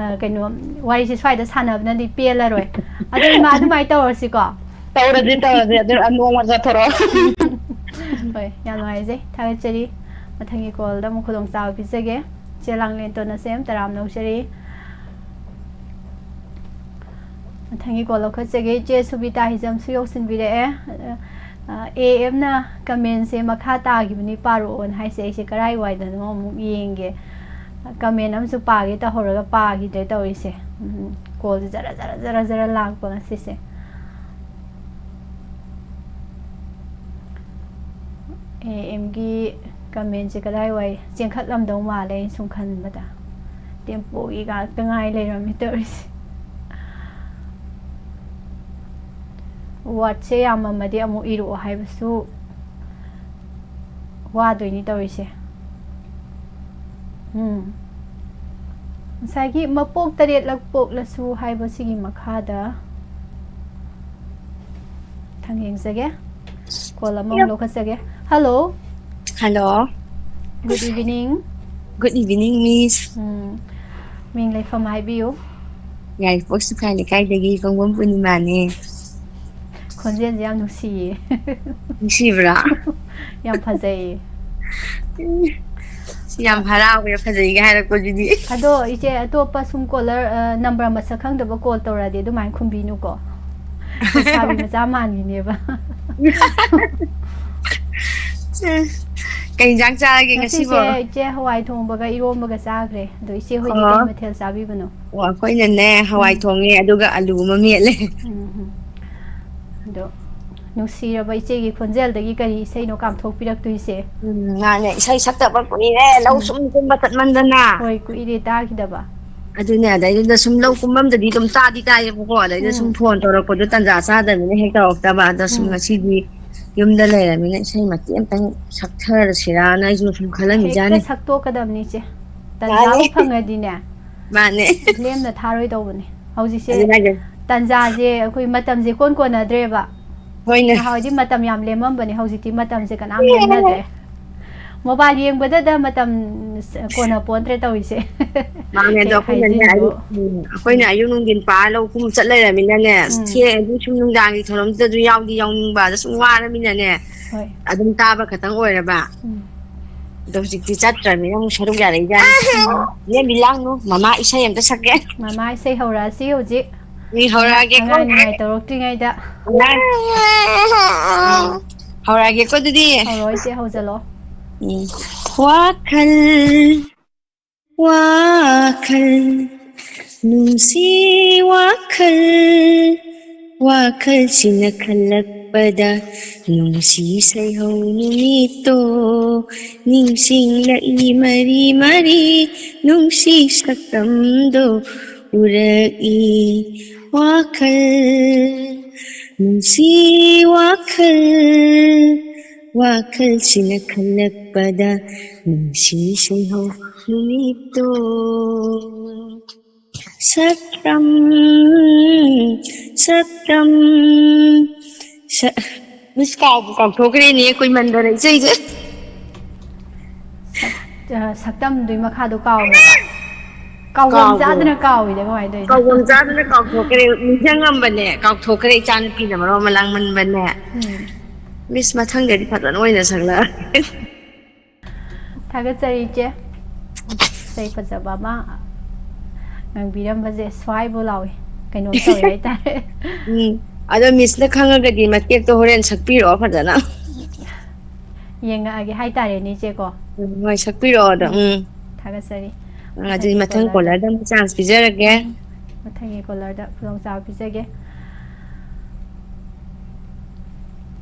ꯑ, ꯀꯩꯅꯣ, ꯋꯥꯔꯤꯁꯦ ꯁ꯭ꯋꯥꯏꯗ ꯁꯥꯟꯅꯕꯅꯗꯤ ꯄꯦꯜꯂꯔꯣꯏ꯫ ꯑꯗꯣ ꯏꯃꯥ, ꯑꯗꯨꯃꯥꯏꯅ ꯇꯧꯔꯁꯤꯀꯣ? ꯇꯧꯔꯁꯤ, ꯇꯧꯔꯁꯤ꯫ ꯑꯗꯨ ꯅꯣꯡꯃ ꯆꯠꯊꯣꯔꯛꯑꯣ꯫ ꯍꯣꯏ, ꯌꯥꯝ ꯅꯨꯡꯉꯥꯏꯖꯩ, ꯊꯥꯒꯠꯆꯔꯤ꯫ ꯃꯊꯪꯒꯤ ꯀꯣꯜꯗ ꯑꯃꯨꯛ ꯈꯨꯗꯣꯡꯆꯥꯕ ꯄꯤꯖꯒꯦ꯫ ꯆꯦ ꯂꯥꯡꯂꯦꯟꯇꯣꯟ ꯑꯁꯦꯝ, ꯇꯔꯥꯝꯅ ꯑꯣꯛꯆꯔꯤ꯫ ꯃꯊꯪꯒꯤ ꯀꯣꯜ ꯂꯧꯈꯠꯆꯒꯦ꯫ ꯏꯆꯦ ꯁꯨꯕꯤꯇꯥ ꯍꯤꯖꯝꯁꯨ ꯌꯧꯁꯤꯟꯕꯤꯔꯛꯑꯦ꯫ ꯑꯦ ꯑꯦꯝꯅ ꯀꯃꯦꯟꯁꯦ ꯃꯈꯥ ꯇꯥꯈꯤꯕꯅꯤ, ꯄꯥꯔꯛꯑꯣꯅ ꯍꯥꯏꯁꯦ꯫ ꯑꯩꯁꯦ ꯀꯔꯥꯏ ꯋꯥꯏꯗꯅꯣ ꯑꯃꯨꯛ ꯌꯦꯡꯒꯦ꯫ ꯀꯃꯦꯟ ꯑꯃꯁꯨ ꯄꯥꯒꯦ ꯇꯧꯍꯧꯔꯒ ꯄꯥꯈꯤꯗ꯭ꯔꯦ ꯇꯧꯔꯤꯁꯦ꯫ ꯎꯝ, ꯀꯣꯜꯁꯦ ꯖꯔ ꯖꯔ ꯖꯔ ꯖꯔ ꯂꯥꯛꯄ ꯉꯁꯤꯁꯦ꯫ ꯑꯦ ꯑꯦꯝꯒꯤ ꯀꯃꯦꯟꯁꯦ ꯀꯗꯥꯏꯋꯥꯏ ꯆꯦꯟꯈꯠꯂꯝꯗꯧ ꯃꯥꯜꯂꯦ, ꯑꯩꯅ ꯁꯨꯝ ꯈꯟꯕꯗ꯫ ꯇꯦꯝꯄꯣꯒꯤ ꯉꯥꯛꯇ ꯉꯥꯏ ꯂꯩꯔꯝꯃꯤ ꯇꯧꯔꯤꯁꯦ꯫ ꯋꯥꯔꯗꯁꯦ ꯌꯥꯝꯃꯝꯃꯗꯤ ꯑꯃꯨꯛ ꯏꯔꯛꯑꯣ ꯍꯥꯏꯕꯁꯨ ꯋꯥꯗꯣꯏꯅꯤ ꯇꯧꯔꯤꯁꯦ꯫ ꯎꯝ꯫ ꯉꯁꯥꯏꯒꯤ ꯃꯄꯣꯛ ꯇꯔꯦꯠꯂꯛ ꯄꯣꯛꯂꯁꯨ ꯍꯥꯏꯕꯁꯤꯒꯤ ꯃꯈꯥꯗ ꯊꯪ ꯌꯦꯡꯖꯒꯦ꯫ ꯀꯣꯜ ꯑꯃꯃꯨꯛ ꯂꯧꯈꯠꯆꯒꯦ꯫ Hello꯫ Hello. Good evening꯫ Good evening, Miss. Um. ꯃꯤꯡ ꯂꯩꯐꯝ ꯍꯥꯏꯕꯤꯌꯨ꯫ ꯌꯥꯏꯔꯤꯄꯣꯛ ꯁꯤꯐꯥꯏ ꯂꯩꯀꯥꯏꯗꯒꯤ ꯈꯣꯡꯕꯝ ꯄꯨꯔꯅꯤꯃꯥꯅꯦ꯫ ꯈꯣꯟꯖꯦꯜꯁꯦ ꯌꯥꯝ ꯅꯨꯡꯁꯤꯌꯦ꯫ ꯅꯨꯡꯁꯤꯕ꯭ꯔꯥ? ꯌꯥꯝ ꯐꯖꯩꯌꯦ꯫ ꯌꯥꯝ ꯍꯔꯥꯎꯋꯦ, ꯐꯖꯩꯒ ꯍꯥꯏꯔꯛꯄꯁꯤꯗꯤ꯫ ꯑꯗꯣ ꯏꯆꯦ, ꯑꯇꯣꯞꯄ ꯁꯨꯝ ꯀꯣꯂꯔ, ꯑ, ꯅꯝꯕꯔ ꯃꯁꯛ ꯈꯪꯗꯕ ꯀꯣꯜ ꯇꯧꯔꯛꯑꯗꯤ ꯑꯗꯨꯃꯥꯏꯅ ꯈꯨꯝꯕꯤꯅꯨꯀꯣ꯫ ꯂꯩꯁꯥꯕꯤ ꯃꯆꯥ ꯃꯥꯟꯈꯤꯅꯦꯕ꯫ ꯀꯩ ꯌꯦꯟꯖꯥꯡ ꯆꯥꯔꯒꯦ ꯉꯁꯤꯕꯣ? ꯉꯁꯤꯁꯦ ꯏꯆꯦ ꯍꯋꯥꯏ ꯊꯣꯡꯕꯒ ꯏꯔꯣꯝꯕꯒ ꯆꯥꯈ꯭ꯔꯦ꯫ ꯑꯗꯣ ꯏꯆꯦ ꯍꯣꯏꯗꯤ ꯀꯩ ꯑꯣ꯫ ꯃꯊꯦꯜ ꯆꯥꯕꯤꯕꯅꯣ? ꯑꯣ, ꯑꯩꯈꯣꯏꯅꯅꯦ ꯍꯋꯥꯏ ꯎꯝ꯫ ꯊꯣꯡꯉꯦ ꯑꯗꯨꯒ ꯑꯂꯨ ꯑꯃ ꯃꯦꯠꯂꯦ꯫ ꯎꯝ, ꯎꯝ꯫ ꯑꯗꯣ ꯅꯨꯡꯁꯤꯔꯕ ꯏꯆꯦꯒꯤ ꯈꯣꯟꯖꯦꯜꯗꯒꯤ ꯀꯔꯤ ꯏꯁꯩꯅꯣ ꯀꯥꯝꯊꯣꯛꯄꯤꯔꯛꯇꯣꯏꯁꯦ? ꯎꯝ, ꯃꯥꯅꯦ, ꯏꯁꯩ ꯁꯛꯇꯕ ꯀꯨꯏꯔꯦ, ꯂꯧ ꯎꯝ꯫ ꯁꯨꯝ ꯀꯨꯝꯕ ꯆꯠꯃꯟꯗꯅ꯫ ꯍꯣꯏ, ꯀꯨꯏꯔꯦ ꯇꯥꯈꯤꯗꯕ꯫ ꯑꯗꯨꯅꯦ, ꯑꯗꯩꯗꯨꯗ ꯁꯨꯝ ꯂꯧ ꯀꯨꯝꯕꯝꯗꯗꯤ ꯑꯗꯨꯝ ꯇꯥꯗꯤ ꯇꯥꯏꯌꯦꯕꯀꯣ, ꯑꯗꯩꯗ ꯁꯨꯝ ꯎꯝ꯫ ꯐꯣꯟ ꯇꯧꯔꯛꯄꯗꯣ ꯇꯟꯖꯥ ꯆꯥꯗꯕꯅꯤꯅ ꯍꯦꯛ ꯇꯧꯔꯛꯇꯕ꯫ ꯑꯗꯣ ꯁꯨꯝ ꯎꯝ꯫ ꯉꯁꯤꯗꯤ ꯌꯨꯝꯗ ꯂꯩꯔꯃꯤꯅ ꯏꯁꯩ ꯃꯇꯦꯛ ꯑꯝꯇꯪ ꯁꯛꯊꯔꯁꯤꯔꯥꯅ ꯑꯩꯁꯨ ꯁꯨꯝ ꯍꯦꯛꯇ ꯈꯜꯂꯝꯃꯤꯖꯥꯠꯅꯤ꯫ ꯁꯛꯇꯣꯛꯀꯗꯕꯅꯤ ꯏꯆꯦ꯫ ꯃꯥꯅꯦ꯫ ꯇꯟꯖꯥꯕꯨ ꯐꯪꯉꯗꯤꯅꯦ, ꯃꯥꯅꯦ꯫ ꯂꯦꯝꯅ ꯊꯥꯔꯣꯏꯗꯧꯕꯅꯤ꯫ ꯍꯧꯖꯤꯛꯁꯦ ꯑꯗꯨꯅ ꯑꯩꯁꯦ ꯇꯟꯖꯥꯁꯦ ꯑꯩꯈꯣꯏ ꯃꯇꯝꯁꯦ ꯀꯣꯟ ꯀꯣꯟꯅꯗ꯭ꯔꯦꯕ꯫ ꯍꯣꯏꯅꯦ꯫ ꯅꯍꯥꯟꯋꯥꯏꯗꯤ ꯃꯇꯝ ꯌꯥꯝ ꯂꯦꯝꯃꯝꯕꯅꯦ, ꯍꯧꯖꯤꯛꯇꯤ ꯃꯇꯝꯁꯦ ꯀꯅꯥꯝ ꯂꯦꯝꯅꯗ꯭ꯔꯦ꯫ ꯃꯣꯕꯥꯏꯜ ꯌꯦꯡꯕꯗꯗ ꯃꯇꯝ ꯀꯣꯟꯅ ꯄꯣꯟꯗ꯭ꯔꯦ ꯇꯧꯔꯤꯁꯦ꯫ ꯃꯥꯅꯦ, ꯑꯗꯣ ꯍꯦꯛ ꯑꯩꯈꯣꯏꯅꯅꯦ ꯍꯥꯏꯖꯤꯟꯕꯨ꯫ ꯑꯌꯨꯛ, ꯎꯝ, ꯑꯩꯈꯣꯏꯅ ꯑꯌꯨꯛ ꯅꯨꯡꯊꯤꯟ ꯄꯥꯔ ꯂꯧ ꯀꯨꯝ ꯆꯠ ꯂꯩꯔꯃꯤꯅꯅꯦ, ꯎꯝ꯫ ꯊꯦꯡꯉꯗꯤ ꯁꯨꯝ ꯅꯨꯡꯗꯥꯡꯒꯤ ꯊꯧꯔꯝꯁꯤꯗꯁꯨ ꯌꯥꯎꯗꯤ ꯌꯥꯎꯅꯤꯡꯕ, ꯑꯗ ꯁꯨꯝ ꯋꯥꯔꯃꯤꯅꯅꯦ, ꯍꯣꯏ꯫ ꯑꯗꯨꯝ ꯇꯥꯕ ꯈꯛꯇꯪ ꯑꯣꯏꯔꯕ꯫ ꯎꯝ꯫ ꯑꯗꯣ ꯍꯧꯖꯤꯛꯇꯤ ꯆꯠꯇ꯭ꯔꯕꯅꯤꯅ ꯑꯃꯨꯛ ꯁꯔꯨꯛ ꯌꯥꯔꯛꯏꯖꯥꯠꯅꯤ꯫ ꯏꯕꯦꯝꯕꯤ ꯂꯥꯡꯅꯨ, ꯃꯃꯥ ꯏꯁꯩ ꯑꯝꯇ ꯁꯛꯀꯦ꯫ ꯃꯃꯥ ꯏꯁꯩ ꯍꯧꯔꯛꯑꯁꯤ ꯍꯧꯖꯤꯛ꯫ ꯃꯤ ꯍꯧꯔꯛꯑꯒꯦꯀꯣ꯫ ꯑꯉꯥꯡ ꯅꯤꯡꯉꯥꯏ ꯇꯧꯔꯛꯇ꯭ꯔꯤꯉꯩꯗ꯫ ꯑꯉꯥꯡ꯫ ꯍꯧꯔꯛꯑꯒꯦꯀꯣ ꯑꯗꯨꯗꯤ꯫ ꯍꯧꯔꯛꯑꯣ ꯏꯆꯦ, ꯍꯧꯖꯜꯂꯣ꯫ ꯎꯝ꯫ ꯋꯥꯈꯜ, ꯋꯥꯈꯜ, ꯅꯨꯡꯁꯤ ꯋꯥꯈꯜ, ꯋꯥꯈꯜꯁꯤꯅ ꯈꯜꯂꯛꯄꯗ ꯅꯨꯡꯁꯤ ꯁꯩꯍꯧ ꯅꯨꯃꯤꯠꯇꯣ ꯅꯤꯡꯁꯤꯡꯂꯛꯏ ꯃꯔꯤ ꯃꯔꯤ, ꯅꯨꯡꯁꯤ ꯁꯛꯇꯝꯗꯣ ꯎꯔꯛꯏ ꯋꯥꯈꯜ, ꯅꯨꯡꯁꯤ ꯋꯥꯈꯜ, ꯋꯥꯈꯜꯁꯤꯅ ꯈꯜꯂꯛꯄꯗ ꯅꯨꯡꯁꯤ ꯁꯩꯍꯧ ꯅꯨꯃꯤꯠꯇꯣ꯫ ꯁꯛꯇꯝ, ꯁꯛꯇꯝ, ꯁ-, ꯃꯤꯁ ꯀꯥꯎꯕꯨ ꯀꯥꯎꯊꯣꯛꯈ꯭ꯔꯦꯅꯦ, ꯀꯨꯏꯃꯟꯗꯅ ꯏꯁꯩꯁꯦ꯫ ꯁꯛ-, ꯑ, ꯁꯛꯇꯝꯗꯨꯒꯤ ꯃꯈꯥꯗꯣ ꯀꯥꯎꯈ꯭ꯔꯕ? ꯀꯥꯎꯐꯝ ꯀꯥꯎꯈ꯭ꯔꯦ꯫ ꯆꯥꯗꯅ ꯀꯥꯎꯋꯤꯗ ꯀꯃꯥꯏꯅ ꯇꯧꯔꯤꯅꯣ? ꯀꯥꯎꯐꯝ ꯆꯥꯗꯅ ꯀꯥꯎꯊꯣꯛꯈ꯭ꯔꯦ, ꯅꯤꯡꯁꯤꯡꯉꯝꯕꯅꯦ, ꯀꯥꯎꯊꯣꯛꯈ꯭ꯔꯦ, ꯏꯆꯥꯅꯨꯄꯤꯅ ꯃꯔꯣꯟ ꯑꯃ ꯂꯥꯡꯃꯟꯕꯅꯦ꯫ ꯎꯝ꯫ ꯃꯤꯁ, ꯃꯊꯪꯗꯗꯤ ꯐꯖꯅ ꯑꯣꯏꯅ ꯁꯛꯂꯛꯑꯒꯦ꯫ ꯊꯥꯒꯠꯆꯔꯤ ꯏꯆꯦ꯫ ꯏꯁꯩ ꯐꯖꯕ ꯑꯃ ꯉꯪꯕꯤꯔꯝꯕꯁꯦ ꯁ꯭ꯋꯥꯏꯕꯨ ꯂꯥꯎꯏ꯫ ꯀꯩꯅꯣꯝ ꯇꯧꯋꯦ ꯍꯥꯏꯇꯥꯔꯦ꯫ ꯎꯝ꯫ ꯑꯗꯣ ꯃꯤꯁꯅ ꯈꯪꯉꯒꯗꯤ ꯃꯇꯦꯛꯇꯣ ꯍꯣꯔꯦꯟ ꯁꯛꯄꯤꯔꯛꯑꯣ ꯐꯖꯅ꯫ ꯌꯦꯡꯉꯛꯑꯒꯦ ꯍꯥꯏꯇꯥꯔꯦꯅꯦ, ꯏꯆꯦꯀꯣ꯫ ꯎꯝ, ꯍꯣꯏ, ꯁꯛꯄꯤꯔꯛꯑꯣ ꯑꯗꯣ꯫ ꯎꯝ꯫ ꯊꯥꯒꯠꯆꯔꯤ꯫ ꯑꯗꯨꯗꯤ ꯃꯊꯪ ꯀꯣꯂꯔꯗ ꯑꯃꯨꯛ ꯆꯥꯟꯁ ꯄꯤꯖꯔꯒꯦ꯫ ꯃꯊꯪꯒꯤ ꯀꯣꯂꯔꯗ ꯈꯨꯗꯣꯡꯆꯥꯕ ꯄꯤꯖꯒꯦ꯫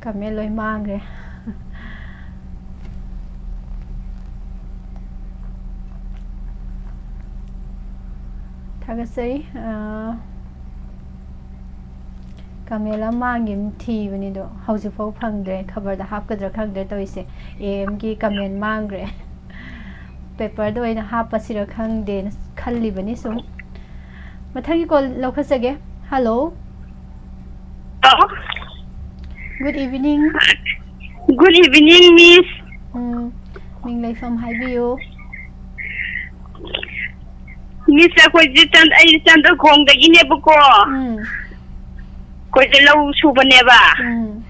ꯀꯃꯦꯟ ꯂꯣꯏ ꯃꯥꯡꯈ꯭ꯔꯦ꯫ ꯊꯥꯒꯠꯆꯔꯤ꯫ ꯑ, ꯀꯃꯦꯟ ꯑꯃ ꯃꯥꯡꯈꯤꯕꯅꯤ, ꯊꯤꯕꯅꯤꯗꯣ ꯍꯧꯖꯤꯛꯐꯥꯎ ꯐꯪꯗ꯭ꯔꯦ꯫ ꯈꯕꯔꯗ ꯍꯥꯞꯀꯗ꯭ꯔꯥ ꯈꯪꯗ꯭ꯔꯦ ꯇꯧꯔꯤꯁꯦ꯫ ꯑꯦ ꯑꯦꯝꯒꯤ ꯀꯃꯦꯟ ꯃꯥꯡꯈ꯭ꯔꯦ꯫ ꯄꯦꯄꯔꯗ ꯑꯣꯏꯅ ꯍꯥꯞꯄꯁꯤꯔ ꯈꯪꯗꯦꯅ ꯈꯜꯂꯤꯕꯅꯤ ꯁꯨꯝ꯫ ꯃꯊꯪꯒꯤ ꯀꯣꯜ ꯂꯧꯈꯠꯆꯒꯦ꯫ Hello. Good evening꯫ Good evening, Miss. Um, ꯃꯤꯡ ꯂꯩꯐꯝ ꯍꯥꯏꯕꯤꯌꯨ꯫ Miss, ꯑꯩꯈꯣꯏꯁꯦ ꯆꯟ- ꯑꯩ ꯆꯟꯗ꯭ꯔꯈꯣꯡꯗꯒꯤꯅꯦꯕꯀꯣ꯫ ꯎꯝ꯫ ꯑꯩꯈꯣꯏꯁꯦ ꯂꯧ ꯁꯨꯕꯅꯦꯕ꯫ ꯎꯝ꯫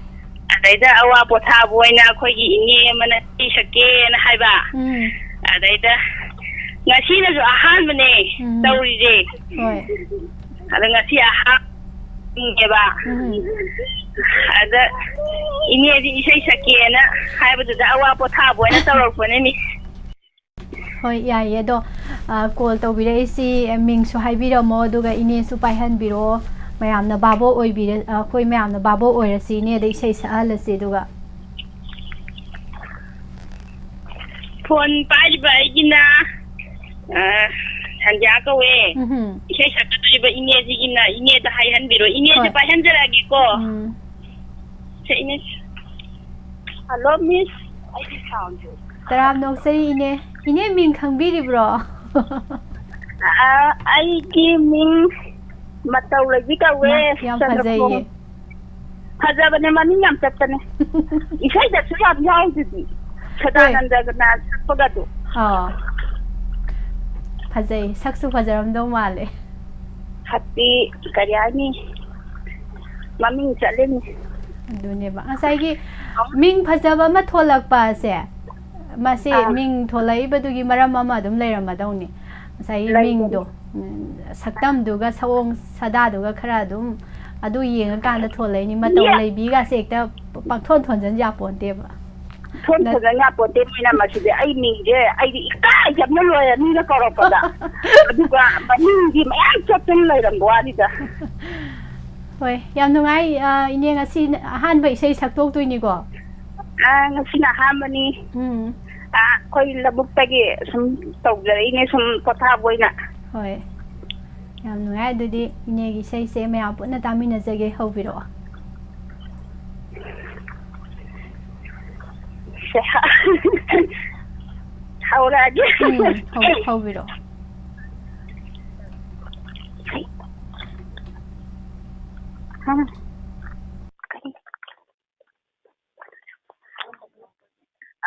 ꯑꯗꯩꯗ ꯑꯋꯥ ꯄꯣꯊꯥꯕ ꯑꯣꯏꯅ ꯑꯩꯈꯣꯏꯒꯤ ꯏꯅꯦ ꯑꯃꯅ ꯏꯁꯩ ꯁꯛꯀꯦꯅ ꯍꯥꯏꯕ꯫ ꯎꯝ꯫ ꯑꯗꯩꯗ ꯉꯁꯤꯅꯁꯨ ꯑꯍꯥꯟꯕꯅꯦ ꯎꯝ꯫ ꯇꯧꯔꯤꯁꯦ꯫ ꯍꯣꯏ꯫ ꯑꯗ ꯉꯁꯤ ꯑꯍꯥꯟꯕꯅꯦꯕ꯫ ꯎꯝ꯫ ꯑꯗ ꯏꯅꯦꯗꯤ ꯏꯁꯩ ꯁꯛꯀꯦꯅ ꯍꯥꯏꯕꯗꯨꯗ ꯑꯋꯥ ꯄꯣꯊꯥꯕ ꯑꯣꯏꯅ ꯇꯧꯔꯛꯄꯅꯦ, Miss꯫ ꯍꯣꯏ, ꯌꯥꯏꯌꯦ꯫ ꯑꯗꯣ, ꯑ, ꯀꯣꯜ ꯇꯧꯕꯤꯔꯛꯏꯁꯤ, ꯑ, ꯃꯤꯡꯁꯨ ꯍꯥꯏꯕꯤꯔꯝꯃꯣ, ꯑꯗꯨꯒ ꯏꯅꯦꯁꯨ ꯄꯥꯏꯍꯟꯕꯤꯔꯛꯑꯣ꯫ ꯃꯌꯥꯝꯅ ꯚꯥꯕꯣꯛ ꯑꯣꯏꯕꯤꯔ-, ꯑ, ꯑꯩꯈꯣꯏ ꯃꯌꯥꯝꯅ ꯚꯥꯕꯣꯛ ꯑꯣꯏꯔꯁꯤ, ꯏꯅꯦꯗ ꯏꯁꯩ ꯁꯛꯍꯜꯂꯁꯤ꯫ ꯑꯗꯨꯒ ꯐꯣꯟ ꯄꯥꯏꯔꯤꯕ ꯑꯩꯒꯤꯅ, ꯑ, ꯁꯟꯙ꯭ꯌꯥ ꯀꯧꯋꯦ꯫ ꯎꯝꯍꯨꯝ꯫ ꯏꯁꯩ ꯁꯛꯀꯗꯧꯔꯤꯕ ꯏꯅꯦꯁꯤꯒꯤꯅ ꯏꯅꯦꯗ ꯍꯥꯏꯍꯟꯕꯤꯔꯣ꯫ ꯏꯅꯦꯁꯦ ꯍꯣꯏ꯫ ꯄꯥꯏꯍꯟꯖꯔꯛꯑꯒꯦꯀꯣ꯫ ꯎꯝ꯫ ꯁꯦ, ꯏꯅꯦ꯫ Hello, Miss. ꯑꯩꯒꯤ sound ꯁꯦ꯫ ꯇꯔꯥꯝꯅ ꯑꯣꯛꯆꯔꯤ, ꯏꯅꯦ꯫ ꯏꯅꯦ, ꯃꯤꯡ ꯈꯪꯕꯤꯔꯤꯕ꯭ꯔꯣ? ꯑ, ꯑꯩꯒꯤ ꯃꯤꯡ ꯃꯇꯧ ꯂꯩꯕꯤ ꯀꯧꯋꯦ꯫ ꯃꯥ, ꯌꯥꯝ ꯆꯟꯗ꯭ꯔꯈꯣꯡ꯫ ꯐꯖꯩꯌꯦ꯫ ꯐꯖꯕꯅꯦ, ꯃꯃꯤꯡ ꯌꯥꯝ ꯆꯠꯄꯅꯦ꯫ ꯏꯁꯩꯗꯁꯨ ꯌꯥꯝ ꯌꯥꯎꯗꯨꯗꯤ꯫ ꯁꯗꯥꯅꯟꯗꯒꯅ ꯁꯛꯄꯒꯗꯣ꯫ ꯑꯥ꯫ ꯐꯖꯩ, ꯁꯛꯁꯨ ꯐꯖꯔꯝꯗꯧ ꯃꯥꯜꯂꯦ꯫ ꯍꯥꯏꯗꯤ, ꯀꯔꯤ ꯍꯥꯏꯅꯤ, ꯃꯃꯤꯡ ꯆꯠꯂꯤꯅꯤ꯫ ꯑꯗꯨꯅꯦꯕ꯫ ꯉꯁꯥꯏꯒꯤ ꯃꯤꯡ ꯐꯖꯕ ꯑꯃ ꯊꯣꯂꯛꯄꯁꯦ, ꯃꯁꯤ ꯑꯥ꯫ ꯃꯤꯡ ꯊꯣꯂꯛꯏꯕꯗꯨꯒꯤ ꯃꯔꯝ ꯑꯃ ꯑꯗꯨꯝ ꯂꯩꯔꯝꯃꯗꯧꯅꯤ꯫ ꯉꯁꯥꯏꯒꯤ ꯂꯩꯕꯅꯤ꯫ ꯃꯤꯡꯗꯣ, ꯎꯝ, ꯁꯛꯇꯝꯗꯨꯒ ꯁꯑꯣꯡ ꯁꯥꯗꯥꯗꯨꯒ ꯈꯔ ꯑꯗꯨꯝ ꯑꯗꯨ ꯌꯦꯡꯉꯀꯥꯟꯗ ꯊꯣꯂꯛꯏꯅꯤ꯫ ꯃꯇꯧ ꯌꯦ- ꯂꯩꯕꯤꯒꯁꯦ ꯍꯦꯛꯇ ꯄꯪꯊꯣꯟ ꯊꯣꯟꯖꯟ ꯌꯥꯄꯣꯟꯇꯦꯕ꯫ ꯊꯣꯟ ꯅ- ꯊꯣꯟꯖꯟ ꯌꯥꯄꯣꯟꯇꯦ ꯃꯣꯏꯅ ꯃꯁꯤꯗꯤ꯫ ꯑꯩ ꯃꯤꯡꯁꯦ ꯑꯩꯗꯤ ꯏꯀꯥꯏꯖꯕꯅ ꯂꯣꯏꯔꯦ ꯃꯤꯅ ꯀꯧꯔꯛꯄꯗ꯫ ꯑꯗꯨꯒ ꯃꯃꯤꯡꯗꯤ ꯃꯌꯥꯝ ꯆꯠꯇꯅ ꯂꯩꯔꯝꯕ ꯋꯥꯅꯤꯗ꯫ ꯍꯣꯏ, ꯌꯥꯝ ꯅꯨꯡꯉꯥꯏ꯫ ꯑ, ꯏꯅꯦ, ꯉꯁꯤ ꯑꯍꯥꯟꯕ ꯏꯁꯩ ꯁꯛꯇꯣꯛꯇꯣꯏꯅꯤꯀꯣ? ꯑ, ꯉꯁꯤꯅ ꯑꯍꯥꯟꯕꯅꯤ꯫ ꯎꯝ꯫ ꯑ, ꯑꯩꯈꯣꯏ ꯂꯧꯕꯨꯛꯇꯒꯤ ꯁꯨꯝ ꯇꯧꯖꯔꯛꯏꯅꯦ, ꯁꯨꯝ ꯄꯣꯊꯥꯕ ꯑꯣꯏꯅ꯫ ꯍꯣꯏ, ꯌꯥꯝ ꯅꯨꯡꯉꯥꯏ꯫ ꯑꯗꯨꯗꯤ ꯏꯅꯦꯒꯤ ꯏꯁꯩꯁꯦ ꯃꯌꯥꯝ ꯄꯨꯟꯅ ꯇꯥꯃꯤꯟꯅꯖꯒꯦ, ꯍꯧꯕꯤꯔꯛꯑꯣ꯫ ꯁꯦ, ꯍꯧꯔꯛꯑꯒꯦ꯫ ꯎꯝ, ꯍꯧ-, ꯍꯧꯕꯤꯔꯛꯑꯣ꯫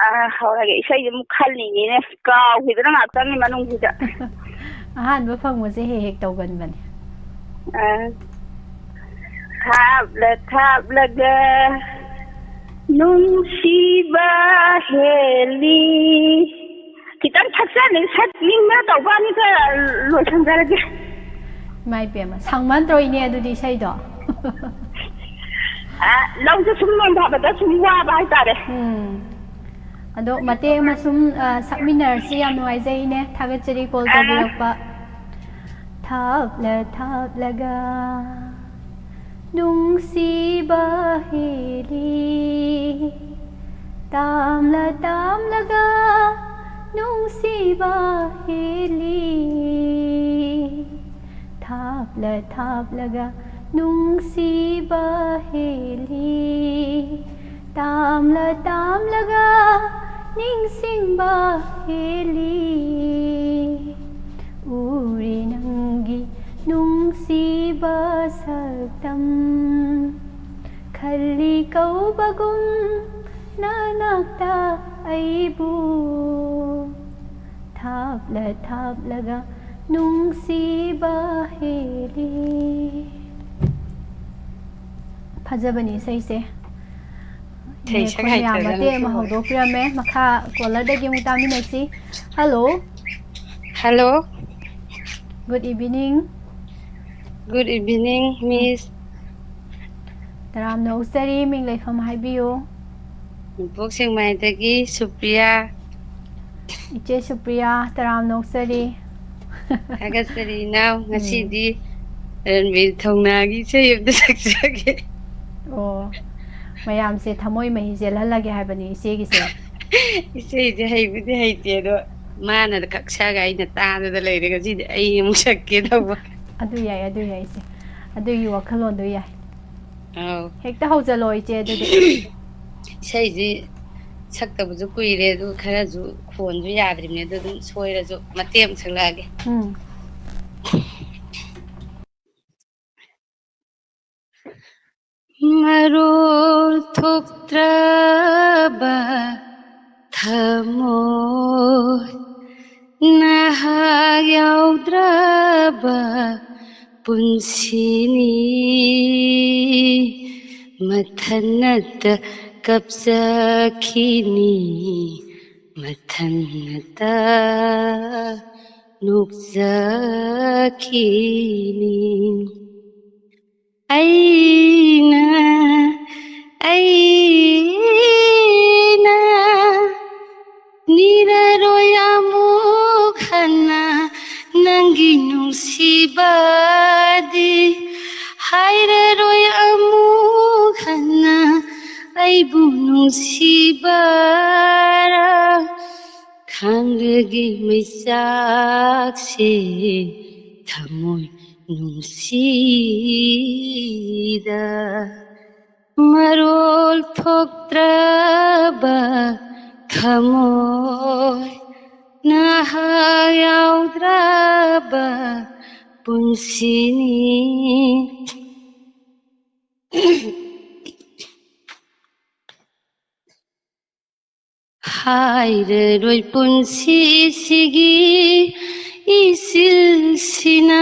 ꯑ, ꯍꯧꯔꯒꯦ꯫ ꯏꯁꯩꯁꯦ ꯑꯃꯨꯛ ꯈꯜꯂꯤꯅꯤꯅꯦ, ꯀꯥꯎꯈꯤꯗꯅ ꯉꯥꯛꯇꯪꯒꯤ ꯃꯅꯨꯡꯁꯤꯗ꯫ ꯑꯍꯥꯟꯕ ꯐꯪꯕꯁꯦ ꯍꯦꯛ ꯍꯦꯛ ꯇꯧꯒꯟꯕꯅꯦ꯫ ꯑ, ꯊꯥꯞꯂ ꯊꯥꯞꯂꯒ ꯅꯨꯡꯁꯤꯕ ꯍꯦꯜꯂꯤ꯫ ꯈꯤꯇꯪ ꯁꯛꯆꯅꯤꯡ-, ꯁꯛꯅꯤꯡꯕ ꯇꯧꯕ ꯑꯅꯤꯇ ꯂꯣꯏꯁꯟꯖꯔꯒꯦ꯫ ꯏꯃꯥ ꯏꯄꯦꯝꯃ, ꯁꯪꯃꯟꯗ꯭ꯔꯣ ꯏꯅꯦ ꯑꯗꯨꯗꯤ ꯏꯁꯩꯗꯣ? ꯑ, ꯂꯧꯁꯦ ꯁꯨꯝ ꯅꯣꯟꯊꯕꯗ ꯁꯨꯝ ꯋꯥꯕ ꯍꯥꯏꯇꯥꯔꯦ꯫ ꯎꯝ꯫ ꯑꯗꯣ ꯃꯇꯦꯛ ꯑꯃ ꯁꯨꯝ, ꯑ, ꯁꯛꯃꯤꯟꯅꯔꯁꯤ꯫ ꯌꯥꯝ ꯅꯨꯡꯉꯥꯏꯖꯩ ꯏꯅꯦ꯫ ꯊꯥꯒꯠꯆꯔꯤ ꯀꯣꯜ ꯑ꯫ ꯇꯧꯕꯤꯔꯛꯄ꯫ ꯊꯥꯞꯂ ꯊꯥꯞꯂꯒ ꯅꯨꯡꯁꯤꯕ ꯍꯦꯜꯂꯤ꯫ ꯇꯥꯝꯂ ꯇꯥꯝꯂꯒ ꯅꯨꯡꯁꯤꯕ ꯍꯦꯜꯂꯤ꯫ ꯊꯥꯞꯂ ꯊꯥꯞꯂꯒ ꯅꯨꯡꯁꯤꯕ ꯍꯦꯜꯂꯤ꯫ ꯇꯥꯝꯂ ꯇꯥꯝꯂꯒ ꯅꯤꯡꯁꯤꯡꯕ ꯍꯦꯜꯂꯤ꯫ ꯎꯔꯦ ꯅꯪꯒꯤ ꯅꯨꯡꯁꯤꯕ ꯁꯛꯇꯝ꯫ ꯈꯜꯂꯤ ꯀꯧꯕꯒꯨꯝ ꯅꯅꯥꯛꯇ ꯑꯩꯕꯨ꯫ ꯊꯥꯞꯂ ꯊꯥꯞꯂꯒ ꯅꯨꯡꯁꯤꯕ ꯍꯦꯜꯂꯤ꯫ ꯐꯖꯕꯅꯤ ꯏꯁꯩꯁꯦ꯫ ꯏꯁꯩ ꯏꯅꯦ ꯁꯛ ꯈꯣꯟ ꯃꯌꯥꯝ ꯍꯩꯇꯗꯅ ꯃꯇꯦꯛ ꯑꯃ ꯁꯤꯕꯨ꯫ ꯍꯧꯗꯣꯛꯄꯤꯔꯝꯃꯦ꯫ ꯃꯈꯥ ꯀꯣꯂꯔꯗꯒꯤ ꯑꯃꯨꯛ ꯇꯥꯃꯤꯟꯅꯁꯤ꯫ Hello. Hello. Good evening꯫ Good evening, um. Miss꯫ ꯇꯔꯥꯝꯅ ꯑꯣꯛꯆꯔꯤ, ꯃꯤꯡ ꯂꯩꯐꯝ ꯍꯥꯏꯕꯤꯌꯨ꯫ ꯅꯣꯡꯄꯣꯛ ꯁꯦꯛꯃꯥꯏꯗꯒꯤ ꯁꯨꯄ꯭ꯔꯤꯌꯥ꯫ ꯏꯆꯦ ꯁꯨꯄ꯭ꯔꯤꯌꯥ, ꯇꯔꯥꯝꯅ ꯑꯣꯛꯆꯔꯤ꯫ ꯊꯥꯒꯠꯆꯔꯤ ꯏꯅꯥꯎ꯫ ꯎꯝ꯫ ꯉꯁꯤꯗꯤ ꯔꯟꯕꯤꯔ ꯊꯧꯅꯥꯒꯤ ꯏꯁꯩ ꯑꯝꯇ ꯁꯛꯆꯒꯦ꯫ ꯑꯣ, ꯃꯌꯥꯝꯁꯦ ꯊꯃꯣꯏ ꯃꯍꯤ ꯆꯦꯜꯍꯜꯂꯒꯦ ꯍꯥꯏꯕꯅꯤ ꯏꯆꯦꯒꯤꯁꯦ꯫ ꯏꯁꯩꯁꯦ ꯍꯩꯕꯨꯗꯤ ꯍꯩꯇꯦ, ꯑꯗꯣ ꯃꯥꯅ ꯈꯛ ꯁꯛꯑꯒ ꯑꯩꯅ ꯇꯥꯗꯅ ꯂꯩꯔꯦ꯫ ꯉꯁꯤꯗꯤ ꯑꯩ ꯑꯃꯨꯛ ꯁꯛꯀꯦ ꯇꯧꯕ꯫ ꯑꯗꯨ ꯌꯥꯏ, ꯑꯗꯨ ꯌꯥꯏ ꯏꯆꯦ꯫ ꯑꯗꯨꯒꯤ ꯋꯥꯈꯜꯂꯣꯟꯗꯣ ꯌꯥꯏ꯫ ꯑꯧ꯫ ꯍꯦꯛꯇ ꯍꯧꯖꯜꯂꯣ ꯏꯆꯦ ꯑꯗꯨꯗꯤ꯫ ꯏꯁꯩꯁꯤ ꯁꯛꯇꯕꯁꯨ ꯀꯨꯏꯔꯦ, ꯑꯗꯨ ꯈꯔꯁꯨ ꯈꯣꯟꯁꯨ ꯌꯥꯗ꯭ꯔꯤꯕꯅꯦ, ꯑꯗꯨ ꯑꯗꯨꯝ ꯁꯣꯏꯔꯁꯨ ꯃꯇꯦꯛ ꯑꯃ ꯁꯛꯂꯛꯑꯒꯦ꯫ ꯎꯝ꯫ ꯃꯔꯣꯜ ꯊꯣꯛꯇ꯭ꯔꯕ ꯊꯃꯣꯏ, ꯅꯍꯥꯛ ꯌꯥꯎꯗ꯭ꯔꯕ ꯄꯨꯟꯁꯤꯅꯤ꯫ ꯃꯊꯟꯅꯇ ꯀꯞꯆꯈꯤꯅꯤ, ꯃꯊꯟꯅꯇ ꯅꯣꯛꯆꯈꯤꯅꯤ꯫ ꯑꯩꯅ, ꯑꯩꯅ ꯅꯤꯔꯔꯣꯏ ꯑꯃꯨꯛ ꯍꯟꯅ ꯅꯪꯒꯤ ꯅꯨꯡꯁꯤꯕꯗꯤ, ꯍꯥꯏꯔꯔꯣꯏ ꯑꯃꯨꯛ ꯍꯟꯅ ꯑꯩꯕꯨ ꯅꯨꯡꯁꯤꯕꯔꯥ꯫ ꯈꯥꯡꯂꯒꯤ ꯃꯩꯆꯥꯛꯁꯦ ꯊꯃꯣꯏ ꯅꯨꯡꯁꯤꯗ, ꯃꯔꯣꯜ ꯊꯣꯛꯇ꯭ꯔꯕ ꯊꯃꯣꯏ, ꯅꯍꯥꯛ ꯌꯥꯎꯗ꯭ꯔꯕ ꯄꯨꯟꯁꯤꯅꯤ꯫ ꯍꯥꯏꯔꯔꯣꯏ ꯄꯨꯟꯁꯤꯁꯤꯒꯤ ꯏꯆꯤꯜꯁꯤꯅ,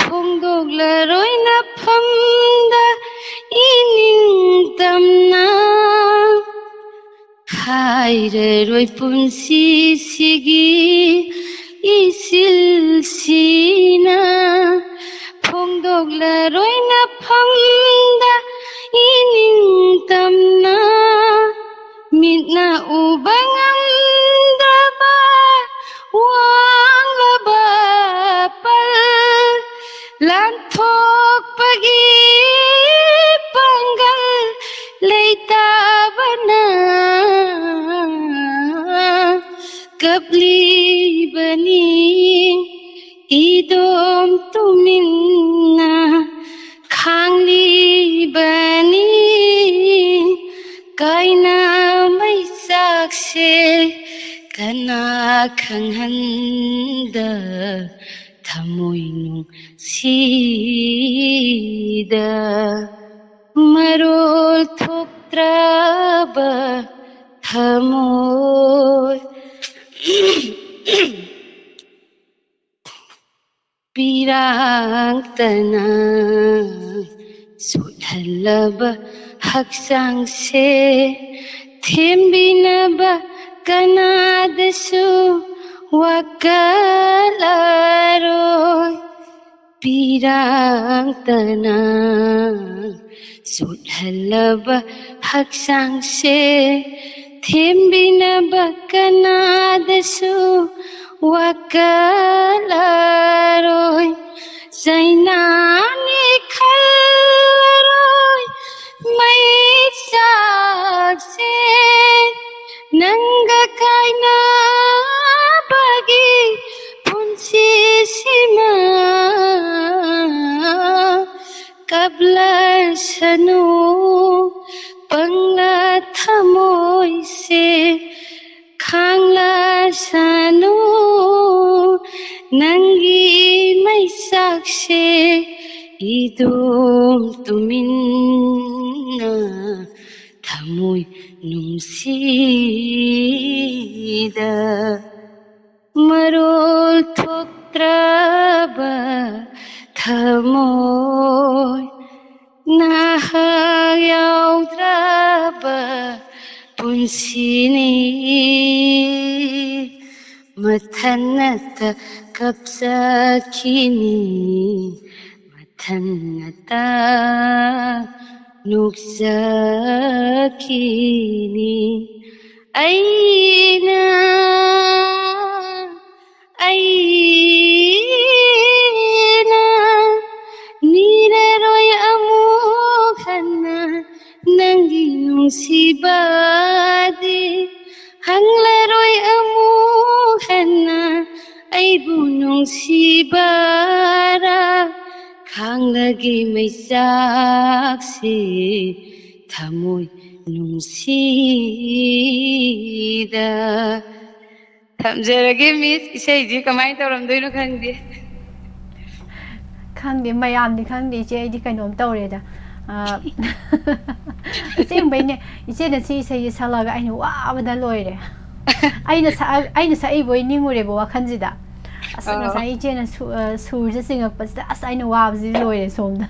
ꯐꯣꯡꯗꯣꯛꯂꯔꯣꯏ ꯅꯐꯝꯗ ꯏꯅꯤꯡꯇꯝꯅ꯫ ꯍꯥꯏꯔꯔꯣꯏ ꯄꯨꯟꯁꯤꯁꯤꯒꯤ ꯏꯆꯤꯜꯁꯤꯅ, ꯐꯣꯡꯗꯣꯛꯂꯔꯣꯏ ꯅꯐꯝꯗ ꯏꯅꯤꯡꯇꯝꯅ꯫ ꯀꯞꯂꯤꯕꯅꯤ ꯏꯗꯣꯝ ꯇꯨꯃꯤꯟꯅ ꯈꯥꯡꯂꯤꯕꯅꯤ꯫ ꯀꯥꯏꯅ ꯃꯩꯆꯥꯛꯁꯦ ꯀꯅꯥ ꯈꯪꯍꯟꯗ ꯊꯃꯣꯏ ꯅꯨꯡꯁꯤꯗ ꯃꯔꯣꯜ ꯊꯣꯛꯇ꯭ꯔꯕ ꯊꯃꯣꯏ ꯄꯤꯔꯥꯡꯇꯅ ꯁꯣꯠꯍꯜꯂꯕ ꯍꯛꯆꯥꯡꯁꯦ ꯊꯦꯝꯕꯤꯅꯕ ꯀꯅꯥꯗꯁꯨ ꯋꯥꯀꯠꯂꯔꯣꯏ꯫ ꯄꯤꯔꯥꯡꯇꯅ ꯁꯣꯠꯍꯜꯂꯕ ꯍꯛꯆꯥꯡꯁꯦ ꯊꯦꯝꯕꯤꯅꯕ ꯀꯅꯥꯗꯁꯨ ꯋꯥꯀꯠꯂꯔꯣꯏ꯫ ꯆꯩꯅꯥꯅꯤ ꯈꯜꯂꯔꯣꯏ ꯃꯩꯆꯥꯛꯁꯦ ꯅꯪꯒ ꯀꯥꯏꯅꯕꯒꯤ ꯄꯨꯟꯁꯤꯁꯤꯃ꯫ ꯀꯞꯂꯁꯅꯨ ꯄꯪꯂꯥ ꯊꯃꯣꯏꯁꯦ ꯈꯥꯡꯂꯁꯅꯨ ꯅꯪꯒꯤ ꯃꯩꯆꯥꯛꯁꯦ ꯏꯗꯣꯝ ꯇꯨꯃꯤꯟꯅ ꯊꯃꯣꯏ ꯅꯨꯡꯁꯤꯗ ꯃꯔꯣꯜ ꯊꯣꯛꯇ꯭ꯔꯕ ꯊꯃꯣꯏ ꯅꯍꯥꯛ ꯌꯥꯎꯗ꯭ꯔꯕ ꯄꯨꯟꯁꯤꯅꯤ꯫ ꯃꯊꯟꯅꯇ ꯀꯞꯆꯈꯤꯅꯤ ꯃꯊꯟꯅꯇ ꯅꯣꯛꯆꯈꯤꯅꯤ꯫ ꯑꯩꯅ ꯑꯩꯅ ꯅꯤꯔꯔꯣꯏ ꯑꯃꯨꯛ ꯍꯟꯅ ꯅꯪꯒꯤ ꯅꯨꯡꯁꯤꯕꯗꯤ ꯍꯪꯂꯔꯣꯏ ꯑꯃꯨꯛ ꯍꯦꯟꯅ ꯑꯩꯕꯨ ꯅꯨꯡꯁꯤꯕꯔꯥ? ꯈꯥꯡꯂꯒꯦ ꯃꯩꯆꯥꯛꯁꯤ ꯊꯃꯣꯏ ꯅꯨꯡꯁꯤꯗ꯫ ꯊꯝꯖꯔꯒꯦ, ꯃꯤꯁ꯫ ꯏꯁꯩꯁꯤ ꯀꯃꯥꯏꯅ ꯇꯧꯔꯝꯗꯣꯏꯅꯣ ꯈꯪꯗꯦ꯫ ꯈꯪꯗꯦ, ꯃꯌꯥꯝꯗꯤ ꯈꯪꯗꯦ, ꯏꯆꯦ, ꯑꯩꯗꯤ ꯀꯩꯅꯣꯝ ꯇꯧꯔꯦꯗ꯫ ꯑ, ꯑꯁꯦꯡꯕꯩꯅꯦ, ꯏꯆꯦꯅ ꯁꯤ ꯏꯁꯩꯁꯦ ꯁꯛꯂꯒ ꯑꯩꯅ ꯋꯥꯕꯗ ꯂꯣꯏꯔꯦ꯫ ꯑꯩꯅ ꯁꯛ-, ꯑꯩꯅ ꯁꯛꯏꯕꯣꯏ ꯅꯤꯡꯉꯨꯔꯦꯕ ꯋꯥꯈꯜꯁꯤꯗ꯫ ꯑꯁ, ꯑꯥ꯫ ꯉꯁꯥꯏ ꯏꯆꯦꯅ ꯁꯨ-, ꯑ, ꯁꯨꯔꯁꯦ ꯆꯤꯡꯉꯛꯄꯁꯤꯗ, ꯑꯁ, ꯑꯩꯅ ꯋꯥꯕꯁꯤꯗꯤ ꯂꯣꯏꯔꯦ ꯁꯣꯝꯗ꯫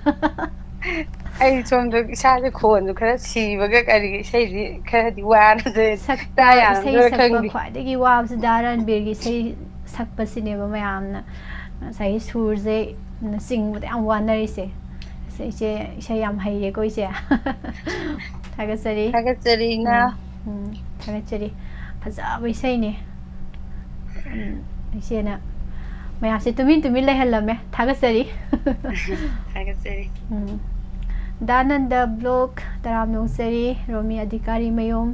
ꯑꯩ ꯁꯣꯝꯗ ꯏꯁꯥꯁꯦ ꯈꯣꯟꯁꯨ ꯈꯔ ꯁꯤꯕꯒ ꯀꯔꯤꯒ ꯏꯁꯩꯁꯤ ꯈꯔꯗꯤ ꯋꯥꯔꯁꯦ ꯁꯛꯄ, ꯇꯥ ꯏꯁꯩ ꯌꯥꯔꯝꯗꯣꯏꯔꯥ ꯁꯛꯄ ꯈꯪꯗꯦ꯫ ꯈ꯭ꯋꯥꯏꯗꯒꯤ ꯋꯥꯕꯁꯤ ꯗꯥ ꯔꯟꯕꯤꯔꯒꯤ ꯏꯁꯩ ꯁꯛꯄꯁꯤꯅꯦꯕ ꯃꯌꯥꯝꯅ꯫ ꯉꯁꯥꯏꯒꯤ ꯁꯨꯔꯁꯦ ꯆꯤꯡꯕꯗ ꯌꯥꯝ ꯋꯥꯅꯔꯤꯁꯦ꯫ ꯑꯁ, ꯏꯆꯦ ꯏꯁꯩ ꯌꯥꯝ ꯍꯩꯔꯦꯀꯣ, ꯏꯆꯦ꯫ ꯊꯥꯒꯠꯆꯔꯤ꯫ ꯊꯥꯒꯠꯆꯔꯤ, ꯏꯅꯥ꯫ ꯎꯝ, ꯎꯝ, ꯊꯥꯒꯠꯆꯔꯤ꯫ ꯐꯖꯕ ꯏꯁꯩꯅꯦ꯫ ꯎꯝ, ꯏꯆꯦꯅ ꯃꯌꯥꯝꯁꯦ ꯇꯨꯃꯤꯟ ꯇꯨꯃꯤꯟ ꯂꯩꯍꯜꯂꯝꯃꯦ꯫ ꯊꯥꯒꯠꯆꯔꯤ꯫ ꯊꯥꯒꯠꯆꯔꯤ꯫ ꯎꯝ꯫ ꯗꯥꯅꯟꯗ ꯕ꯭ꯂꯣꯛ, ꯇꯔꯥꯝꯅ ꯑꯣꯛꯆꯔꯤ꯫ ꯔꯣꯃꯤ ꯑꯙꯤꯀꯥꯔꯤ ꯃꯌꯨꯝ,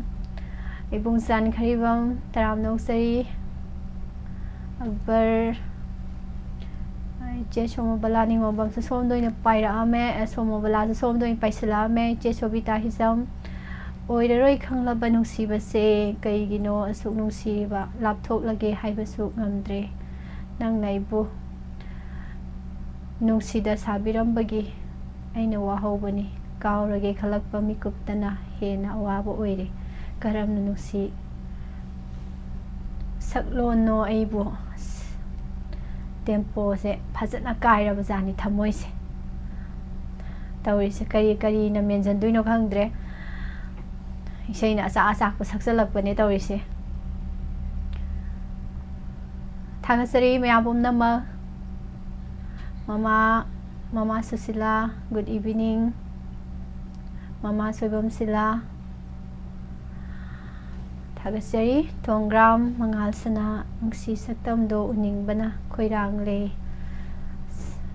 ꯏꯕꯨꯡ ꯆꯥꯟꯈ꯭ꯔꯤꯕꯝ, ꯇꯔꯥꯝꯅ ꯑꯣꯛꯆꯔꯤ꯫ ꯑꯛꯕꯔ, ꯏꯆꯦ ꯁꯣꯃꯣꯕꯂꯥ ꯅꯤꯡꯉꯣꯝꯕꯝꯁꯨ ꯁꯣꯝꯗ ꯑꯣꯏꯅ ꯄꯥꯏꯔꯛꯑꯝꯃꯦ, ꯑꯦ, ꯁꯣꯃꯣꯕꯂꯥꯁꯨ ꯁꯣꯝꯗ ꯑꯣꯏꯅ ꯄꯥꯏꯁꯤꯜꯂꯛꯑꯝꯃꯦ, ꯏꯆꯦ ꯁꯣꯕꯤꯇꯥ ꯍꯤꯖꯝ꯫ ꯑꯣꯏꯔꯔꯣꯏ ꯈꯪꯂꯕ ꯅꯨꯡꯁꯤꯕꯁꯦ, ꯀꯩꯒꯤꯅꯣ ꯑꯁꯨꯛ ꯅꯨꯡꯁꯤꯕ? ꯂꯥꯞꯊꯣꯛꯂꯒꯦ ꯍꯥꯏꯕꯁꯨ ꯉꯝꯗ꯭ꯔꯦ꯫ ꯅꯪꯅ ꯑꯩꯕꯨ ꯅꯨꯡꯁꯤꯗ ꯁꯥꯕꯤꯔꯝꯕꯒꯤ ꯑꯩꯅ ꯋꯥꯍꯧꯕꯅꯤ꯫ ꯀꯥꯎꯔꯒꯦ ꯈꯜꯂꯛꯄ ꯃꯤꯀꯨꯞꯇꯅ ꯍꯦꯟꯅ ꯑꯋꯥꯕ ꯑꯣꯏꯔꯦ꯫ ꯀꯔꯝꯅ ꯅꯨꯡꯁꯤ ꯁꯛꯂꯣꯟꯅꯣ ꯑꯩꯕꯨ? ꯑꯁ, ꯇꯦꯝꯄꯣꯁꯦ ꯐꯖꯅ ꯀꯥꯏꯔꯕ ꯖꯥꯠꯅꯤ ꯊꯃꯣꯏꯁꯦ꯫ ꯇꯧꯔꯤꯁꯦ ꯀꯔꯤ ꯀꯔꯤꯅ ꯃꯦꯟꯁꯤꯟꯗꯣꯏꯅꯣ ꯈꯪꯗ꯭ꯔꯦ꯫ ꯏꯁꯩꯅ ꯑꯆꯥꯛ ꯑꯆꯥꯛꯄ ꯁꯛꯆꯜꯂꯛꯄꯅꯦ ꯇꯧꯔꯤꯁꯦ꯫ ꯊꯥꯒꯠꯆꯔꯤ ꯃꯌꯥꯝ ꯄꯨꯝꯅꯃꯛ꯫ ꯃꯃꯥ, ꯃꯃꯥ ꯁꯨꯁꯤꯂꯥ, good evening꯫ ꯃꯃꯥ ꯁꯣꯏꯕꯝ ꯁꯤꯂꯥ, ꯊꯥꯒꯠꯆꯔꯤ꯫ ꯊꯣꯡꯒ꯭ꯔꯥꯝ ꯃꯉꯥꯜ ꯁꯅꯥ, ꯅꯨꯡꯁꯤ ꯁꯛꯇꯝꯗꯣ ꯎꯅꯤꯡꯕꯅ ꯈꯣꯏꯔꯥꯡꯂꯦ꯫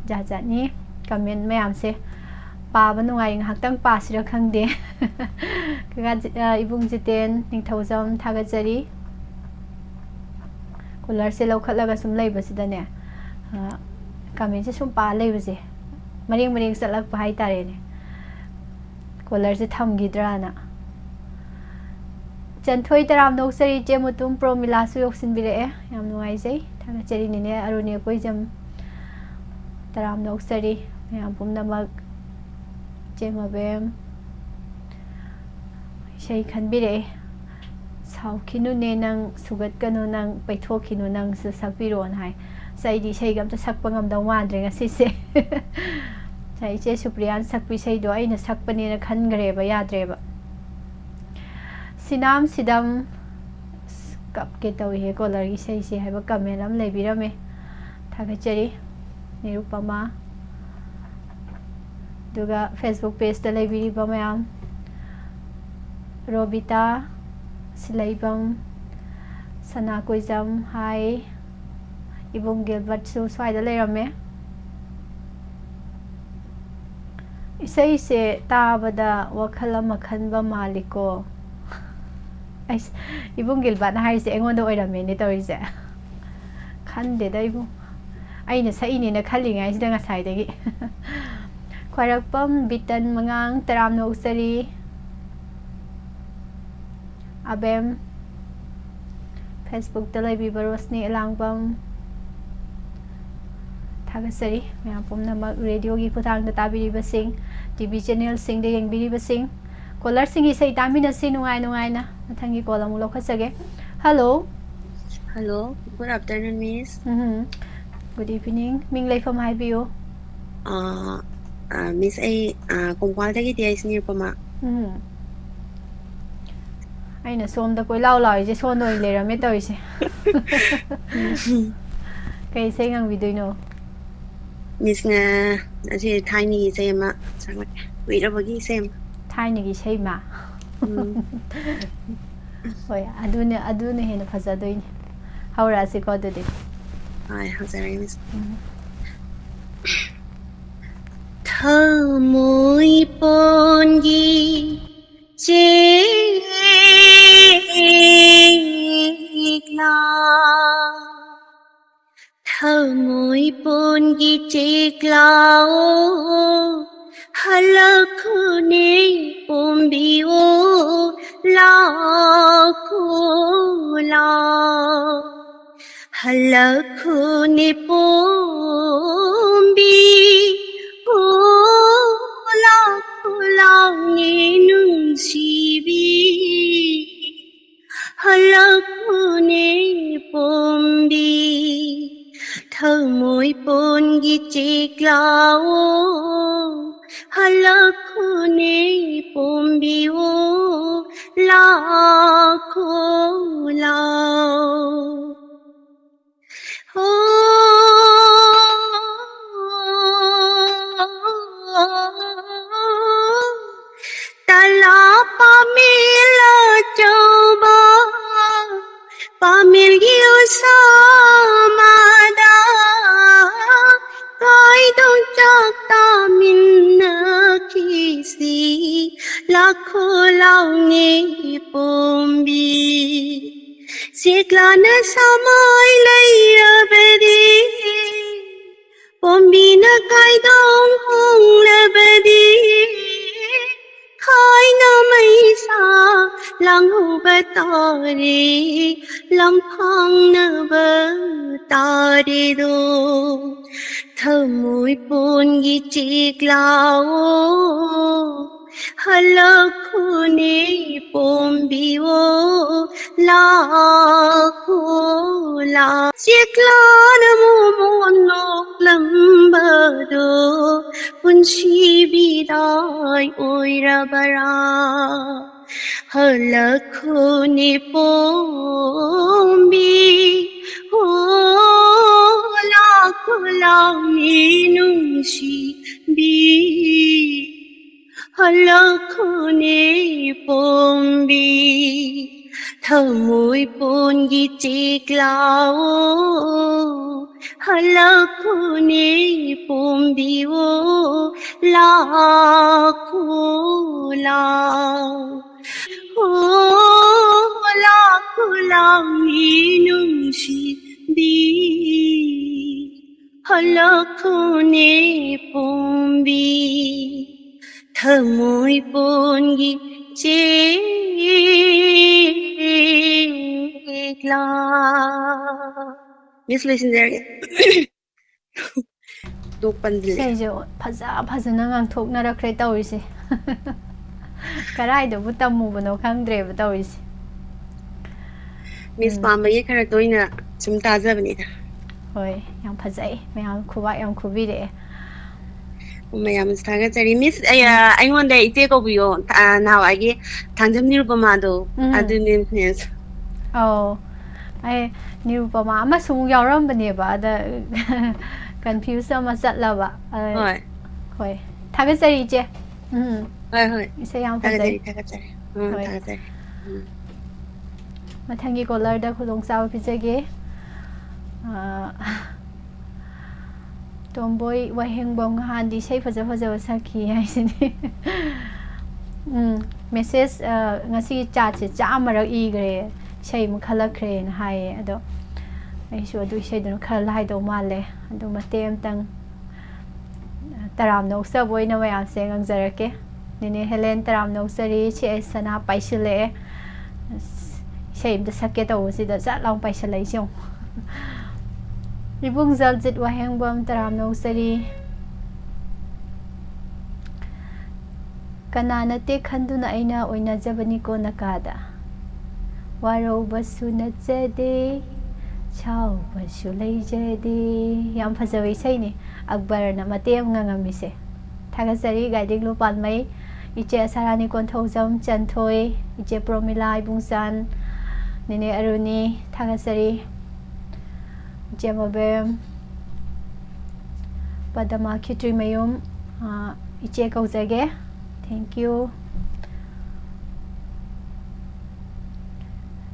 ꯖꯥꯠ ꯖꯥꯠꯅꯤ comment ꯃꯌꯥꯝꯁꯦ꯫ ꯄꯥꯕ ꯅꯨꯡꯉꯥꯏ, ꯉꯥꯏꯍꯥꯛꯇꯪ ꯄꯥꯁꯤꯔ ꯈꯪꯗꯦ꯫ ꯀꯀꯥ ꯖꯤ-, ꯑ, ꯏꯕꯨꯡ ꯖꯤꯇꯦꯟ ꯅꯤꯡꯊꯧꯖꯝ, ꯊꯥꯒꯠꯆꯔꯤ꯫ ꯀꯣꯂꯔꯁꯦ ꯂꯧꯈꯠꯂꯒ ꯁꯨꯝ ꯂꯩꯕꯁꯤꯗꯅꯦ, ꯀꯃꯦꯟꯁꯦ ꯁꯨꯝ ꯄꯥ ꯂꯩꯕꯁꯦ, ꯃꯔꯦꯡ ꯃꯔꯦꯡ ꯆꯠꯂꯛꯄ ꯍꯥꯏꯇꯥꯔꯦꯅꯦ, ꯀꯣꯂꯔꯁꯦ ꯊꯝꯈꯤꯗ꯭ꯔꯥꯅ꯫ ꯆꯟꯊꯣꯏ ꯇꯔꯥꯝꯅ ꯑꯣꯛꯆꯔꯤ꯫ ꯏꯆꯦ ꯃꯨꯇꯨꯝ ꯄ꯭ꯔꯣꯃꯤꯂꯥꯁꯨ ꯌꯧꯁꯤꯟꯕꯤꯔꯛꯑꯦ, ꯌꯥꯝ ꯅꯨꯡꯉꯥꯏꯖꯩ, ꯊꯥꯒꯠꯆꯔꯤ꯫ ꯅꯦꯅꯦ ꯑꯔꯨꯅꯤ ꯑꯩꯈꯣꯏꯖꯝ ꯇꯔꯥꯝꯅ ꯑꯣꯛꯆꯔꯤ꯫ ꯃꯌꯥꯝ ꯄꯨꯝꯅꯃꯛ ꯏꯆꯦ ꯃꯕꯦꯝ ꯏꯁꯩ ꯈꯟꯕꯤꯔꯛꯑꯦ꯫ "ꯁꯥꯎꯈꯤꯅꯨꯅꯦ ꯅꯪ, ꯁꯨꯒꯠꯀꯅꯨ ꯅꯪ, ꯄꯩꯊꯣꯛꯈꯤꯅꯨ ꯅꯪꯁꯨ ꯁꯛꯄꯤꯔꯣꯅ" ꯍꯥꯏ꯫ ꯑꯁ, ꯑꯩꯗꯤ ꯏꯁꯩꯒ ꯑꯝꯇ ꯁꯛꯄ ꯉꯝꯗꯧ ꯃꯥꯟꯗ꯭ꯔꯦ ꯉꯁꯤꯁꯦ꯫ ꯉꯁꯥꯏ ꯏꯆꯦ ꯁꯨꯄ꯭ꯔꯤꯌꯥꯅ ꯁꯛꯄ ꯏꯁꯩꯗꯣ ꯑꯩꯅ ꯁꯛꯄꯅꯦꯅ ꯈꯟꯈ꯭ꯔꯦꯕ, ꯌꯥꯗ꯭ꯔꯦꯕ꯫ ꯁꯤꯅꯥꯝ ꯁꯤꯗꯝ, ꯑꯁ, ꯀꯞꯀꯦ ꯇꯧꯏꯍꯦ, ꯀꯣꯂꯔꯒꯤ ꯏꯁꯩꯁꯦ ꯍꯥꯏꯕ ꯀꯃꯦꯟ ꯑꯃ ꯂꯩꯕꯤꯔꯝꯃꯦ꯫ ꯊꯥꯒꯠꯆꯔꯤ, ꯅꯤꯔꯨꯄꯃꯥ꯫ ꯑꯗꯨꯒ Facebook pageꯇ ꯂꯩꯕꯤꯔꯤꯕ ꯃꯌꯥꯝ, ꯔꯣꯕꯤꯇꯥ, ꯁꯤꯂꯩꯕꯝ, ꯁꯅꯥ ꯀꯣꯏꯖꯝ, ꯍꯥꯏ꯫ ꯏꯕꯨꯡ ꯒꯤꯜꯕꯔꯠꯁꯨ ꯁ꯭ꯋꯥꯏꯗ ꯂꯩꯔꯝꯃꯦ꯫ ꯏꯁꯩꯁꯦ ꯇꯥꯕꯗ ꯋꯥꯈꯜ ꯑꯃ ꯈꯟꯕ ꯃꯥꯜꯂꯤꯀꯣ꯫ ꯑꯩꯁ, ꯏꯕꯨꯡ ꯒꯤꯜꯕꯔꯠꯅ ꯍꯥꯏꯔꯤꯁꯦ ꯑꯩꯉꯣꯟꯗ ꯑꯣꯏꯔꯝꯃꯦꯅꯦ ꯇꯧꯔꯤꯁꯦ꯫ ꯈꯟꯗꯦꯗ ꯏꯕꯨꯡ, ꯑꯩꯅ ꯁꯛꯏꯅꯦꯅ ꯈꯜꯂꯤꯉꯩꯁꯤꯗ ꯉꯁꯥꯏꯗꯒꯤ꯫ ꯈ꯭ꯋꯥꯏꯔꯥꯛꯄꯝ ꯕꯤꯇꯟ ꯃꯉꯥꯡ ꯇꯔꯥꯝꯅ ꯑꯣꯛꯆꯔꯤ꯫ ꯑꯕꯦꯝ, Facebookꯇ ꯂꯩꯕꯤꯕ ꯔꯣꯁꯅꯤ ꯑꯦꯂꯥꯡꯕꯝ, ꯊꯥꯒꯠꯆꯔꯤ꯫ ꯃꯌꯥꯝ ꯄꯨꯝꯅꯃꯛ, radioꯒꯤ ꯈꯨꯊꯥꯡꯗ ꯇꯥꯕꯤꯔꯤꯕꯁꯤꯡ, TV channelꯁꯤꯡꯗ ꯌꯦꯡꯕꯤꯔꯤꯕꯁꯤꯡ, ꯀꯣꯂꯔꯁꯤꯡꯒꯤ ꯏꯁꯩ ꯇꯥꯃꯤꯟꯅꯁꯤ ꯅꯨꯡꯉꯥꯏ ꯅꯨꯡꯉꯥꯏꯅ꯫ ꯃꯊꯪꯒꯤ call ꯑꯃꯨꯛ ꯂꯧꯈꯠꯆꯒꯦ꯫ Hello꯫ Hello, good afternoon, Miss꯫ ꯎꯝ, good evening꯫ ꯃꯤꯡ ꯂꯩꯐꯝ ꯍꯥꯏꯕꯤꯌꯨ꯫ ꯑꯥ, ꯑꯥ, Miss, ꯑꯩ, ꯑꯥ, ꯀꯣꯡꯄꯥꯜꯗꯒꯤ ꯇꯤ ꯑꯩꯁ ꯅꯤꯔꯨꯄꯃꯥ꯫ ꯎꯝ꯫ ꯑꯩꯅ ꯁꯣꯝꯗ ꯀꯣꯏꯂꯥꯎ ꯂꯥꯎꯔꯤꯁꯦ ꯁꯣꯝꯗ ꯑꯣꯏꯅ ꯂꯩꯔꯝꯃꯦ ꯇꯧꯔꯤꯁꯦ꯫ ꯀꯩ ꯏꯁꯩ ꯉꯪꯕꯤꯗꯣꯏꯅꯣ? Miss, ꯉ-, ꯑꯁꯤ ꯊꯥꯏꯅꯒꯤ ꯏꯁꯩ ꯑꯃ ꯁꯛꯂꯛꯀꯦ꯫ ꯀꯨꯏꯔꯕꯒꯤ ꯏꯁꯩ ꯑꯃ꯫ ꯊꯥꯏꯅꯒꯤ ꯏꯁꯩ ꯑꯃ? ꯎꯝ꯫ ꯍꯣꯏ, ꯑꯗꯨꯅ, ꯑꯗꯨꯅ ꯍꯦꯟꯅ ꯐꯖꯗꯣꯏꯅꯤ꯫ ꯍꯧꯔꯛꯑꯁꯤꯀꯣ ꯑꯗꯨꯗꯤ꯫ ꯍꯣꯏ, ꯍꯧꯖꯔꯒꯦ, Miss꯫ ꯎꯝ꯫ ꯊꯃꯣꯏ ꯄꯣꯟꯒꯤ ꯆꯦꯛꯂꯥ ꯊꯃꯣꯏ ꯄꯣꯟꯒꯤ ꯆꯦꯛꯂꯥꯎ, ꯍꯜꯂꯛꯈꯣꯅꯦ ꯄꯣꯝꯕꯤꯑꯣ, ꯂꯥꯛꯈꯣ ꯂꯥꯎ꯫ ꯍꯜꯂꯛꯈꯣꯅꯦ ꯄꯣꯝꯕꯤ, ꯑꯣ ꯂꯥꯛꯈꯣ ꯂꯥꯎꯅꯦ ꯅꯨꯡꯁꯤꯕꯤ꯫ ꯍꯜꯂꯛꯈꯣꯅꯦ ꯄꯣꯝꯕꯤ, ꯊꯃꯣꯏ ꯄꯣꯟꯒꯤ ꯆꯦꯛꯂꯥꯎ, ꯍꯜꯂꯛꯈꯣꯅꯦ ꯄꯣꯝꯕꯤꯑꯣ, ꯂꯥꯛꯈꯣ ꯂꯥꯎ꯫ ꯍꯣ, ꯇꯂꯥ ꯄꯥꯃꯦꯜ ꯑꯆꯧꯕ, ꯄꯥꯃꯦꯜꯒꯤ ꯎꯁꯥꯃꯗ, ꯀꯥꯏꯗꯣꯡ ꯆꯥꯛ ꯇꯥꯃꯤꯟꯅꯈꯤꯁꯤ, ꯂꯥꯛꯈꯣ ꯂꯥꯎꯅꯦ ꯄꯣꯝꯕꯤ꯫ ꯆꯦꯛꯂꯥꯅ ꯁꯃꯥꯏ ꯂꯩꯔꯕꯗꯤ, ꯄꯣꯝꯕꯤꯅ ꯀꯥꯏꯗꯣꯡ ꯍꯣꯡꯂꯕꯗꯤ, ꯈꯥꯏꯅ ꯃꯩꯁꯥ ꯂꯥꯡꯍꯧꯕ ꯇꯥꯔꯦ, ꯂꯝꯐꯥꯡꯅꯕ ꯇꯥꯔꯦꯗꯣ꯫ ꯊꯃꯣꯏ ꯄꯣꯟꯒꯤ ꯆꯦꯛꯂꯥꯎ, ꯍꯜꯂꯛꯈꯣꯅꯦ ꯄꯣꯝꯕꯤꯑꯣ, ꯂꯥꯛꯈꯣ ꯂꯥꯎ꯫ ꯆꯦꯛꯂꯥꯅ ꯃꯣꯃꯣꯟ ꯅꯣꯛꯂꯝꯕꯗꯣ, ꯄꯨꯟꯁꯤ ꯕꯤꯗꯥꯏ ꯑꯣꯏꯔꯕꯔꯥ? ꯍꯜꯂꯛꯈꯣꯅꯦ ꯄꯣꯝꯕꯤ, ꯍꯣ ꯂꯥꯛꯈꯣ ꯂꯥꯎꯅꯦ ꯅꯨꯡꯁꯤꯕꯤ꯫ ꯍꯜꯂꯛꯈꯣꯅꯦ ꯄꯣꯝꯕꯤ, ꯊꯃꯣꯏ ꯄꯣꯟꯒꯤ ꯆꯦꯛꯂꯥꯎ, ꯍꯜꯂꯛꯈꯣꯅꯦ ꯄꯣꯝꯕꯤꯑꯣ, ꯂꯥꯛꯈꯣ ꯂꯥꯎ꯫ ꯍꯣ, ꯂꯥꯛꯈꯣ ꯂꯥꯎꯅꯦ ꯅꯨꯡꯁꯤꯕꯤ꯫ ꯂꯥꯛꯈꯣꯅꯦ ꯄꯣꯝꯕꯤ ꯊꯃꯣꯏ ꯄꯣꯟꯒꯤ ꯆꯦꯛꯂꯥ꯫ ꯃꯤꯁ, ꯂꯣꯏꯁꯤꯟꯖꯔꯒꯦ꯫ ꯇꯣꯛ ꯄꯟꯁꯤꯜꯂꯛꯑꯦ꯫ ꯏꯁꯩꯁꯦ ꯐꯖ ꯐꯖꯅ ꯉꯥꯡꯊꯣꯛꯅꯔꯛꯈ꯭ꯔꯦ ꯇꯧꯔꯤꯁꯦ꯫ ꯀꯔꯥꯏꯗꯕꯨ ꯇꯝꯃꯨꯕꯅꯣ ꯈꯪꯗ꯭ꯔꯦꯕ ꯇꯧꯔꯤꯁꯦ꯫ ꯃꯤꯁ ꯎꯝ꯫ ꯄꯥꯝꯕꯒꯤ ꯈꯔ ꯇꯣꯏꯅ ꯁꯨꯝ ꯇꯥꯖꯕꯅꯤꯗ꯫ ꯍꯣꯏ, ꯌꯥꯝ ꯐꯖꯩ꯫ ꯃꯌꯥꯝ ꯈꯨꯕꯥꯛ ꯌꯥꯝ ꯈꯨꯕꯤꯔꯛꯑꯦ꯫ ꯃꯌꯥꯝꯁꯨ ꯊꯥꯒꯠꯆꯔꯤ꯫ ꯃꯤꯁ, ꯑꯩ, ꯎꯝ꯫ ꯑꯩꯉꯣꯟꯗ ꯏꯆꯦ ꯀꯧꯕꯤꯌꯣ꯫ ꯑ, ꯅꯍꯥꯟꯋꯥꯏꯒꯤ ꯊꯥꯡꯖꯝ ꯅꯤꯔꯨꯄꯃꯥꯗꯣ, ꯎꯝ꯫ ꯑꯗꯨꯅꯦ ꯃꯤꯁ꯫ ꯑꯧ꯫ ꯑꯩ ꯅꯤꯔꯨꯄꯃꯥ ꯑꯃꯁꯨ ꯑꯃꯨꯛ ꯌꯥꯎꯔꯝꯕꯅꯦꯕ, ꯑꯗ confuse ꯑꯃ ꯆꯠꯂꯕ꯫ ꯑ, ꯍꯣꯏ꯫ ꯍꯣꯏ꯫ ꯊꯥꯒꯠꯆꯔꯤ, ꯏꯆꯦ꯫ ꯎꯝ꯫ ꯍꯣꯏ, ꯍꯣꯏ꯫ ꯏꯁꯩ ꯌꯥꯝ ꯐꯖꯩ꯫ ꯊꯥꯒꯠꯆꯔꯤ, ꯊꯥꯒꯠꯆꯔꯤ꯫ ꯎꯝ, ꯍꯣꯏ꯫ ꯊꯥꯒꯠꯆꯔꯤ꯫ ꯎꯝ꯫ ꯃꯊꯪꯒꯤ caller ꯗ ꯈꯨꯗꯣꯡꯆꯥꯕ ꯄꯤꯖꯒꯦ꯫ ꯑ, ꯇꯣꯝꯕꯣꯏ ꯋꯥꯍꯦꯡꯕꯝ ꯅꯍꯥꯟꯗꯤ ꯏꯁꯩ ꯐꯖ ꯐꯖꯕ ꯁꯛꯈꯤ ꯍꯥꯏꯁꯤꯅꯤ꯫ ꯎꯝ, message, ꯑ, ꯉꯁꯤꯒꯤ chat ꯁꯦ ꯆꯥꯝꯃꯔꯛ ꯏꯈ꯭ꯔꯦ, ꯏꯁꯩ ꯑꯃ ꯈꯜꯂꯛꯈ꯭ꯔꯦꯅ ꯍꯥꯏꯌꯦ꯫ ꯑꯗꯣ ꯑꯩꯁꯨ ꯑꯗꯨ ꯏꯁꯩꯗꯨꯅ ꯈꯜꯂ ꯍꯥꯏꯗꯧ ꯃꯥꯜꯂꯦ꯫ ꯑꯗꯨ ꯃꯇꯦꯛ ꯑꯃꯇꯪ, ꯑ, ꯇꯔꯥꯝꯅ ꯑꯣꯛꯆꯕ ꯑꯣꯏꯅ ꯃꯌꯥꯝꯁꯦ ꯉꯪꯖꯔꯛꯀꯦ꯫ ꯅꯦꯅꯦ ꯍꯦꯂꯦꯟ, ꯇꯔꯥꯝꯅ ꯑꯣꯛꯆꯔꯤ꯫ ꯁꯤ ꯑꯩ ꯁꯅꯥ ꯄꯥꯏꯁꯤꯜꯂꯛꯑꯦ꯫ ꯑꯁ, ꯏꯁꯩ ꯑꯝꯇ ꯁꯛꯀꯦ ꯇꯧꯕꯁꯤꯗ ꯖꯠ ꯂꯥꯎ ꯄꯥꯏꯁꯤꯜꯂꯛꯏꯁꯦ ꯌꯦꯡꯉꯨ꯫ ꯏꯕꯨꯡ ꯖꯜꯖꯤꯠ ꯋꯥꯍꯦꯡꯕꯝ, ꯇꯔꯥꯝꯅ ꯑꯣꯛꯆꯔꯤ꯫ ꯀꯅꯥ ꯅꯠꯇꯦ ꯈꯟꯗꯨꯅ ꯑꯩꯅ ꯑꯣꯏꯅꯖꯕꯅꯤꯀꯣ ꯅꯀꯥꯗ꯫ ꯋꯥꯔꯧꯕꯁꯨ ꯅꯠꯆꯗꯦ, ꯁꯥꯎꯕꯁꯨ ꯂꯩꯖꯗꯦ꯫ ꯌꯥꯝ ꯐꯖꯕ ꯏꯁꯩꯅꯤ꯫ ꯑꯛꯕꯔꯅ ꯃꯇꯦꯛ ꯑꯃ ꯉꯪꯉꯝꯃꯤꯁꯦ꯫ ꯊꯥꯒꯠꯆꯔꯤ ꯒꯥꯏꯗꯤꯡꯂꯨ ꯄꯥꯟꯃꯩ, ꯏꯆꯦ ꯑꯁꯥꯔꯥꯅꯤ ꯀꯣꯟꯊꯧꯖꯝ ꯆꯟꯊꯣꯏ, ꯏꯆꯦ ꯄ꯭ꯔꯣꯃꯤꯂꯥ ꯏꯕꯨꯡꯆꯥꯟ, ꯅꯦꯅꯦ ꯑꯔꯨꯅꯤ, ꯊꯥꯒꯠꯆꯔꯤ꯫ ꯏꯆꯦ ꯃꯕꯦꯝ, ꯄꯗꯃ ꯈꯦꯇ꯭ꯔꯤꯃꯌꯨꯝ, ꯑ, ꯏꯆꯦ ꯀꯧꯖꯒꯦ꯫ Thank you꯫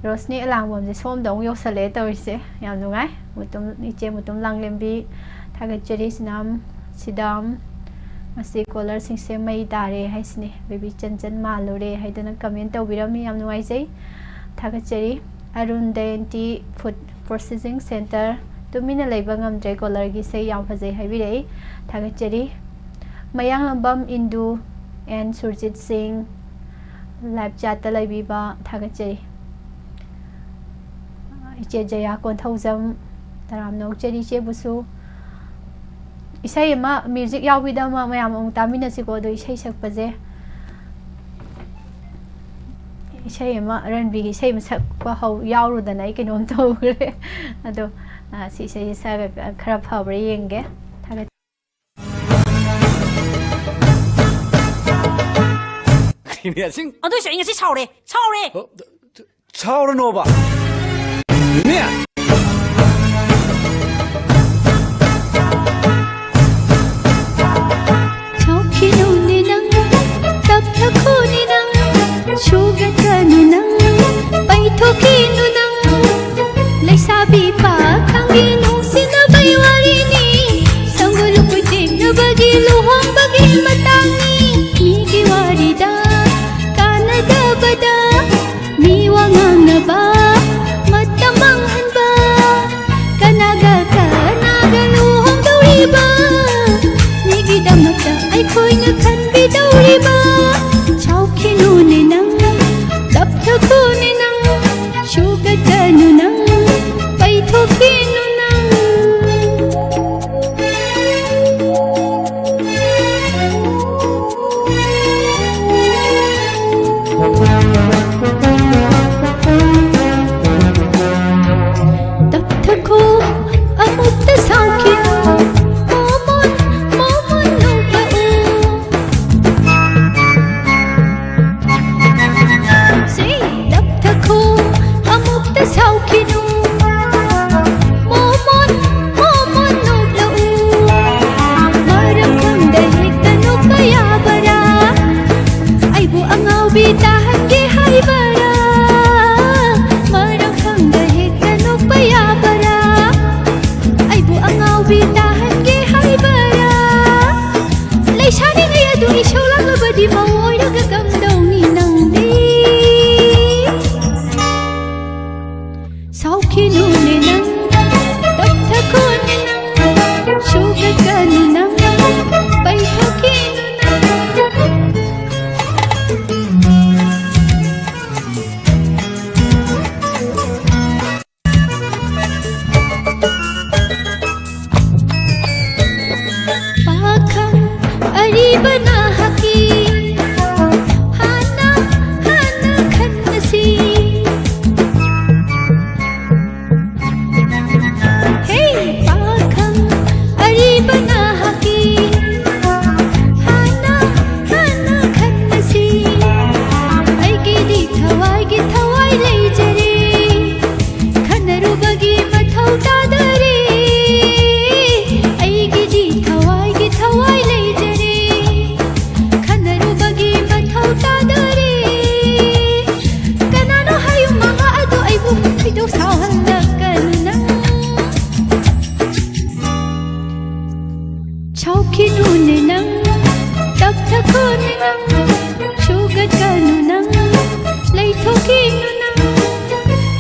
ꯔꯣꯁꯅꯤ ꯑꯂꯥꯡꯕꯝꯁꯦ ꯁꯣꯝꯗ ꯑꯃꯨꯛ ꯌꯧꯁꯜꯂꯛꯑꯦ ꯇꯧꯔꯤꯁꯦ꯫ ꯌꯥꯝ ꯅꯨꯡꯉꯥꯏ꯫ ꯃꯨꯇꯨꯝ, ꯏꯆꯦ ꯃꯨꯇꯨꯝ ꯂꯥꯡꯂꯦꯝꯕꯤ, ꯊꯥꯒꯠꯆꯔꯤ꯫ ꯁꯤꯅꯝ, ꯁꯤꯗꯝ, ꯉꯁꯤ caller ꯁꯤꯡꯁꯦ ꯃꯩ ꯇꯥꯔꯦ ꯍꯥꯏꯁꯤꯅꯤ꯫ Baby ꯆꯟꯆꯟ ꯃꯥꯜꯂꯨꯔꯦ ꯍꯥꯏꯗꯅ comment ꯇꯧꯕꯤꯔꯝꯃꯤ꯫ ꯌꯥꯝ ꯅꯨꯡꯉꯥꯏꯖꯩ꯫ ꯊꯥꯒꯠꯆꯔꯤ꯫ ꯑꯔꯨꯟ ꯗꯌꯟꯇꯤ Food Processing Center, ꯇꯨꯃꯤꯟꯅ ꯂꯩꯕ ꯉꯝꯗ꯭ꯔꯦ꯫ ꯀꯣꯂꯔꯒꯤ ꯏꯁꯩ ꯌꯥꯝ ꯐꯖꯩ ꯍꯥꯏꯕꯤꯔꯛꯏ꯫ ꯊꯥꯒꯠꯆꯔꯤ꯫ ꯃꯌꯥꯡꯂꯝꯕꯝ ꯏꯟꯗꯨ and ꯁꯨꯔꯖꯤꯠ ꯁꯤꯡ꯫ ꯂꯥꯏꯚ ꯆꯥꯠꯇ ꯂꯩꯕꯤꯕ ꯊꯥꯒꯠꯆꯔꯤ꯫ ꯏꯆꯦ ꯖꯌꯥ ꯀꯣꯟꯊꯧꯖꯝ, ꯇꯔꯥꯝꯅ ꯑꯣꯛꯆꯔꯤ ꯏꯆꯦꯕꯨꯁꯨ꯫ ꯏꯁꯩ ꯑꯃ ꯃ꯭ꯌꯨꯖꯤꯛ ꯌꯥꯎꯕꯤꯗ ꯑꯃ ꯃꯌꯥꯝ ꯑꯃꯨꯛ ꯇꯥꯃꯤꯟꯅꯁꯤꯀꯣ꯫ ꯑꯗꯣ ꯏꯁꯩ ꯁꯛꯄꯁꯦ, ꯏꯁꯩ ꯑꯃ ꯔꯟꯕꯤꯒꯤ ꯏꯁꯩ ꯑꯃ ꯁꯛꯄ ꯍꯧ ꯌꯥꯎꯔꯨꯗꯅ ꯑꯩ ꯀꯩꯅꯣꯝ ꯇꯧꯈ꯭ꯔꯦ꯫ ꯑꯗꯣ ꯁꯤ ꯏꯁꯩꯁꯦ ꯁꯛꯑꯒ ꯈꯔ ꯐꯕ꯭ꯔꯥ ꯌꯦꯡꯒꯦ꯫ ꯊꯥꯒꯠ- ꯀꯩꯅꯦ ꯑꯁꯤꯡ ꯑꯗꯨꯏꯁꯨ ꯑꯩ ꯉꯁꯤ ꯁꯥꯎꯔꯦ꯫ ꯁꯥꯎꯔꯦ꯫ ꯁꯥꯎꯔꯅꯣꯕ꯫ ꯅꯦ꯫ ꯁꯥꯎꯈꯤꯅꯨꯅꯦ ꯅꯪ, ꯇꯞꯊꯈꯣꯅꯦ ꯅꯪ, ꯁꯨꯒꯠꯀꯅꯨ ꯅꯪ, ꯄꯩꯊꯣꯛꯈꯤꯅꯨ ꯅꯪ꯫ ꯂꯩꯁꯥꯕꯤ ꯄꯥꯈꯪꯒꯤ ꯅꯨꯡꯁꯤꯅꯕꯩ ꯋꯥꯔꯤꯅꯤ꯫ ꯁꯪꯒꯨ ꯂꯨꯀꯨ ꯇꯦꯛꯅꯕꯒꯤ ꯂꯨꯍꯣꯡꯕꯒꯤ ꯃꯇꯥꯡꯅꯤ꯫ ꯃꯤꯒꯤ ꯋꯥꯔꯤꯗ ꯀꯥꯟꯅꯗꯕꯗ ꯃꯤ ꯋꯥ ꯉꯥꯡꯅꯕ ꯃꯇꯝ ꯃꯥꯡꯍꯟꯕ꯫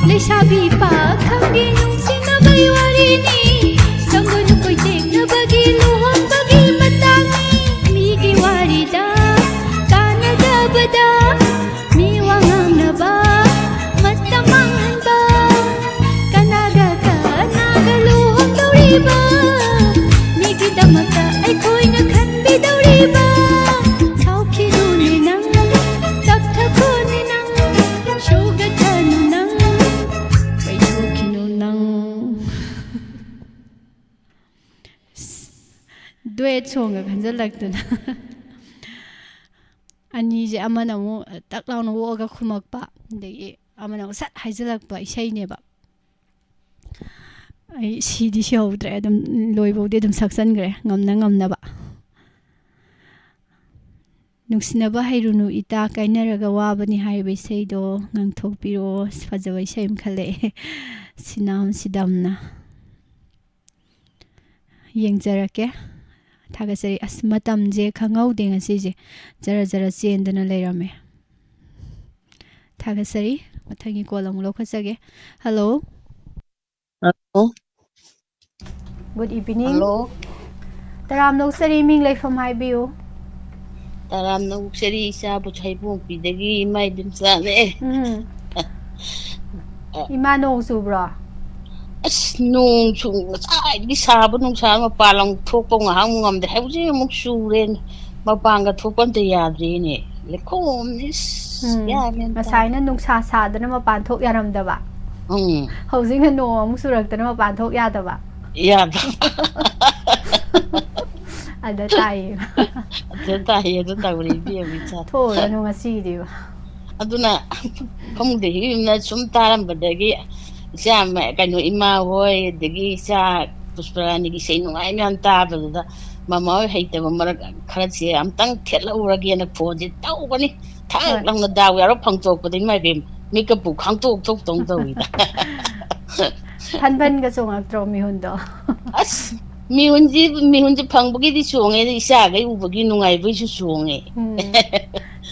ꯂꯩꯁꯥꯕꯤ ꯄꯥꯈꯪꯒꯤ ꯅꯨꯡꯁꯤꯅꯕꯒꯤ ꯋꯥꯔꯤꯅꯤ꯫ ꯁꯪꯒꯣꯏ ꯂꯨꯀꯣꯏ ꯇꯦꯛꯅꯕꯒꯤ ꯂꯨꯍꯣꯡꯕꯒꯤ ꯃꯇꯥꯡꯅꯤ꯫ ꯃꯤꯒꯤ ꯋꯥꯔꯤꯗ ꯇꯥꯟꯅꯗꯕꯗ ꯃꯤ ꯋꯥ ꯉꯥꯡꯅꯕ ꯃꯇꯝ ꯃꯥꯡꯍꯟꯕ꯫ ꯀꯅꯥꯒ ꯀꯅꯥꯒ ꯂꯨꯍꯣꯡꯗꯧꯔꯤꯕ? ꯃꯤꯒꯤꯗꯃꯛꯇ ꯑꯩꯈꯣꯏꯅ ꯈꯟꯕꯤꯗꯧꯔꯤꯕ? ꯁꯥꯎꯈꯤꯅꯨꯅꯦ ꯅꯪ, ꯇꯞꯊꯈꯣꯅꯦ ꯅꯪ, ꯁꯧꯒꯠꯊꯅꯨ ꯅꯪ, ꯀꯩꯊꯣꯛꯈꯤꯅꯨ ꯅꯪ꯫ ꯗꯨꯋꯦꯠ ꯁꯣꯡꯒ ꯈꯟꯖꯜꯂꯛꯇꯅ꯫ ꯑꯅꯤꯁꯦ ꯑꯃꯅ ꯑꯃꯨꯛ ꯇꯛ ꯂꯥꯎꯅ ꯑꯣꯛꯑꯒ ꯈꯨꯝꯃꯛꯄ, ꯑꯗꯒꯤ ꯑꯃꯅ ꯑꯃꯨꯛ ꯁꯠ ꯍꯥꯏꯖꯤꯜꯂꯛꯄ ꯏꯁꯩꯅꯦꯕ꯫ ꯑꯩ ꯁꯤꯗꯤ ꯁꯤꯍꯧꯗ꯭ꯔꯦ, ꯑꯗꯨꯝ ꯂꯣꯏꯕꯧꯗꯤ ꯑꯗꯨꯝ ꯁꯛꯆꯟꯈ꯭ꯔꯦ, ꯉꯝꯅ ꯉꯝꯅꯕ꯫ ꯅꯨꯡꯁꯤꯅꯕ ꯍꯩꯔꯨꯅꯨ ꯏꯇꯥ, ꯀꯥꯏꯅꯔꯒ ꯋꯥꯕꯅꯤ ꯍꯥꯏꯔꯤꯕ ꯏꯁꯩꯗꯣ ꯉꯪꯊꯣꯛꯄꯤꯔꯛꯑꯣ꯫ ꯑꯁ, ꯐꯖꯕ ꯏꯁꯩ ꯑꯃ ꯈꯜꯂꯛꯑꯦ, ꯁꯤꯅꯥꯝ ꯁꯤꯗꯝꯅ꯫ ꯌꯦꯡꯖꯔꯛꯀꯦ꯫ ꯊꯥꯒꯠꯆꯔꯤ꯫ ꯑꯁ, ꯃꯇꯝꯁꯦ ꯈꯪꯍꯧꯗꯦ ꯉꯁꯤꯁꯦ, ꯖꯔ ꯖꯔ ꯆꯦꯟꯗꯅ ꯂꯩꯔꯝꯃꯦ꯫ ꯊꯥꯒꯠꯆꯔꯤ꯫ ꯃꯊꯪꯒꯤ ꯀꯣꯜ ꯑꯃꯨꯛ ꯂꯧꯈꯠꯆꯒꯦ꯫ Hello. Hello. Good evening. Hello. ꯇꯔꯥꯝꯅ ꯑꯣꯛꯆꯔꯤ, ꯃꯤꯡ ꯂꯩꯐꯝ ꯍꯥꯏꯕꯤꯌꯨ꯫ ꯇꯔꯥꯝꯅ ꯑꯣꯛꯆꯔꯤ, ꯏꯆꯥꯕꯨ ꯍꯩꯕꯣꯡꯄꯤꯗꯒꯤ ꯏꯃꯥ ꯏꯕꯦꯝꯆꯥꯅꯦ꯫ ꯎꯝ꯫ ꯏꯃꯥ, ꯅꯣꯡ ꯆꯨꯕ꯭ꯔꯣ? ꯑꯁ, ꯅꯣꯡ ꯆꯨ-, ꯉꯁꯥꯏꯗꯒꯤ ꯁꯥꯕ ꯅꯨꯡꯁꯥ, ꯃꯄꯥꯟ ꯂꯝ ꯊꯣꯛꯄ ꯉꯥꯏꯍꯥꯛ ꯑꯃꯨꯛ ꯉꯝꯗꯦ, ꯍꯧꯖꯤꯛ ꯑꯃꯨꯛ ꯆꯨꯔꯦꯅꯦ꯫ ꯃꯄꯥꯟꯒ ꯊꯣꯛꯄ ꯑꯝꯇ ꯌꯥꯗ꯭ꯔꯦꯅꯦ꯫ ꯂꯩꯈꯣꯝꯅꯤ, ꯏꯁ, ꯎꯝ, ꯒ꯭ꯌꯥꯟ ꯃꯦꯟ ꯇꯥꯗꯦ꯫ ꯉꯁꯥꯏꯅ ꯅꯨꯡꯁꯥ ꯁꯥꯗꯅ ꯃꯄꯥꯟ ꯊꯣꯛ ꯌꯥꯔꯝꯗꯕ꯫ ꯎꯝ꯫ ꯍꯧꯖꯤꯛꯅ ꯅꯣꯡ ꯑꯃꯨꯛ ꯆꯨꯔꯛꯇꯅ ꯃꯄꯥꯟ ꯊꯣꯛ ꯌꯥꯗꯕ꯫ ꯌꯥꯗꯕ꯫ ꯑꯗ ꯇꯥꯏꯌꯦ꯫ ꯑꯗ ꯇꯥꯏꯌꯦ, ꯑꯗ ꯇꯧꯔꯦ ꯏꯕꯦꯝꯃ ꯏꯆꯥ꯫ ꯊꯣꯛꯎꯔꯅꯨ ꯉꯁꯤꯒꯤꯗꯤꯕ꯫ ꯑꯗꯨꯅ ꯐꯃꯨꯡꯗ ꯍꯤꯞꯅ ꯁꯨꯝ ꯇꯥꯔꯝꯕꯗꯒꯤ ꯏꯆꯥ ꯃ-, ꯀꯩꯅꯣ, ꯏꯃꯥ ꯍꯣꯏ, ꯑꯗꯒꯤ ꯏꯆꯥ ꯄꯨꯁꯄꯔꯥꯅꯤꯒꯤ ꯏꯁꯩ ꯅꯨꯡꯉꯥꯏ ꯃꯌꯥꯝ ꯇꯥꯕꯗꯨꯗ ꯃꯃꯥ ꯍꯣꯏ ꯍꯩꯇꯕ ꯃꯔꯛ ꯈꯔꯁꯦ ꯑꯝꯇꯪ ꯊꯦꯠꯍꯧꯔꯒꯦꯅ ꯐꯣꯟꯁꯦ ꯇꯧꯕꯅꯤ꯫ ꯊꯛ ꯍꯣꯏ꯫ ꯂꯥꯎꯅ ꯗꯥꯎ ꯌꯥꯎꯔ ꯐꯪꯇꯣꯛꯄꯗ, ꯏꯃꯥꯏ ꯕꯦꯝ, ꯃꯤꯀꯞꯄꯨ ꯈꯥꯡꯇꯣꯛ ꯊꯣꯛꯇꯧ ꯇꯧꯋꯤꯗ꯫ ꯐꯟ ꯐꯟꯒ ꯆꯣꯡꯉꯛꯇ꯭ꯔꯣ ꯃꯤꯍꯨꯟꯗꯣ? ꯑꯁ, ꯃꯤꯍꯨꯟꯁꯤ, ꯃꯤꯍꯨꯟꯁꯤ ꯐꯪꯕꯒꯤꯗꯤ ꯆꯣꯡꯉꯦ, ꯑꯗ ꯏꯆꯥꯈꯩ ꯎꯕꯒꯤ ꯅꯨꯡꯉꯥꯏꯕꯩꯁꯨ ꯆꯣꯡꯉꯦ꯫ ꯎꯝ꯫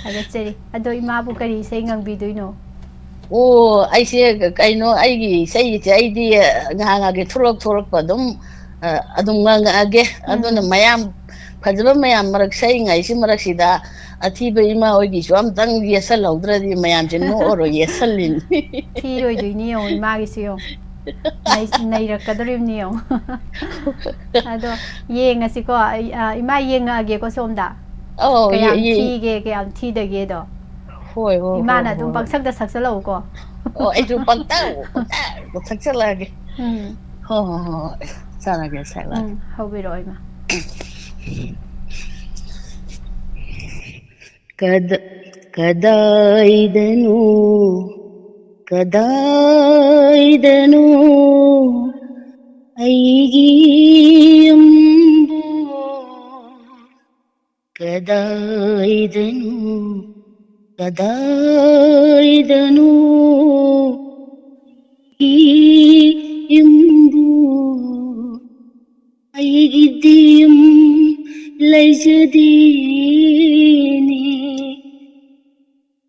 ꯊꯥꯒꯠꯆꯔꯤ꯫ ꯑꯗꯣ ꯏꯃꯥꯕꯨ ꯀꯔꯤ ꯏꯁꯩ ꯉꯪꯕꯤꯗꯣꯏꯅꯣ? ꯑꯣ, ꯑꯩꯁꯦ ꯀꯩꯅꯣ, ꯑꯩꯒꯤ ꯏꯁꯩꯁꯦ ꯑꯩꯗꯤ ꯉꯥꯏꯍꯥꯛ ꯉꯥꯏꯍꯥꯛꯀꯤ ꯊꯣꯛꯂꯛ ꯊꯣꯛꯂꯛꯄ ꯑꯗꯨꯝ, ꯑ, ꯑꯗꯨꯝ ꯉꯥꯡꯉꯛꯑꯒꯦ꯫ ꯑꯗꯨꯅ ꯎꯝ꯫ ꯃꯌꯥꯝ ꯐꯖꯕ ꯃꯌꯥꯝ ꯃꯔꯛ ꯁꯛꯏꯉꯩꯁꯤ ꯃꯔꯛꯁꯤꯗ ꯑꯊꯤꯕ ꯏꯃꯥ ꯍꯣꯏꯒꯤꯁꯨ ꯑꯝꯇꯪ ꯌꯦꯠꯁꯜꯍꯧꯗ꯭ꯔꯗꯤ ꯃꯌꯥꯝꯁꯦ ꯅꯣꯛꯑꯔꯣꯏ, ꯌꯦꯠꯁꯜꯂꯤꯅꯤ꯫ ꯊꯤꯔꯣꯏꯗꯣꯏꯅꯤ ꯌꯦꯡꯉꯣ, ꯏꯃꯥꯒꯤꯁꯨ ꯌꯦꯡꯉꯣ꯫ ꯅꯩ-, ꯅꯩꯔꯛꯀꯗꯧꯔꯤꯕꯅꯤ ꯌꯦꯡꯉꯣ꯫ ꯑꯗꯣ ꯌꯦꯡꯉꯁꯤꯀꯣ꯫ ꯑꯩ, ꯑ, ꯏꯃꯥ ꯌꯦꯡꯉꯛꯑꯒꯦꯀꯣ ꯁꯣꯝꯗ꯫ ꯑꯧ, ꯀꯌꯥꯝ ꯌꯦ-, ꯌꯦ-, ꯊꯤꯒꯦ, ꯀꯌꯥꯝ ꯊꯤꯗꯒꯦꯗꯣ꯫ ꯍꯣꯏ, ꯍꯣꯏ, ꯍꯣꯏ, ꯏꯃꯥꯅ ꯑꯗꯨꯝ ꯍꯣꯏ꯫ ꯄꯪꯁꯛꯇ ꯁꯛꯆꯜꯂꯛꯎꯀꯣ꯫ ꯑꯣ, ꯑꯩꯁꯨ ꯄꯪꯇꯧ, ꯄꯪꯇꯧ ꯁꯛꯆꯜꯂꯛꯑꯒꯦ꯫ ꯎꯝ꯫ ꯍꯣꯏ, ꯍꯣꯏ, ꯍꯣꯏ, ꯍꯣꯏ꯫ ꯁꯛꯂꯛꯑꯒꯦ, ꯁꯛꯂꯛꯑꯒꯦ꯫ ꯎꯝ, ꯍꯧꯕꯤꯔꯛꯑꯣ, ꯏꯃꯥ꯫ ꯀꯗ-, ꯀꯗꯥꯏꯗꯅꯣ, ꯀꯗꯥꯏꯗꯅꯣ ꯑꯩꯒꯤ ꯌꯨꯝꯕꯨ? ꯀꯗꯥꯏꯗꯅꯣ, ꯀꯗꯥꯏꯗꯅꯣ ꯑꯩꯒꯤ ꯌꯨꯝꯕꯨ? ꯑꯩꯒꯤꯗꯤ ꯌꯨꯝ ꯂꯩꯖꯗꯦꯅꯦ꯫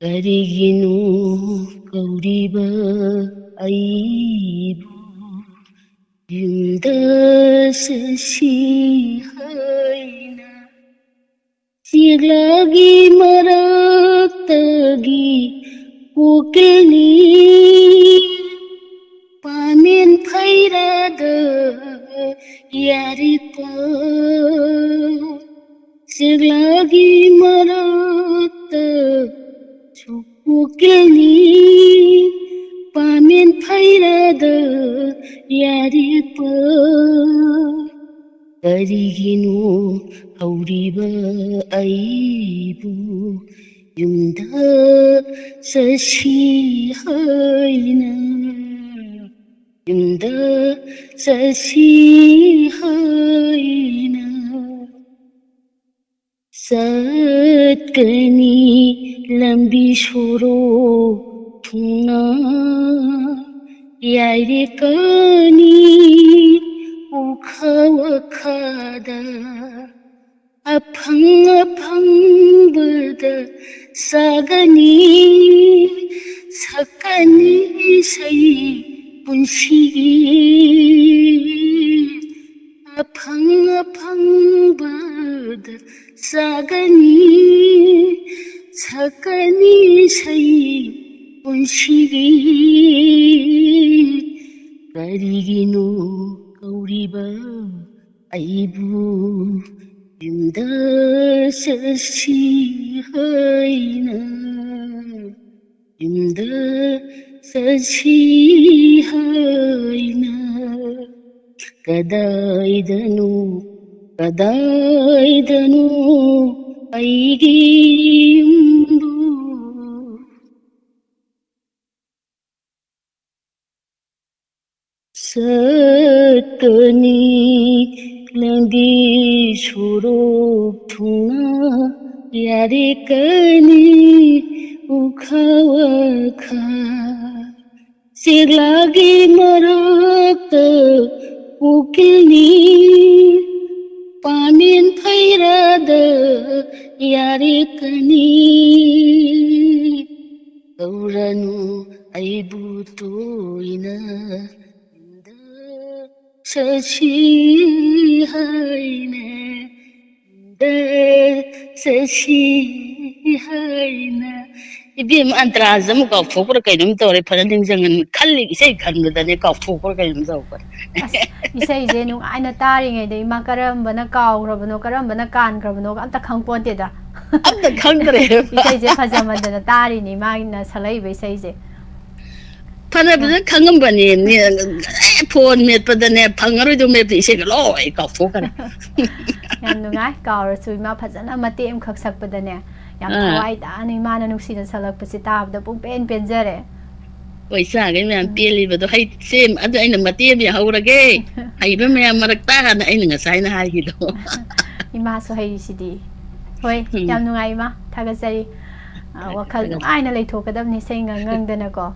ꯀꯔꯤꯒꯤꯅꯣ ꯀꯧꯔꯤꯕ ꯑꯩꯕꯨ ꯌꯨꯝꯗ ꯆꯠꯁꯤ ꯍꯥꯏꯅ? ꯆꯦꯛꯂꯛꯀꯤ ꯃꯔꯛꯇꯒꯤ ꯀꯣꯀꯤꯜꯅꯤ, ꯄꯥꯃꯦꯟ ꯐꯩꯔꯗ ꯌꯥꯔꯤꯄ꯫ ꯆꯦꯛꯂꯛꯀꯤ ꯃꯔꯛꯇꯁꯨ ꯀꯣꯀꯤꯜꯅꯤ, ꯄꯥꯃꯦꯟ ꯐꯩꯔꯗ ꯌꯥꯔꯤꯄ꯫ ꯀꯔꯤꯒꯤꯅꯣ ꯍꯧꯔꯤꯕ ꯑꯩꯕꯨ ꯌꯨꯝꯗ ꯆꯠꯁꯤ ꯍꯥꯏꯅ, ꯌꯨꯝꯗ ꯆꯠꯁꯤ ꯍꯥꯏꯅ? ꯆꯠꯀꯅꯤ ꯂꯝꯕꯤ ꯁꯣꯔꯣꯛ ꯊꯨꯡꯅ, ꯌꯥꯏꯔꯤꯀꯅꯤ ꯎꯈ ꯋꯥꯈꯗ, ꯑꯐꯪ ꯑꯐꯪꯕꯗ ꯆꯥꯒꯅꯤ, ꯁꯛꯀꯅꯤ ꯏꯁꯩ ꯄꯨꯟꯁꯤꯒꯤ ꯑꯐꯪ ꯑꯐꯪꯕꯗ ꯆꯥꯒꯅꯤ ꯁꯛꯀꯅꯤ ꯏꯁꯩ ꯄꯨꯟꯁꯤꯒꯤ ꯀꯔꯤꯒꯤꯅꯣ ꯀꯧꯔꯤꯕ ꯑꯩꯕꯨ ꯌꯨꯝꯗ ꯆꯠꯁꯤ ꯍꯥꯏꯅ ꯌꯨꯝꯗ ꯆꯠꯁꯤ ꯍꯥꯏꯅ ꯀꯗꯥꯏꯗꯅꯣ ꯀꯗꯥꯏꯗꯅꯣ ꯑꯩꯒꯤ ꯌꯨꯝꯕꯨ ꯆꯠꯀꯅꯤ ꯂꯝꯕꯤ ꯁꯣꯔꯣꯛ ꯊꯨꯡꯅ ꯌꯥꯔꯦꯀꯅꯤ ꯎꯈꯥ ꯋꯥꯈꯥ ꯆꯦꯛꯂꯥꯒꯤ ꯃꯔꯛꯇ ꯎꯀꯤꯜꯅꯤ ꯄꯥꯃꯦꯟ ꯐꯩꯔꯥꯗ ꯌꯥꯔꯦꯀꯅꯤ ꯀꯧꯔꯅꯨ ꯑꯩꯕꯨ ꯇꯣꯏꯅ ꯌꯨꯝꯗ ꯆꯠꯁꯤ ꯍꯥꯏꯅ ꯌꯨꯝꯗ ꯆꯠꯁꯤ ꯍꯥꯏꯅ ꯏꯕꯦꯝ ꯑꯟꯇ꯭ꯔꯥꯁ ꯑꯃꯨꯛ ꯀꯥꯎꯊꯣꯛꯄ꯭ꯔꯥ ꯀꯩꯅꯣꯝ ꯇꯧꯔꯦ ꯐꯖꯅ ꯅꯤꯡꯁꯤꯡꯉ ꯈꯜꯂꯤ ꯏꯁꯩ ꯈꯟꯕꯗꯅꯦ ꯀꯥꯎꯊꯣꯛꯄ꯭ꯔꯥ ꯀꯩꯅꯣꯝ ꯇꯧꯈ꯭ꯔꯦ꯫ ꯑꯁ ꯏꯁꯩꯁꯦ ꯅꯨꯡꯉꯥꯏꯅ ꯇꯥꯔꯤꯉꯩꯗ ꯏꯃꯥ ꯀꯔꯝꯕꯅ ꯀꯥꯎꯈ꯭ꯔꯕꯅꯣ ꯀꯔꯝꯕꯅ ꯀꯥꯟꯈ꯭ꯔꯕꯅꯣꯒ ꯑꯝꯇ ꯈꯪꯄꯣꯟꯇꯦꯗ꯫ ꯑꯝꯇ ꯈꯪꯗ꯭ꯔꯦ꯫ ꯏꯁꯩꯁꯦ ꯐꯖꯃꯟꯗꯅ ꯇꯥꯔꯤꯅꯤ ꯃꯥꯒꯤꯅ ꯁꯛꯂꯛꯏꯕ ꯏꯁꯩꯁꯦ꯫ ꯐꯅ ꯐꯖꯅ ꯈꯪꯉꯝꯕꯅꯦ ꯅꯦ-, ꯑꯦ, ꯐꯣꯟ ꯃꯦꯠꯄꯗꯅꯦ ꯐꯪꯉꯔꯣꯏꯗꯧ ꯃꯦꯞꯇ ꯏꯁꯩꯒ ꯂꯣꯏ ꯀꯥꯎꯊꯣꯛꯈ꯭ꯔꯦ꯫ ꯌꯥꯝ ꯅꯨꯡꯉꯥꯏ ꯀꯥꯎꯔꯁꯨ ꯏꯃꯥ ꯐꯖꯅ ꯃꯇꯦꯛ ꯑꯃꯈꯛ ꯁꯛꯄꯗꯅꯦ ꯌꯥꯝ ꯑꯥ꯫ ꯊꯋꯥꯏ ꯇꯥꯅ ꯏꯃꯥꯅ ꯅꯨꯡꯁꯤꯅ ꯁꯛꯂꯛꯄꯁꯦ ꯇꯥꯕꯗ ꯄꯨꯡꯄꯦꯟ ꯄꯦꯟꯖꯔꯦ꯫ ꯍꯣꯏ ꯏꯆꯥꯈꯩ ꯃꯌꯥꯝ ꯎꯝ꯫ ꯄꯦꯜꯂꯤꯕꯗꯣ ꯍꯩ ꯁꯦ ꯑꯗꯨ ꯑꯩꯅ ꯃꯇꯦꯛ ꯑꯃ ꯌꯥꯍꯧꯔꯒꯦ ꯍꯩꯕ ꯃꯌꯥꯝ ꯃꯔꯛꯇ ꯍꯥꯟꯅ ꯑꯩꯅ ꯉꯁꯥꯏꯅ ꯍꯥꯏꯈꯤꯗꯣ꯫ ꯏꯃꯥꯁꯨ ꯍꯩꯔꯤꯁꯤꯗꯤ꯫ ꯍꯣꯏ ꯎꯝ꯫ ꯌꯥꯝ ꯅꯨꯡꯉꯥꯏ ꯏꯃꯥ ꯊꯥꯒꯠꯆꯔꯤ꯫ ꯑ, ꯋꯥꯈꯜ ꯊꯥꯒꯠꯆꯔꯤ꯫ ꯅꯨꯡꯉꯥꯏꯅ ꯂꯩꯊꯣꯛꯀꯗꯕꯅꯤ ꯏꯁꯩ ꯉꯥꯡ ꯉꯥꯡꯗꯅꯀꯣ꯫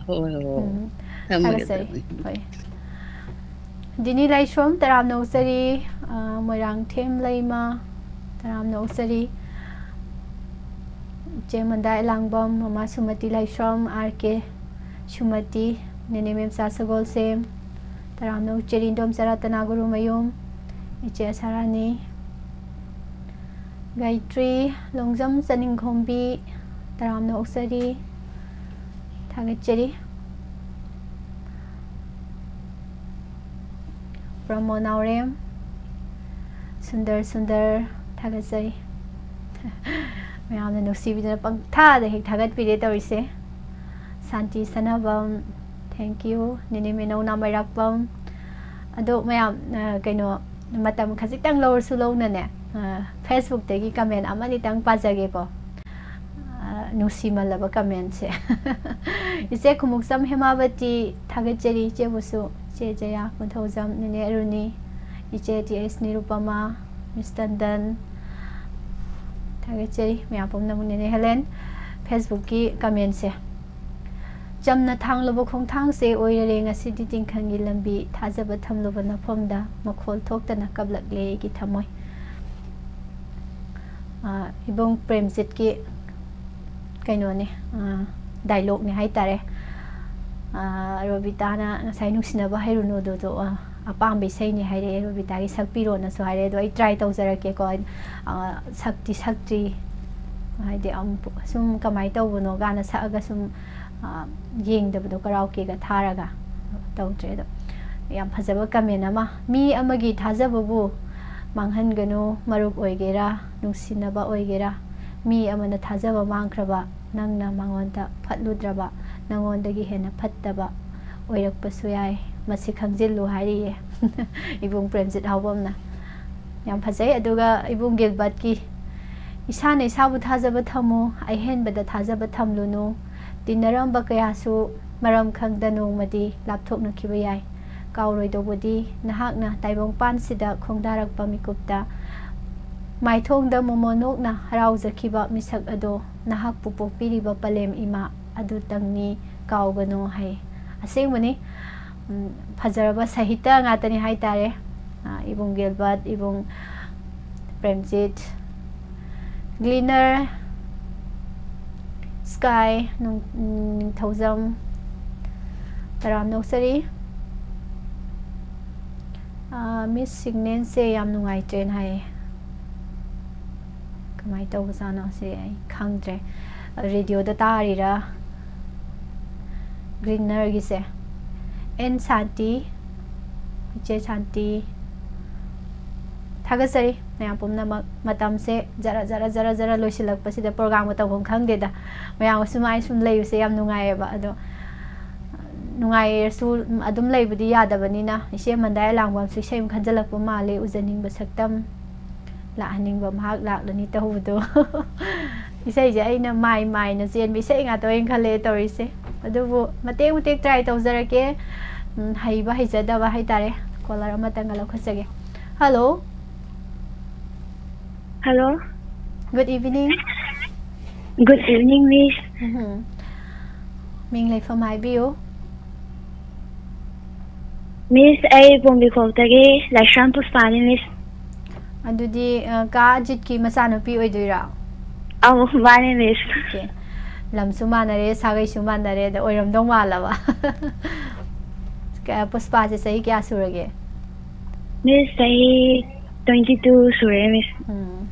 ꯍꯣꯏ ꯍꯣꯏ ꯍꯣꯏ꯫ ꯎꯝ, ꯊꯝꯃꯒꯦ ꯊꯥꯒꯠꯆꯔꯤ꯫ ꯊꯝꯃꯒꯦ꯫ ꯍꯣꯏ꯫ ꯗꯤꯅꯤ ꯂꯥꯏꯁ꯭ꯔꯣꯝ ꯇꯔꯥꯝꯅ ꯑꯣꯛꯆꯔꯤ꯫ ꯑ, ꯃꯣꯏꯔꯥꯡꯊꯦꯝ ꯂꯩꯃ ꯇꯔꯥꯝꯅ ꯑꯣꯛꯆꯔꯤ꯫ ꯏꯆꯦ ꯃꯟꯗꯥ ꯏꯂꯥꯡꯕꯝ, ꯃꯃꯥ ꯁꯨꯃꯇꯤ ꯂꯥꯏꯁ꯭ꯔꯝ, ꯑꯥꯔ ꯀꯦ ꯁꯨꯃꯇꯤ, ꯅꯦꯅꯦ ꯃꯦꯝꯆꯥ ꯁꯒꯣꯜꯁꯦꯝ, ꯇꯔꯥꯝꯅ ꯑꯣꯛꯆꯔꯤ ꯏꯟꯗꯣꯝꯆꯥ ꯔꯇꯅꯥ ꯒꯨꯔꯨꯃꯌꯨꯝ, ꯏꯆꯦ ꯑꯁꯥꯔꯥꯅꯤ, ꯒꯥꯌꯇ꯭ꯔꯤ ꯂꯣꯡꯖꯝ ꯆꯅꯤꯡꯈꯣꯝꯕꯤ, ꯇꯔꯥꯝꯅ ꯑꯣꯛꯆꯔꯤ, ꯊꯥꯒꯠꯆꯔꯤ꯫ ꯄ꯭ꯔꯃꯣ ꯅꯥꯎꯔꯦꯝ, ꯁꯨꯟꯗꯔ ꯁꯨꯟꯗꯔ, ꯊꯥꯒꯠꯆꯔꯤ꯫ ꯃꯌꯥꯝꯅ ꯅꯨꯡꯁꯤꯕꯤꯗꯅ ꯄꯪꯊꯥꯗ ꯍꯦꯛ ꯊꯥꯒꯠꯄꯤꯔꯦ ꯇꯧꯔꯤꯁꯦ꯫ ꯁꯥꯟꯇꯤ ꯁꯅꯥꯕꯝ, thank you꯫ ꯅꯦꯅꯦ ꯃꯦꯅꯧꯅꯥ ꯃꯩꯔꯥꯛꯄꯝ꯫ ꯑꯗꯣ ꯃꯌꯥꯝ, ꯑ, ꯀꯩꯅꯣ, ꯃꯇꯝ ꯈꯖꯤꯛꯇꯪ ꯂꯧꯔꯁꯨ ꯂꯧꯅꯅꯦ, ꯑ, Facebook-ꯇꯒꯤ comment ꯑꯃꯅꯤꯇꯪ ꯄꯥꯖꯒꯦꯀꯣ꯫ ꯑ, ꯅꯨꯡꯁꯤꯃꯜꯂꯕ comment-ꯁꯦ꯫ ꯏꯆꯦ ꯈꯨꯃꯨꯛꯆꯝ ꯍꯦꯃꯥꯕꯇꯤ, ꯊꯥꯒꯠꯆꯔꯤ ꯏꯆꯦꯕꯨꯁꯨ꯫ ꯏꯆꯦ ꯖꯌꯥ ꯀꯣꯟꯊꯧꯖꯝ, ꯅꯦꯅꯦ ꯑꯔꯨꯅꯤ, ꯏꯆꯦ ꯇꯤ ꯑꯦꯁ ꯅꯤꯔꯨꯄꯃꯥ, ꯃꯤꯁ ꯇꯟꯗꯟ, ꯊꯥꯒꯠꯆꯔꯤ ꯃꯌꯥꯝ ꯄꯨꯝꯅꯃꯛ꯫ ꯅꯦꯅꯦ ꯍꯦꯂꯦꯟ, Facebook-ꯀꯤ comment-ꯁꯦ꯫ ꯆꯝꯅ ꯊꯥꯡꯂꯨꯕ ꯈꯣꯡꯊꯥꯡꯁꯦ ꯑꯣꯏꯔꯔꯦ ꯉꯁꯤꯗꯤ ꯇꯤꯡꯈꯪꯒꯤ ꯂꯝꯕꯤ, ꯊꯥꯖꯕ ꯊꯝꯂꯨꯕ ꯅꯐꯝꯗ ꯃꯈꯣꯜ ꯊꯣꯛꯇꯅ ꯀꯞꯂꯛꯂꯦ ꯑꯩꯒꯤ ꯊꯃꯣꯏ꯫ ꯑ, ꯏꯕꯨꯡ ꯄ꯭ꯔꯦꯝꯖꯤꯠꯀꯤ ꯀꯩꯅꯣꯅꯦ, ꯑ, dialogue-ꯅꯦ ꯍꯥꯏꯇꯥꯔꯦ꯫ ꯑ, ꯔꯣꯕꯤꯇꯥꯅ ꯉꯁꯥꯏ "ꯅꯨꯡꯁꯤꯅꯕ ꯍꯩꯔꯨꯅꯨ" ꯑꯗꯨꯗꯣ, ꯑ, ꯑꯄꯥꯝꯕ ꯏꯁꯩꯅꯦ ꯍꯥꯏꯔꯛꯑꯦ, ꯔꯣꯕꯤꯇꯥꯒꯤ ꯁꯛꯄꯤꯔꯣꯅꯁꯨ ꯍꯥꯏꯔꯛꯑꯦ꯫ ꯑꯗꯣ ꯑꯩ try ꯇꯧꯖꯔꯛꯀꯦꯀꯣ꯫ ꯑ, ꯁꯛꯇꯤ ꯁꯛꯇ꯭ꯔꯤ, ꯍꯥꯏꯗꯤ ꯑꯃꯨꯛ ꯁꯨꯝ ꯀꯃꯥꯏꯅ ꯇꯧꯕꯅꯣ ꯀꯥꯏꯅ ꯁꯛꯑꯒ ꯁꯨꯝ, ꯑ, ꯌꯦꯡꯗꯕꯗꯣ, karaoke-ꯒ ꯊꯥꯔꯒ ꯇꯧꯗ꯭ꯔꯦ꯫ ꯑꯗꯣ ꯌꯥꯝ ꯐꯖꯕ comment ꯑꯃ, "ꯃꯤ ꯑꯃꯒꯤ ꯊꯥꯖꯕꯕꯨ ꯃꯥꯡꯍꯟꯒꯅꯨ, ꯃꯔꯨꯞ ꯑꯣꯏꯒꯦꯔꯥ, ꯅꯨꯡꯁꯤꯅꯕ ꯑꯣꯏꯒꯦꯔꯥ, ꯃꯤ ꯑꯃꯅ ꯊꯥꯖꯕ ꯃꯥꯡꯈ꯭ꯔꯕ, ꯅꯪꯅ ꯃꯉꯣꯟꯗ ꯐꯠꯂꯨꯗ꯭ꯔꯕ, ꯅꯉꯣꯟꯗꯒꯤ ꯍꯦꯟꯅ ꯐꯠꯇꯕ ꯑꯣꯏꯔꯛꯄꯁꯨ ꯌꯥꯏ, ꯃꯁꯤ ꯈꯪꯖꯤꯜꯂꯨ" ꯍꯥꯏꯔꯤꯌꯦ꯫ ꯏꯕꯨꯡ ꯄ꯭ꯔꯦꯝꯖꯤꯠ ꯍꯥꯎꯕꯝꯅ꯫ ꯌꯥꯝ ꯐꯖꯩ꯫ ꯑꯗꯨꯒ ꯏꯕꯨꯡ ꯒꯤꯜꯕꯔꯠꯀꯤ, "ꯏꯁꯥꯅ ꯏꯁꯥꯕꯨ ꯊꯥꯖꯕ ꯊꯝꯃꯨ, ꯑꯍꯦꯟꯕꯗ ꯊꯥꯖꯕ ꯊꯝꯂꯨꯅꯨ꯫ ꯇꯤꯟꯅꯔꯝꯕ ꯀꯌꯥꯁꯨ ꯃꯔꯝ ꯈꯪꯗ ꯅꯣꯡꯃꯗꯤ ꯂꯥꯞꯊꯣꯛꯅꯈꯤꯕ ꯌꯥꯏ꯫ ꯀꯥꯎꯔꯣꯏꯗꯧꯕꯗꯤ ꯅꯍꯥꯛꯅ ꯇꯥꯏꯕꯪꯄꯥꯟꯁꯤꯗ ꯈꯣꯡꯗꯥꯔꯛꯄ ꯃꯤꯀꯨꯞꯇ ꯃꯥꯏꯊꯣꯡꯗ ꯃꯣꯃꯣꯟ ꯅꯣꯛꯅ ꯍꯔꯥꯎꯖꯈꯤꯕ ꯃꯤꯁꯛ ꯑꯗꯣ ꯅꯍꯥꯛꯄꯨ ꯄꯣꯛꯄꯤꯔꯤꯕ ꯄꯂꯦꯝ ꯏꯃꯥ ꯑꯗꯨꯇꯪꯅꯤ, ꯀꯥꯎꯒꯅꯨ" ꯍꯥꯏ꯫ ꯑꯁꯦꯡꯕꯅꯤ, ꯎꯝ, ꯐꯖꯔꯕ ꯁꯥꯍꯤꯇ꯭ꯌ ꯉꯥꯛꯇꯅꯤ ꯍꯥꯏꯇꯥꯔꯦ꯫ ꯑ, ꯏꯕꯨꯡ ꯒꯤꯜꯕꯔꯠ, ꯏꯕꯨꯡ ꯄ꯭ꯔꯦꯝꯖꯤꯠ, Gleaner, ꯁ꯭ꯀꯥꯏ ꯅꯨꯡ-, ꯅꯤꯡꯊꯧꯖꯝ ꯇꯔꯥꯝꯅ ꯑꯣꯛꯆꯔꯤ꯫ ꯑꯥ, ꯃꯤꯁ ꯁꯤꯒꯅꯦꯜꯁꯦ ꯌꯥꯝ ꯅꯨꯡꯉꯥꯏꯇ꯭ꯔꯦꯅ ꯍꯥꯏꯌꯦ꯫ ꯀꯃꯥꯏꯅ ꯇꯧꯕꯖꯥꯠꯅꯣ ꯁꯤ ꯑꯩ ꯈꯪꯗ꯭ꯔꯦ꯫ ꯔꯦꯗꯤꯑꯣꯗ ꯇꯥꯔꯤꯔꯥ? ꯒ꯭ꯔꯤꯟꯅꯔꯒꯤꯁꯦ꯫ ꯑꯦꯟ ꯁꯥꯟꯇꯤ, ꯏꯆꯦ ꯁꯥꯟꯇꯤ, ꯊꯥꯒꯠꯆꯔꯤ ꯃꯌꯥꯝ ꯄꯨꯝꯅꯃꯛ꯫ ꯃꯇꯝꯁꯦ ꯖꯔ ꯖꯔ ꯖꯔ ꯖꯔ ꯂꯣꯏꯁꯤꯜꯂꯛꯄꯁꯤꯗ ꯄ꯭ꯔꯣꯒ꯭ꯔꯥꯝꯒ ꯇꯧꯐꯝ ꯈꯪꯗꯦꯗ꯫ ꯃꯌꯥꯝꯒ ꯁꯨꯃꯥꯏꯅ ꯁꯨꯝ ꯂꯩꯕꯁꯦ ꯌꯥꯝ ꯅꯨꯡꯉꯥꯏꯌꯦꯕ꯫ ꯑꯗꯣ ꯅꯨꯡꯉꯥꯏꯔꯁꯨ ꯑꯗꯨꯝ ꯂꯩꯕꯗꯤ ꯌꯥꯗꯕꯅꯤꯅ, ꯏꯆꯦ ꯃꯟꯗꯥꯏ ꯑꯂꯥꯡꯕꯝꯁꯨ ꯏꯁꯩ ꯑꯃ ꯈꯟꯖꯜꯂꯛꯄ ꯃꯥꯜꯂꯦ, ꯎꯖꯅꯤꯡꯕ ꯁꯛꯇꯝ꯫ ꯂꯥꯛꯍꯟꯅꯤꯡꯕ ꯃꯍꯥꯛ ꯂꯥꯛꯂꯅꯤ ꯇꯧꯕꯗꯣ꯫ ꯏꯁꯩꯁꯦ ꯑꯩꯅ ꯃꯥꯏ ꯃꯥꯏꯅ ꯆꯦꯟꯕ ꯏꯁꯩ ꯉꯥꯛꯇ ꯑꯣꯏꯅ ꯈꯜꯂꯛꯑꯦ ꯇꯧꯔꯤꯁꯦ꯫ ꯑꯗꯨꯕꯨ ꯃꯇꯦꯛ ꯃꯇꯦꯛ ꯇ꯭ꯔꯥꯏ ꯇꯧꯖꯔꯛꯀꯦ꯫ ꯎꯝ, ꯍꯩꯕ ꯍꯩꯖꯗꯕ ꯍꯥꯏꯇꯥꯔꯦ꯫ ꯀꯣꯂꯔ ꯑꯃꯇꯪꯒ ꯂꯧꯈꯠꯆꯒꯦ꯫ Hello. Hello. Good evening꯫ Good evening, Miss꯫ ꯎꯝꯍꯨꯝ꯫ ꯃꯤꯡ ꯂꯩꯐꯝ ꯍꯥꯏꯕꯤꯌꯨ꯫ Miss, ꯑꯩ ꯄꯣꯝꯕꯤꯈꯣꯛꯇꯒꯤ ꯂꯥꯏꯁ꯭ꯔꯝ ꯄꯨꯁꯄꯥꯅꯤ, Miss꯫ ꯑꯗꯨꯗꯤ, ꯑ, ꯀꯥ ꯑꯖꯤꯠꯀꯤ ꯃꯆꯥꯅꯨꯄꯤ ꯑꯣꯏꯗꯣꯏꯔꯥ? ꯑꯧ, ꯃꯥꯅꯦ, Miss꯫ Okay꯫ ꯂꯝꯁꯨ ꯃꯥꯟꯅꯔꯦ, ꯁꯥꯒꯩꯁꯨ ꯃꯥꯟꯅꯔꯦ, ꯑꯗ ꯑꯣꯏꯔꯝꯗꯧ ꯃꯥꯜꯂꯕ꯫ ꯀ-, ꯄꯨꯁꯄꯥꯁꯦ ꯆꯍꯤ ꯀꯌꯥ ꯁꯨꯔꯒꯦ? Miss, ꯆꯍꯤ twenty two ꯁꯨꯔꯦ, Miss꯫ ꯎꯝ꯫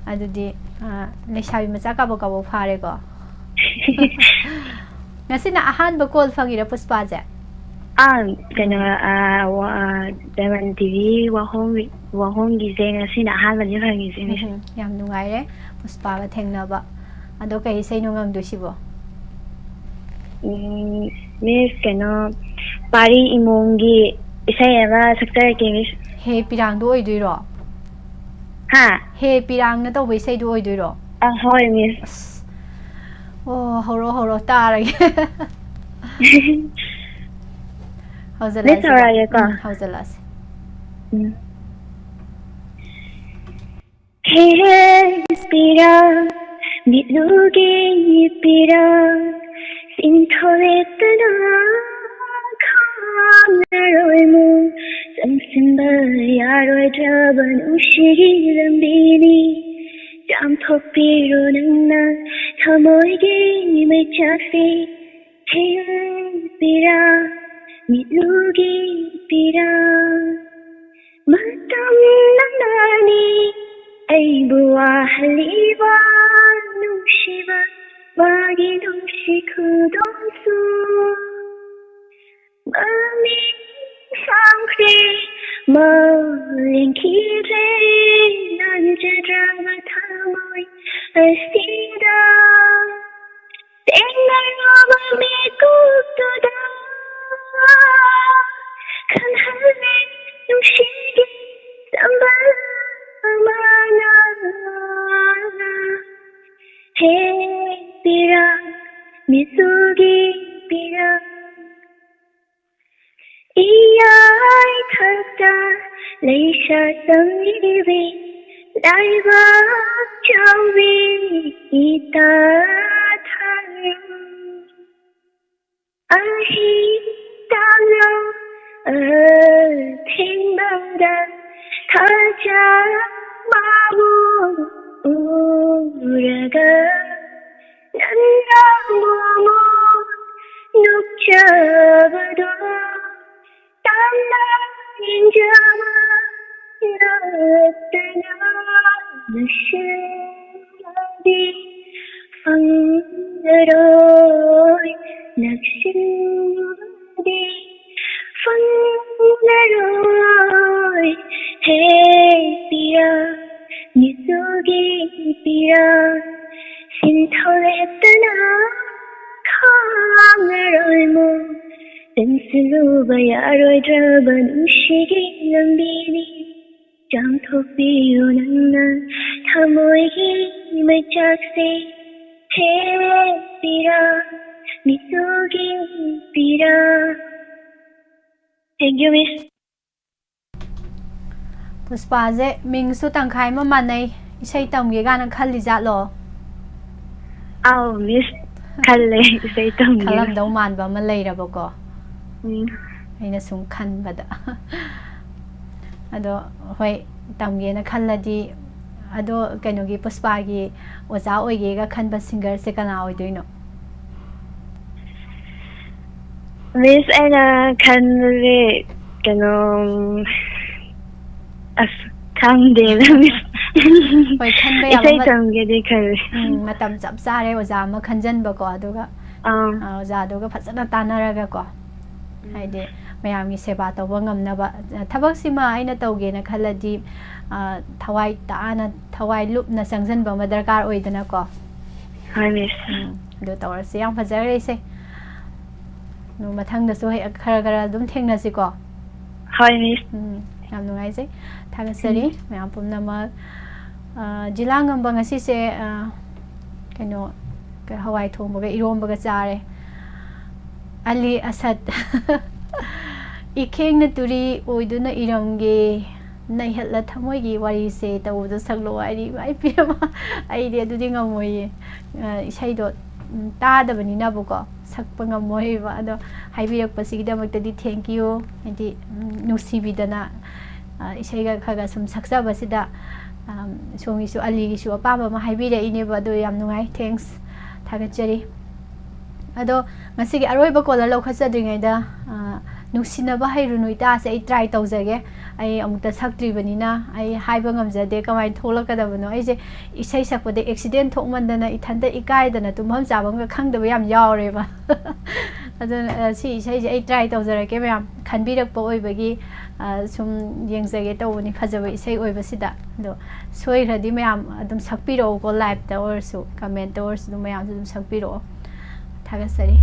ꯑꯗꯨꯗꯤ, ꯑ, ꯂꯩꯁꯥꯕꯤ ꯃꯆꯥ ꯀꯥꯕꯣꯛ ꯀꯥꯕꯣꯛ ꯐꯥꯔꯦꯀꯣ? ꯉꯁꯤꯅ ꯑꯍꯥꯟꯕ call ꯐꯪꯉꯤꯔꯥ ꯄꯨꯁꯄꯥꯁꯦ? ꯑꯥ, ꯀꯩꯅꯣ, ꯎꯝ꯫ ꯑꯥ, ꯋꯥ-, ꯑꯥ, Diamond T V ꯋꯥꯍꯣꯡ-, ꯋꯥꯍꯣꯡꯒꯤꯁꯦ ꯉꯁꯤꯅ ꯑꯍꯥꯟꯕꯅꯤ ꯐꯪꯉꯤꯁꯦ, Miss꯫ ꯎꯝ, ꯌꯥꯝ ꯅꯨꯡꯉꯥꯏꯔꯦ ꯄꯨꯁꯄꯥꯒ ꯊꯦꯡꯅꯕ꯫ ꯑꯗꯣ ꯀꯩ ꯏꯁꯩꯅꯣ ꯉꯪꯗꯣꯏꯁꯤꯕꯣ? ꯎꯝ, Miss, ꯀꯩꯅꯣ, ꯄꯥꯔꯤ ꯏꯃꯣꯝꯒꯤ ꯏꯁꯩ ꯑꯃ ꯁꯛꯆꯔꯛꯀꯦ, Miss꯫ ꯍꯦ ꯄꯤꯔꯥꯡꯗꯣ ꯑꯣꯏꯗꯣꯏꯔꯣ? ꯍꯥ? ꯍꯦ ꯄꯤꯔꯥꯡꯅ ꯇꯧꯕ ꯏꯁꯩꯗꯣ ꯑꯣꯏꯗꯣꯏꯔꯣ? ꯑ, ꯍꯣꯏ, Miss꯫ ꯑꯁ꯫ ꯑꯣ, ꯍꯧꯔꯣ, ꯍꯧꯔꯣ, ꯇꯥꯔꯒꯦ꯫ ꯍꯧꯖꯜꯂꯛꯑꯁꯤꯀꯣ꯫ Miss, ꯍꯧꯔꯛꯑꯒꯦꯀꯣ꯫ ꯎꯝ, ꯍꯧꯖꯜꯂꯛꯑꯁꯤ꯫ ꯎꯝ꯫ ꯍꯦ ꯄꯤꯔꯥꯡ, ꯃꯤꯠꯂꯨꯒꯦ ꯄꯤꯔꯥꯡ, ꯆꯤꯡꯊꯣꯔꯛꯇꯨꯅ ꯈꯥꯡꯉꯔꯣꯏꯃꯨ, ꯆꯪꯁꯤꯟꯕ ꯌꯥꯔꯣꯏꯗ꯭ꯔꯕ ꯅꯨꯡꯁꯤꯒꯤ ꯂꯝꯕꯤꯅꯤ꯫ ꯆꯥꯝꯊꯣꯛꯄꯤꯔꯣ ꯅꯪꯅ ꯊꯃꯣꯏꯒꯤ ꯃꯩꯆꯥꯛꯁꯦ꯫ ꯊꯦꯡꯄꯤꯔꯥ, ꯃꯤꯠꯂꯨꯒꯤ ꯄꯤꯔꯥ꯫ ꯃꯇꯝ ꯅꯪꯅꯅꯤ ꯑꯩꯕꯨ ꯋꯥꯍꯜꯂꯤꯕ ꯅꯨꯡꯁꯤꯕ ꯃꯥꯒꯤ ꯅꯨꯡꯁꯤ ꯈꯨꯗꯣꯜꯁꯨ꯫ ꯃꯃꯤꯡ ꯁꯥꯡꯈ꯭ꯔꯦ, ꯃꯥꯂꯦꯝ ꯈꯤꯗ꯭ꯔꯦ, ꯂꯥꯟꯖꯗ꯭ꯔꯕ ꯊꯃꯣꯏ ꯑꯁꯤꯗ꯫ ꯇꯦꯡꯅꯔꯕ ꯃꯤꯀꯨꯞꯇꯨꯗ ꯈꯪꯍꯜꯂꯦ ꯅꯨꯡꯁꯤꯒꯤ ꯆꯝꯕ ꯑꯃꯅ꯫ ꯍꯦ ꯄꯤꯔꯥ, ꯃꯤꯠꯁꯨꯒꯤ ꯄꯤꯔꯥ꯫ ꯏꯌꯥꯏ ꯊꯛꯇ ꯂꯩꯁꯥ ꯇꯝꯂꯤꯕꯤ ꯂꯥꯏꯕꯛ ꯆꯥꯎꯕꯤ ꯏꯇꯥ ꯊꯥꯔꯨ꯫ ꯑꯍꯤꯡ ꯇꯥꯡꯅ ꯑꯊꯦꯡꯕꯗ ꯊꯥꯖ ꯃꯥꯕꯨ ꯎꯔꯒ ꯅꯪꯅ ꯃꯣꯃꯣꯟ ꯅꯣꯛꯆꯕꯗꯣ ꯇꯝꯅ ꯌꯦꯡꯖꯕ ꯅꯠꯇꯅ ꯅꯛꯁꯤꯟꯕꯗꯤ ꯐꯪꯂꯔꯣꯏ, ꯅꯛꯁꯤꯟꯕꯗꯤ ꯐꯪꯂꯔꯣꯏ꯫ ꯍꯦ ꯄꯤꯌꯥ, ꯃꯤꯠꯁꯨꯒꯤ ꯄꯤꯌꯥ, ꯁꯤꯟꯊꯧ ꯂꯦꯞꯇꯅ ꯈꯥꯡꯂꯔꯣꯏꯃꯣ꯫ ꯆꯪꯁꯤꯜꯂꯨꯕ ꯌꯥꯔꯣꯏꯗ꯭ꯔꯕ ꯅꯨꯡꯁꯤꯒꯤ ꯂꯝꯕꯤꯅꯤ꯫ ꯆꯥꯝꯊꯣꯛꯄꯤꯌꯨ ꯅꯪꯅ ꯊꯃꯣꯏꯒꯤ ꯃꯩꯆꯥꯛꯁꯦ꯫ ꯍꯦ ꯄꯤꯔꯥ, ꯃꯤꯠꯁꯨꯒꯤ ꯄꯤꯔꯥ꯫ Thank you, Miss. ꯄꯨꯁꯄꯥꯁꯦ ꯃꯤꯡꯁꯨ ꯇꯪꯈꯥꯏ ꯑꯃ ꯃꯥꯟꯅꯩ, ꯏꯁꯩ ꯇꯝꯒꯦ ꯀꯥꯏꯅ ꯈꯜꯂꯤ ꯖꯥꯠꯂꯣ? ꯑꯥꯎ, Miss, ꯈꯜꯂꯦ, ꯏꯁꯩ ꯇꯝꯒꯦ꯫ ꯈꯜꯂꯝꯗꯧ ꯃꯥꯟꯕ ꯑꯃ ꯂꯩꯔꯕꯀꯣ? ꯎꯝ꯫ ꯑꯩꯅ ꯁꯨꯝ ꯈꯟꯕꯗ꯫ ꯑꯗꯣ ꯍꯣꯏ, ꯇꯝꯒꯦꯅ ꯈꯜꯂꯗꯤ ꯑꯗꯣ ꯀꯩꯅꯣꯒꯤ ꯄꯨꯁꯄꯥꯒꯤ ꯑꯣꯖꯥ ꯑꯣꯏꯒꯦꯒ ꯈꯟꯕ ꯁꯤꯡꯒꯔꯁꯦ ꯀꯅꯥ ꯑꯣꯏꯗꯣꯏꯅꯣ? ꯃꯤꯁ, ꯑꯩꯅ ꯈꯟꯕꯁꯦ ꯀꯩꯅꯣ, ꯑꯁ, ꯈꯪꯗꯦꯗ ꯃꯤꯁ꯫ ꯍꯣꯏ, ꯈꯟꯕ ꯌꯥꯕ ꯏꯁꯩ ꯃ- ꯇꯝꯒꯦꯗꯤ ꯈꯜꯂꯦ꯫ ꯎꯝ, ꯃꯇꯝ ꯆꯞ ꯆꯥꯔꯦ ꯑꯣꯖꯥ ꯑꯃ ꯈꯟꯖꯟꯕꯀꯣ, ꯑꯗꯨꯒ ꯑꯥ ꯑ, ꯑꯣꯖꯥꯗꯨꯒ ꯐꯖꯅ ꯇꯥꯟꯅꯔꯒꯀꯣ, ꯍꯥꯏꯗꯤ ꯃꯌꯥꯝꯒꯤ ꯁꯦꯕꯥ ꯇꯧꯕ ꯉꯝꯅꯕ, ꯑ, ꯊꯕꯛꯁꯤꯃ ꯑꯩꯅ ꯇꯧꯒꯦꯅ ꯈꯜꯂꯗꯤ, ꯑ, ꯊꯋꯥꯏ ꯇꯥꯅ, ꯊꯋꯥꯏ ꯂꯨꯞꯅ ꯆꯪꯁꯤꯟꯕ ꯑꯃ ꯗꯔꯀꯥꯔ ꯑꯣꯏꯗꯅꯀꯣ꯫ ꯍꯣꯏ ꯃꯤꯁ꯫ ꯎꯝ, ꯑꯗꯨ ꯇꯧꯔꯁꯤ꯫ ꯌꯥꯝ ꯐꯖꯈ꯭ꯔꯦ ꯏꯁꯩ꯫ ꯑꯗꯨ ꯃꯊꯪꯗꯁꯨ ꯍꯦꯛ ꯈꯔ ꯈꯔ ꯑꯗꯨꯝ ꯊꯦꯡꯅꯁꯤꯀꯣ꯫ ꯍꯣꯏ ꯃꯤꯁ꯫ ꯎꯝ, ꯌꯥꯝ ꯅꯨꯡꯉꯥꯏꯖꯩ꯫ ꯊꯥꯒꯠꯆꯔꯤ ꯃꯌꯥꯝ ꯄꯨꯝꯅꯃꯛ꯫ ꯑ, ꯖꯤꯂꯥ ꯉꯝꯕ ꯉꯁꯤꯁꯦ, ꯑ, ꯀꯩꯅꯣ, ꯀ-, ꯍꯋꯥꯏ ꯊꯣꯡꯕꯒ ꯏꯔꯣꯝꯕꯒ ꯆꯥꯔꯦ꯫ ꯑꯂꯤ ꯑꯁꯠ꯫ ꯏꯈꯦꯡꯅ ꯇꯨꯔꯤ ꯑꯣꯏꯗꯨꯅ ꯏꯔꯝꯒꯦ, ꯅꯩꯍꯠꯂ ꯊꯃꯣꯏꯒꯤ ꯋꯥꯔꯤꯁꯦ ꯇꯧꯕꯗꯣ ꯁꯛꯂꯛꯑꯣ ꯍꯥꯏꯗꯤ, ꯏꯃꯥ ꯏꯄꯦꯝꯃ, ꯑꯩꯗꯤ ꯑꯗꯨꯗꯤ ꯉꯝꯃꯣꯏꯌꯦ꯫ ꯑ, ꯏꯁꯩꯗꯣ, ꯎꯝ, ꯇꯥꯗꯕꯅꯤꯅꯕꯀꯣ ꯁꯛꯄ ꯉꯝꯃꯣꯏꯕ꯫ ꯑꯗꯣ ꯍꯥꯏꯕꯤꯔꯛꯄꯁꯤꯒꯤꯗꯃꯛꯇꯗꯤ thank you꯫ ꯍꯥꯏꯗꯤ, ꯎꯝ, ꯅꯨꯡꯁꯤꯕꯤꯗꯅ, ꯑ, ꯏꯁꯩꯒ ꯈꯔ ꯈꯔ ꯁꯨꯝ ꯁꯛꯆꯕꯁꯤꯗ, ꯑꯝ, ꯁꯣꯝꯒꯤꯁꯨ ꯑꯂꯤꯒꯤꯁꯨ ꯑꯄꯥꯝꯕ ꯑꯃ ꯍꯥꯏꯕꯤꯔꯛꯏꯅꯦꯕ꯫ ꯑꯗꯣ ꯌꯥꯝ ꯅꯨꯡꯉꯥꯏ꯫ Thanks꯫ ꯊꯥꯒꯠꯆꯔꯤ꯫ ꯑꯗꯣ ꯉꯁꯤꯒꯤ ꯑꯔꯣꯏꯕ caller ꯂꯧꯈꯠꯆꯗ꯭ꯔꯤꯉꯩꯗ, ꯑ, ꯅꯨꯡꯁꯤꯅꯕ ꯍꯩꯔꯨꯅꯨ ꯏꯇꯥꯁꯦ ꯑꯩ try ꯇꯧꯖꯒꯦ꯫ ꯑꯩ ꯑꯃꯨꯛꯇ ꯁꯛꯇ꯭ꯔꯤꯕꯅꯤꯅ ꯑꯩ ꯍꯥꯏꯕ ꯉꯝꯖꯗꯦ ꯀꯃꯥꯏꯅ ꯊꯣꯛꯂꯛꯀꯗꯕꯅꯣ꯫ ꯑꯩꯁꯦ ꯏꯁꯩ ꯁꯛꯄꯗ accident ꯊꯣꯛꯃꯟꯗꯅ ꯏꯊꯟꯇ ꯏꯀꯥꯏꯗꯅ ꯇꯨꯝꯐꯝ ꯆꯥꯐꯝꯒ ꯈꯪꯗꯕ ꯌꯥꯝ ꯌꯥꯎꯔꯦꯕ꯫ ꯑꯗꯨꯅ, ꯑ, ꯁꯤ ꯏꯁꯩꯁꯦ ꯑꯩ try ꯇꯧꯖꯔꯛꯀꯦ ꯃꯌꯥꯝ꯫ ꯈꯟꯕꯤꯔꯛꯄ ꯑꯣꯏꯕꯒꯤ, ꯑ, ꯁꯨꯝ ꯌꯦꯡꯖꯒꯦ ꯇꯧꯕꯅꯤ, ꯐꯖꯕ ꯏꯁꯩ ꯑꯣꯏꯕꯁꯤꯗ꯫ ꯑꯗꯣ ꯁꯣꯏꯈ꯭ꯔꯗꯤ ꯃꯌꯥꯝ ꯑꯗꯨꯝ ꯁꯛꯄꯤꯔꯛꯎꯀꯣ, live ꯇ ꯑꯣꯏꯔꯁꯨ, comment ꯇ ꯑꯣꯏꯔꯁꯨ ꯑꯗꯨꯝ ꯃꯌꯥꯝꯁꯨ ꯑꯗꯨꯝ ꯁꯛꯄꯤꯔꯛꯑꯣ꯫ ꯊꯥꯒꯠꯆꯔꯤ꯫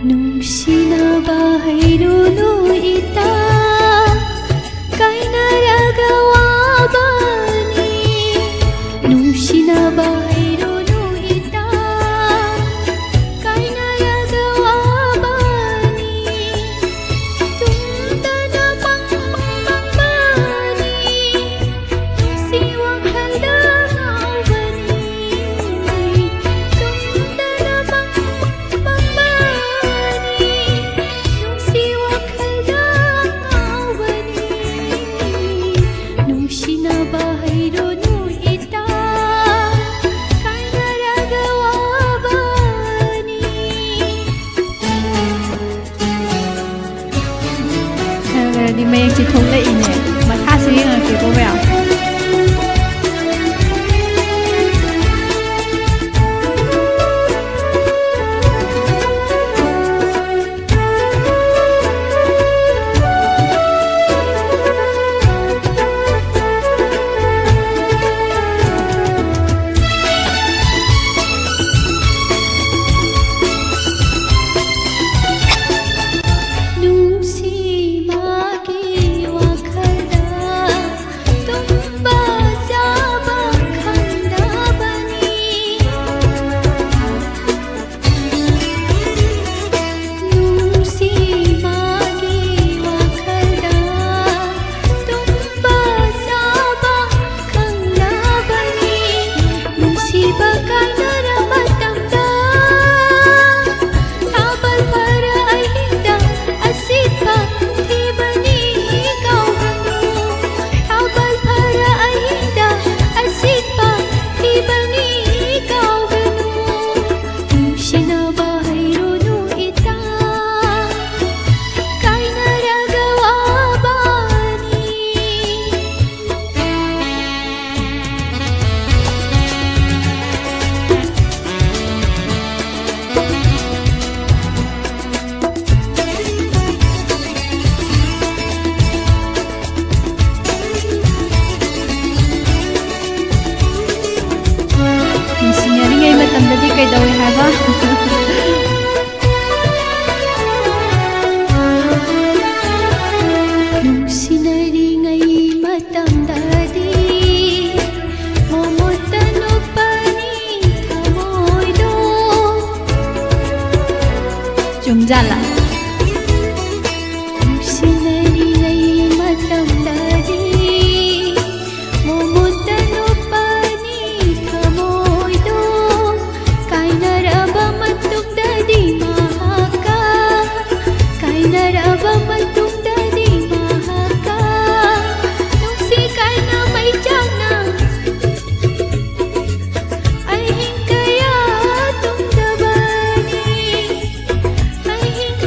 ꯅꯨꯡꯁꯤꯅꯕ ꯍꯩꯔꯨꯅꯨ ꯏꯇꯥ, ꯀꯥꯏꯅꯔꯒ ꯋꯥꯕꯅꯤ꯫ ꯅꯨꯡꯁꯤꯅꯕ ꯍꯩꯔꯨꯅꯨ ꯏꯇꯥ, ꯀꯥꯏꯅꯔꯒ ꯋꯥꯕꯅꯤ꯫ ꯇꯨꯝꯗꯅ ꯃꯪ ꯃꯪꯕꯅꯤ, ꯅꯨꯡꯁꯤ ꯋꯥꯈꯜꯗ ꯉꯥꯎꯕꯅꯤ꯫ ꯇꯨꯝꯗꯅ ꯃꯪ ꯃꯌꯦꯛꯁꯦ ꯊꯣꯛꯂꯛꯏꯅꯦ꯫ ꯃꯈꯥꯁꯨ ꯌꯦꯡꯉꯛꯀꯦꯀꯣ ꯃꯌꯥꯝ꯫ ꯅꯨꯡꯁꯤ ꯃꯥꯒꯤ ꯋꯥꯈꯜꯗ ꯇꯨꯝꯕ ꯆꯥꯕ ꯈꯪꯗꯕꯅꯤ꯫ ꯅꯨꯡꯁꯤ ꯃꯥꯒꯤ ꯋꯥꯈꯜꯗ ꯇꯨꯝꯕ ꯆꯥꯕ ꯈꯪꯗꯕꯅꯤ꯫ ꯅꯨꯡꯁꯤꯕ ꯀꯥꯏꯅꯔ ꯃꯇꯝꯗ ꯊꯥꯕꯜ ꯐꯔ ꯑꯍꯤꯡꯗ ꯑꯁꯤꯕ ꯊꯤꯕꯅꯤ ꯀꯥꯎꯒꯅꯨ꯫ ꯊꯥꯕꯜ ꯐꯔ ꯑꯍꯤꯡꯗ ꯑꯁꯤꯕ ꯊꯤꯕꯅꯤ ꯀꯥꯎꯒꯅꯨ꯫ ꯅꯨꯡꯁꯤꯅꯕ ꯍꯩꯔꯨꯅꯨ ꯏꯇꯥ, ꯀꯥꯏꯅꯔꯒ ꯋꯥꯕꯅꯤ꯫ ꯅꯨꯡꯁꯤꯅꯔꯤꯉꯩ ꯃꯇꯝꯗꯗꯤ ꯀꯩꯗꯧꯏ ꯍꯥꯏꯕ? ꯅꯨꯡꯁꯤꯅꯔꯤꯉꯩ ꯃꯇꯝꯗꯗꯤ ꯃꯃꯨꯠꯇ ꯅꯨꯞꯄꯅꯤ ꯊꯃꯣꯏꯗꯣ꯫ ꯆꯨꯝꯖꯥꯠꯂꯥ? ꯅꯨꯡꯁꯤꯅꯔꯤꯉꯩ ꯃꯇꯝꯗꯗꯤ ꯃꯃꯨꯠꯇ ꯅꯨꯞꯄꯅꯤ ꯊꯃꯣꯏꯗꯣ꯫ ꯀꯥꯏꯅꯔꯕ ꯃꯇꯨꯡꯗꯗꯤ ꯃꯍꯥꯛꯀ, ꯀꯥꯏꯅꯔꯕ ꯃꯇꯨꯡꯗꯗꯤ ꯃꯍꯥꯛꯀ ꯅꯨꯡꯁꯤ ꯀꯥꯏꯅ ꯃꯩꯆꯥꯛꯅ ꯑꯍꯤꯡ ꯀꯌꯥ ꯇꯨꯝꯗꯕꯅꯤ꯫ ꯑꯍꯤꯡ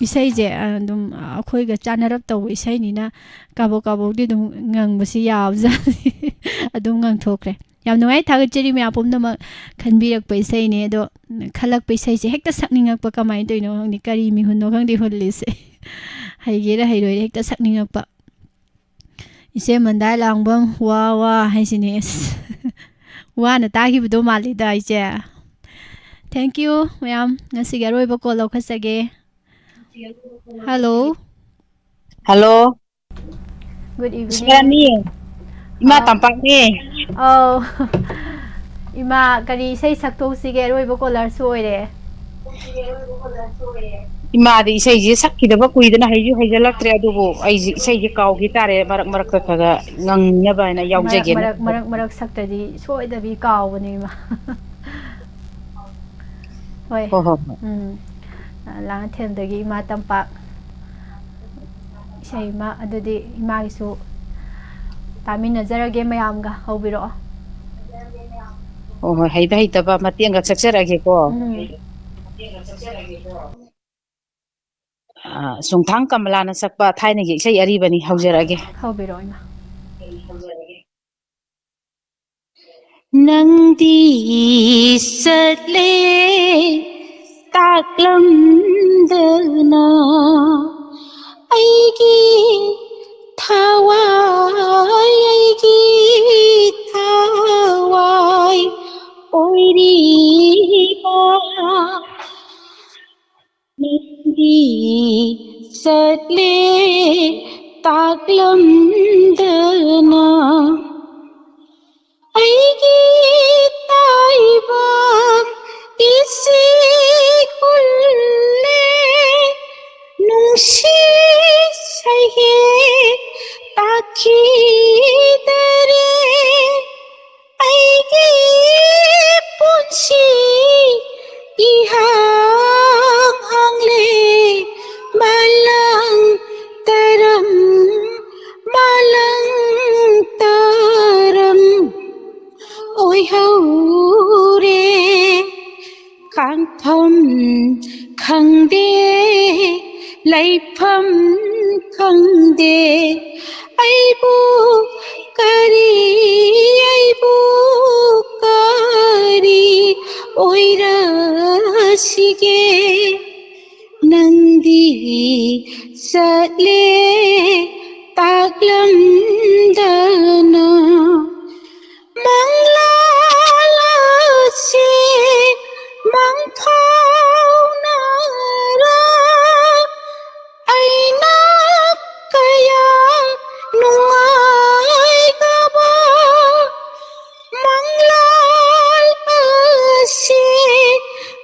ꯏꯁꯩꯁꯦ ꯑꯗꯨꯝ ꯑꯩꯈꯣꯏꯒ ꯆꯥꯟꯅꯔꯞ ꯇꯧꯕ ꯏꯁꯩꯅꯤꯅ ꯀꯥꯕꯣꯛ ꯀꯥꯕꯣꯛꯇꯤ ꯑꯗꯨꯝ ꯉꯪꯕꯁꯤ ꯌꯥꯕꯖꯥꯠꯅꯤ꯫ ꯑꯗꯨꯝ ꯉꯪꯊꯣꯛꯈ꯭ꯔꯦ꯫ ꯌꯥꯝ ꯅꯨꯡꯉꯥꯏ, ꯊꯥꯒꯠꯆꯔꯤ ꯃꯌꯥꯝ ꯄꯨꯝꯅꯃꯛ ꯈꯟꯕꯤꯔꯛꯄ ꯏꯁꯩꯅꯦ꯫ ꯑꯗꯣ ꯈꯜꯂꯛꯄ ꯏꯁꯩꯁꯦ ꯍꯦꯛꯇ ꯁꯛꯅꯤꯡꯉꯛꯄ, ꯀꯃꯥꯏꯅ ꯇꯧꯔꯤꯅꯣ ꯈꯪꯗꯦ, ꯀꯔꯤ ꯃꯤꯍꯨꯟꯅꯣ ꯈꯪꯗꯦ ꯍꯨꯜꯂꯤꯁꯦ꯫ ꯍꯩꯒꯦꯔꯥ ꯍꯩꯔꯣꯏꯔꯥ ꯍꯦꯛꯇ ꯁꯛꯅꯤꯡꯉꯛꯄ꯫ ꯏꯆꯦ ꯃꯟꯗꯥꯏ ꯂꯥꯡꯕꯝ, ꯋꯥ ꯋꯥ ꯍꯥꯏꯁꯤꯅꯦ꯫ ꯑꯁ, ꯋꯥꯅ ꯇꯥꯈꯤꯕꯗꯣ ꯃꯥꯜꯂꯤꯗ ꯏꯆꯦ꯫ Thank you ꯃꯌꯥꯝ꯫ ꯉꯁꯤꯒꯤ ꯑꯔꯣꯏꯕ ꯀꯣꯜ ꯂꯧꯈꯠꯆꯒꯦ꯫ ꯍꯜꯂꯣ꯫ ꯍꯜꯂꯣ꯫ Good evening. ꯏꯁꯃꯔꯥꯅꯤ꯫ ꯏꯃꯥ ꯑꯥ꯫ ꯇꯝꯄꯥꯛꯅꯦ꯫ ꯑꯧ꯫ ꯏꯃꯥ, ꯀꯔꯤ ꯏꯁꯩ ꯁꯛꯇꯣꯛꯁꯤꯒꯦ? ꯑꯔꯣꯏꯕ ꯀꯣꯂꯔꯁꯨ ꯑꯣꯏꯔꯦ꯫ ꯏꯃꯥꯗꯤ ꯏꯁꯩꯁꯦ ꯁꯛꯈꯤꯗꯕ ꯀꯨꯏꯗꯅ ꯍꯩꯁꯨ ꯍꯩꯖꯜꯂꯛꯇ꯭ꯔꯦ, ꯑꯗꯨꯕꯨ ꯑꯩꯁꯦ ꯏꯁꯩꯁꯦ ꯀꯥꯎꯈꯤ ꯇꯥꯔꯦ, ꯃꯔꯛ ꯃꯔꯛꯇ ꯈꯔ ꯈꯔ ꯉꯪꯅꯕ ꯍꯥꯏꯅ ꯃꯔꯛ ꯌꯥꯎꯖꯒꯦꯅ꯫ ꯃꯔꯛ ꯃꯔꯛ ꯃꯔꯛ ꯁꯛꯇꯗꯤ ꯁꯣꯏꯗꯕꯤ ꯀꯥꯎꯕꯅꯦ ꯏꯃꯥ꯫ ꯍꯣꯏ꯫ ꯍꯣꯏ, ꯍꯣꯏ, ꯍꯣꯏ꯫ ꯎꯝ꯫ ꯂꯥꯡꯉꯊꯦꯜꯗꯒꯤ ꯏꯃꯥ ꯇꯝꯄꯥꯛ꯫ ꯏꯁꯩ ꯑꯃ ꯑꯗꯨꯗꯤ ꯏꯃꯥꯒꯤꯁꯨ ꯇꯥꯃꯤꯟꯅꯖꯔꯒꯦ ꯃꯌꯥꯝꯒ꯫ ꯍꯧꯕꯤꯔꯛꯑꯣ꯫ ꯍꯣꯏ, ꯍꯣꯏ, ꯍꯩꯕ ꯍꯩꯇꯕ ꯃꯇꯦꯡꯒ ꯁꯛꯆꯔꯛꯑꯒꯦꯀꯣ꯫ ꯎꯝ꯫ ꯑ, ꯆꯨꯡꯊꯥꯡ ꯀꯃꯂꯥꯅ ꯁꯛꯄ ꯊꯥꯏꯅꯒꯤ ꯏꯁꯩ ꯑꯔꯤꯕꯅꯤ, ꯍꯧꯖꯔꯛꯑꯒꯦ꯫ ꯍꯧꯕꯤꯔꯛꯑꯣ ꯏꯃꯥ꯫ ꯅꯪꯗꯤ ꯆꯠꯂꯦ ꯇꯥꯛꯂꯝꯗꯅ ꯑꯩꯒꯤ ꯊꯋꯥꯏ, ꯑꯩꯒꯤ ꯊꯋꯥꯏ ꯑꯣꯏꯔꯤꯕ꯫ ꯅꯪꯗꯤ ꯆꯠꯂꯦ ꯇꯥꯛꯂꯝꯗꯅ ꯑꯩꯒꯤ ꯇꯥꯏꯕꯪ ꯏꯆꯦ ꯍꯨꯜꯂꯦ ꯅꯨꯡꯁꯤ ꯁꯩꯍꯦꯛ ꯇꯥꯛꯈꯤꯗꯔꯦ꯫ ꯑꯩꯒꯤ ꯄꯨꯟꯁꯤ ꯏꯍꯥꯡ ꯍꯥꯡꯂꯦ, ꯃꯥꯂꯪ ꯇꯔꯪ, ꯃꯥꯂꯪ ꯇꯔꯪ ꯑꯣꯏꯍꯧꯔꯦ꯫ ꯈꯥꯡꯐꯝ ꯈꯪꯗꯦ ꯂꯩꯐꯝ ꯈꯪꯗꯦ꯫ ꯑꯩꯕꯨ ꯀꯔꯤ, ꯑꯩꯕꯨ ꯀꯔꯤ ꯑꯣꯏꯔꯁꯤꯒꯦ? ꯅꯪꯗꯤ ꯆꯠꯂꯦ ꯇꯥꯛꯂꯝꯗꯅ꯫ ꯃꯪꯂꯥꯜ ꯑꯁꯤ ꯃꯪꯐꯥꯎꯅꯔꯥ? ꯑꯩꯅ ꯀꯌꯥ ꯅꯨꯡꯉꯥꯏꯇꯕ ꯃꯪꯂꯥꯜ ꯑꯁꯤ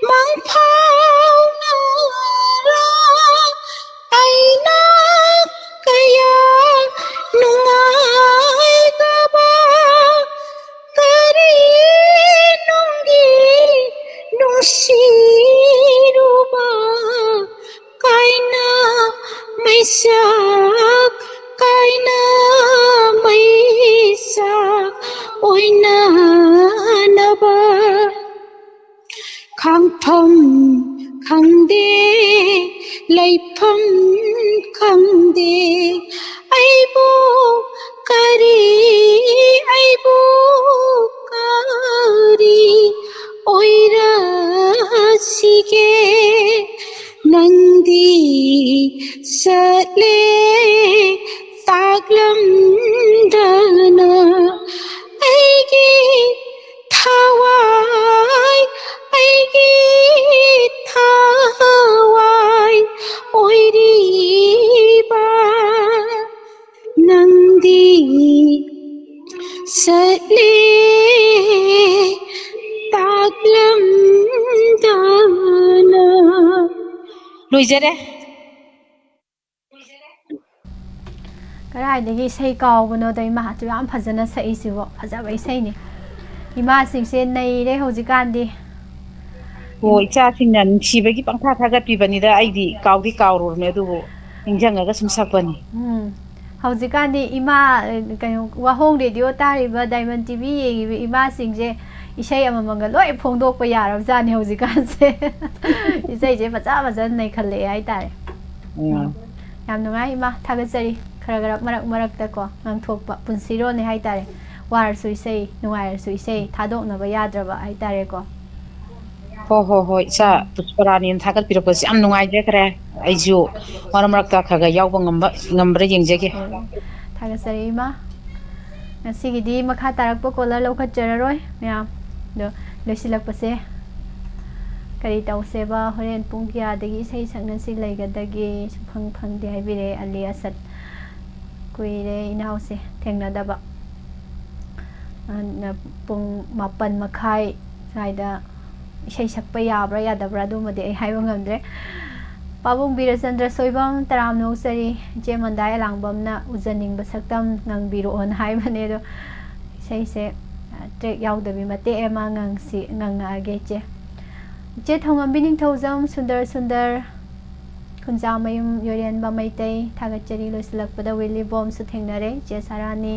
ꯃꯪꯐꯥꯎꯅꯔꯥ? ꯑꯩꯅ ꯀꯌꯥ ꯅꯨꯡꯉꯥꯏꯇꯕ ꯀꯔꯤ ꯅꯨꯡꯒꯤ ꯅꯨꯡꯁꯤꯔꯨꯕ ꯀꯥꯏꯅ ꯃꯩꯁꯥꯛ, ꯀꯥꯏꯅ ꯃꯩꯁꯥꯛ ꯑꯣꯏꯅꯅꯕ꯫ ꯈꯥꯡꯐꯝ ꯈꯪꯗꯦ, ꯂꯩꯐꯝ ꯈꯪꯗꯦ꯫ ꯑꯩꯕꯨ ꯀꯔꯤ, ꯑꯩꯕꯨ ꯀꯔꯤ ꯑꯣꯏꯔꯁꯤꯒꯦ? ꯅꯪꯗꯤ ꯆꯠꯂꯦ ꯇꯥꯛꯂꯝꯗꯅ꯫ ꯑꯩꯒꯤ ꯊꯋꯥꯏ, ꯑꯩꯒꯤ ꯊꯋꯥꯏ ꯑꯣꯏꯔꯤꯕ ꯅꯪꯗꯤ ꯆꯠꯂꯦ ꯇꯥꯛꯂꯝꯗꯅ꯫ ꯂꯣꯏꯖꯔꯦ꯫ ꯀꯗꯥꯏꯗꯒꯤ ꯏꯁꯩ ꯀꯥꯎꯕꯅꯣꯗ, ꯏꯃꯥ, ꯑꯗꯨ ꯌꯥꯝ ꯐꯖꯅ ꯁꯛꯏꯁꯤꯕꯣ꯫ ꯐꯖꯕ ꯏꯁꯩꯅꯤ꯫ ꯏꯃꯥꯁꯤꯡꯁꯦ ꯅꯩꯔꯦ ꯍꯧꯖꯤꯛꯀꯥꯟꯗꯤ꯫ ꯑꯣ, ꯏꯆꯥꯁꯤꯡꯅ ꯅꯨꯡꯁꯤꯕꯒꯤ ꯄꯪꯊꯥ ꯊꯥꯒꯠꯄꯤꯕꯅꯤꯗ, ꯑꯩꯗꯤ ꯀꯥꯎꯗꯤ ꯀꯥꯎꯔꯨꯔꯕꯅꯦ, ꯑꯗꯨꯕꯨ ꯅꯤꯡꯁꯤꯡꯉꯒ ꯁꯨꯝ ꯁꯛꯄꯅꯤ꯫ ꯎꯝ꯫ ꯍꯧꯖꯤꯛꯀꯥꯟꯗꯤ ꯏꯃꯥ, ꯑ, ꯀꯩꯅꯣ, ꯋꯥꯍꯣꯡ ꯔꯦꯗꯤꯑꯣ ꯇꯥꯔꯤꯕ, ꯗꯥꯏꯃꯟ ꯇꯤꯚꯤ ꯌꯦꯡꯉꯤꯕ ꯏꯃꯥꯁꯤꯡꯁꯦ ꯏꯁꯩ ꯑꯃꯃꯝꯒ ꯂꯣꯏ ꯐꯣꯡꯗꯣꯛꯄ ꯌꯥꯔꯕꯖꯥꯠꯅꯤ ꯍꯧꯖꯤꯛꯀꯥꯟꯁꯦ꯫ ꯏꯁꯩꯁꯦ ꯐꯖ ꯐꯖꯅ ꯅꯩꯈꯠꯂꯛꯑꯦ ꯍꯥꯏꯇꯥꯔꯦ꯫ ꯎꯝ꯫ ꯌꯥꯝ ꯅꯨꯡꯉꯥꯏ ꯏꯃꯥ, ꯊꯥꯒꯠꯆꯔꯤ꯫ ꯈꯔ ꯈꯔ ꯃꯔꯛ ꯃꯔꯛꯇꯀꯣ ꯉꯥꯡꯊꯣꯛꯄ ꯄꯨꯟꯁꯤꯔꯣꯜꯅꯤ ꯍꯥꯏꯇꯥꯔꯦ꯫ ꯋꯥꯔꯁꯨ ꯏꯁꯩ, ꯅꯨꯡꯉꯥꯏꯔꯁꯨ ꯏꯁꯩ, ꯊꯥꯗꯣꯛꯅꯕ ꯌꯥꯗ꯭ꯔꯕ ꯍꯥꯏꯇꯥꯔꯦꯀꯣ꯫ ꯍꯣ ꯍꯣ ꯍꯣꯏ, ꯏꯆꯥ ꯄꯨꯁꯄꯔꯥꯅꯤꯅ ꯊꯥꯒꯠꯄꯤꯔꯛꯄꯁꯦ ꯌꯥꯝ ꯅꯨꯡꯉꯥꯏꯖꯈ꯭ꯔꯦ꯫ ꯑꯩꯁꯨ ꯃꯔꯛ ꯃꯔꯛꯇ ꯈꯔ ꯈꯔ ꯌꯥꯎꯕ ꯉꯝꯕ, ꯉꯝꯕ꯭ꯔꯥ ꯌꯦꯡꯖꯒꯦ꯫ ꯎꯝ, ꯊꯥꯒꯠꯆꯔꯤ ꯏꯃꯥ꯫ ꯉꯁꯤꯒꯤꯗꯤ ꯃꯈꯥ ꯇꯥꯔꯛꯄ ꯀꯣꯂꯔ ꯂꯧꯈꯠꯆꯔꯔꯣꯏ ꯃꯌꯥꯝ꯫ ꯑꯗꯣ ꯂꯣꯏꯁꯤꯜꯂꯛꯄꯁꯦ ꯀꯔꯤ ꯇꯧꯁꯦꯕ? ꯍꯣꯔꯦꯟ ꯄꯨꯡ ꯀꯌꯥꯗꯒꯤ ꯏꯁꯩ ꯁꯛꯅꯁꯤ ꯂꯩꯒꯗꯒꯦ? ꯁꯨꯐꯪ ꯐꯪꯗꯦ ꯍꯥꯏꯕꯤꯔꯦ ꯑꯂꯤ ꯑꯁꯠ꯫ ꯀꯨꯏꯔꯦ ꯏꯅꯥꯎꯁꯦ ꯊꯦꯡꯅꯗꯕ꯫ ꯑꯗꯨꯅ ꯄꯨꯡ ꯃꯥꯄꯟ ꯃꯈꯥꯏ ꯁ꯭ꯋꯥꯏꯗ ꯏꯁꯩ ꯁꯛꯄ ꯌꯥꯕ꯭ꯔꯥ ꯌꯥꯗꯕ꯭ꯔꯥ ꯑꯗꯨꯃꯗꯤ ꯑꯩ ꯍꯥꯏꯕ ꯉꯝꯗ꯭ꯔꯦ꯫ ꯄꯥꯕꯨꯡ ꯕꯤꯔꯆꯟꯗ꯭ꯔ ꯁꯣꯏꯕꯝ, ꯇꯔꯥꯝꯅ ꯑꯣꯛꯆꯔꯤ꯫ ꯏꯆꯦ ꯃꯟꯗꯥ ꯑꯦꯂꯥꯡꯕꯝꯅ ꯎꯖꯅꯤꯡꯕ ꯁꯛꯇꯝ ꯉꯪꯕꯤꯔꯛꯑꯣꯅ ꯍꯥꯏꯕꯅꯦ꯫ ꯑꯗꯣ ꯏꯁꯩꯁꯦ, ꯑ, ꯇ꯭ꯔꯦꯛ ꯌꯥꯎꯗꯕꯤ ꯃꯇꯦꯛ ꯑꯃ ꯉꯪꯁꯤ, ꯉꯪꯉꯛꯑꯒꯦ ꯏꯆꯦ꯫ ꯏꯆꯦ ꯊꯧꯉꯝꯕꯤ ꯅꯤꯡꯊꯧꯖꯝ, ꯁꯨꯟꯗꯔ ꯁꯨꯟꯗꯔ, ꯈꯨꯟꯖꯥꯃꯌꯨꯝ ꯌꯣꯏꯔꯦꯟꯕ ꯃꯩꯇꯩ, ꯊꯥꯒꯠꯆꯔꯤ꯫ ꯂꯣꯏꯁꯤꯜꯂꯛꯄꯗ ꯋꯤꯂꯤ ꯕꯣꯝꯁꯨ ꯊꯦꯡꯅꯔꯦ, ꯏꯆꯦ ꯁꯥꯔꯥꯅꯤ,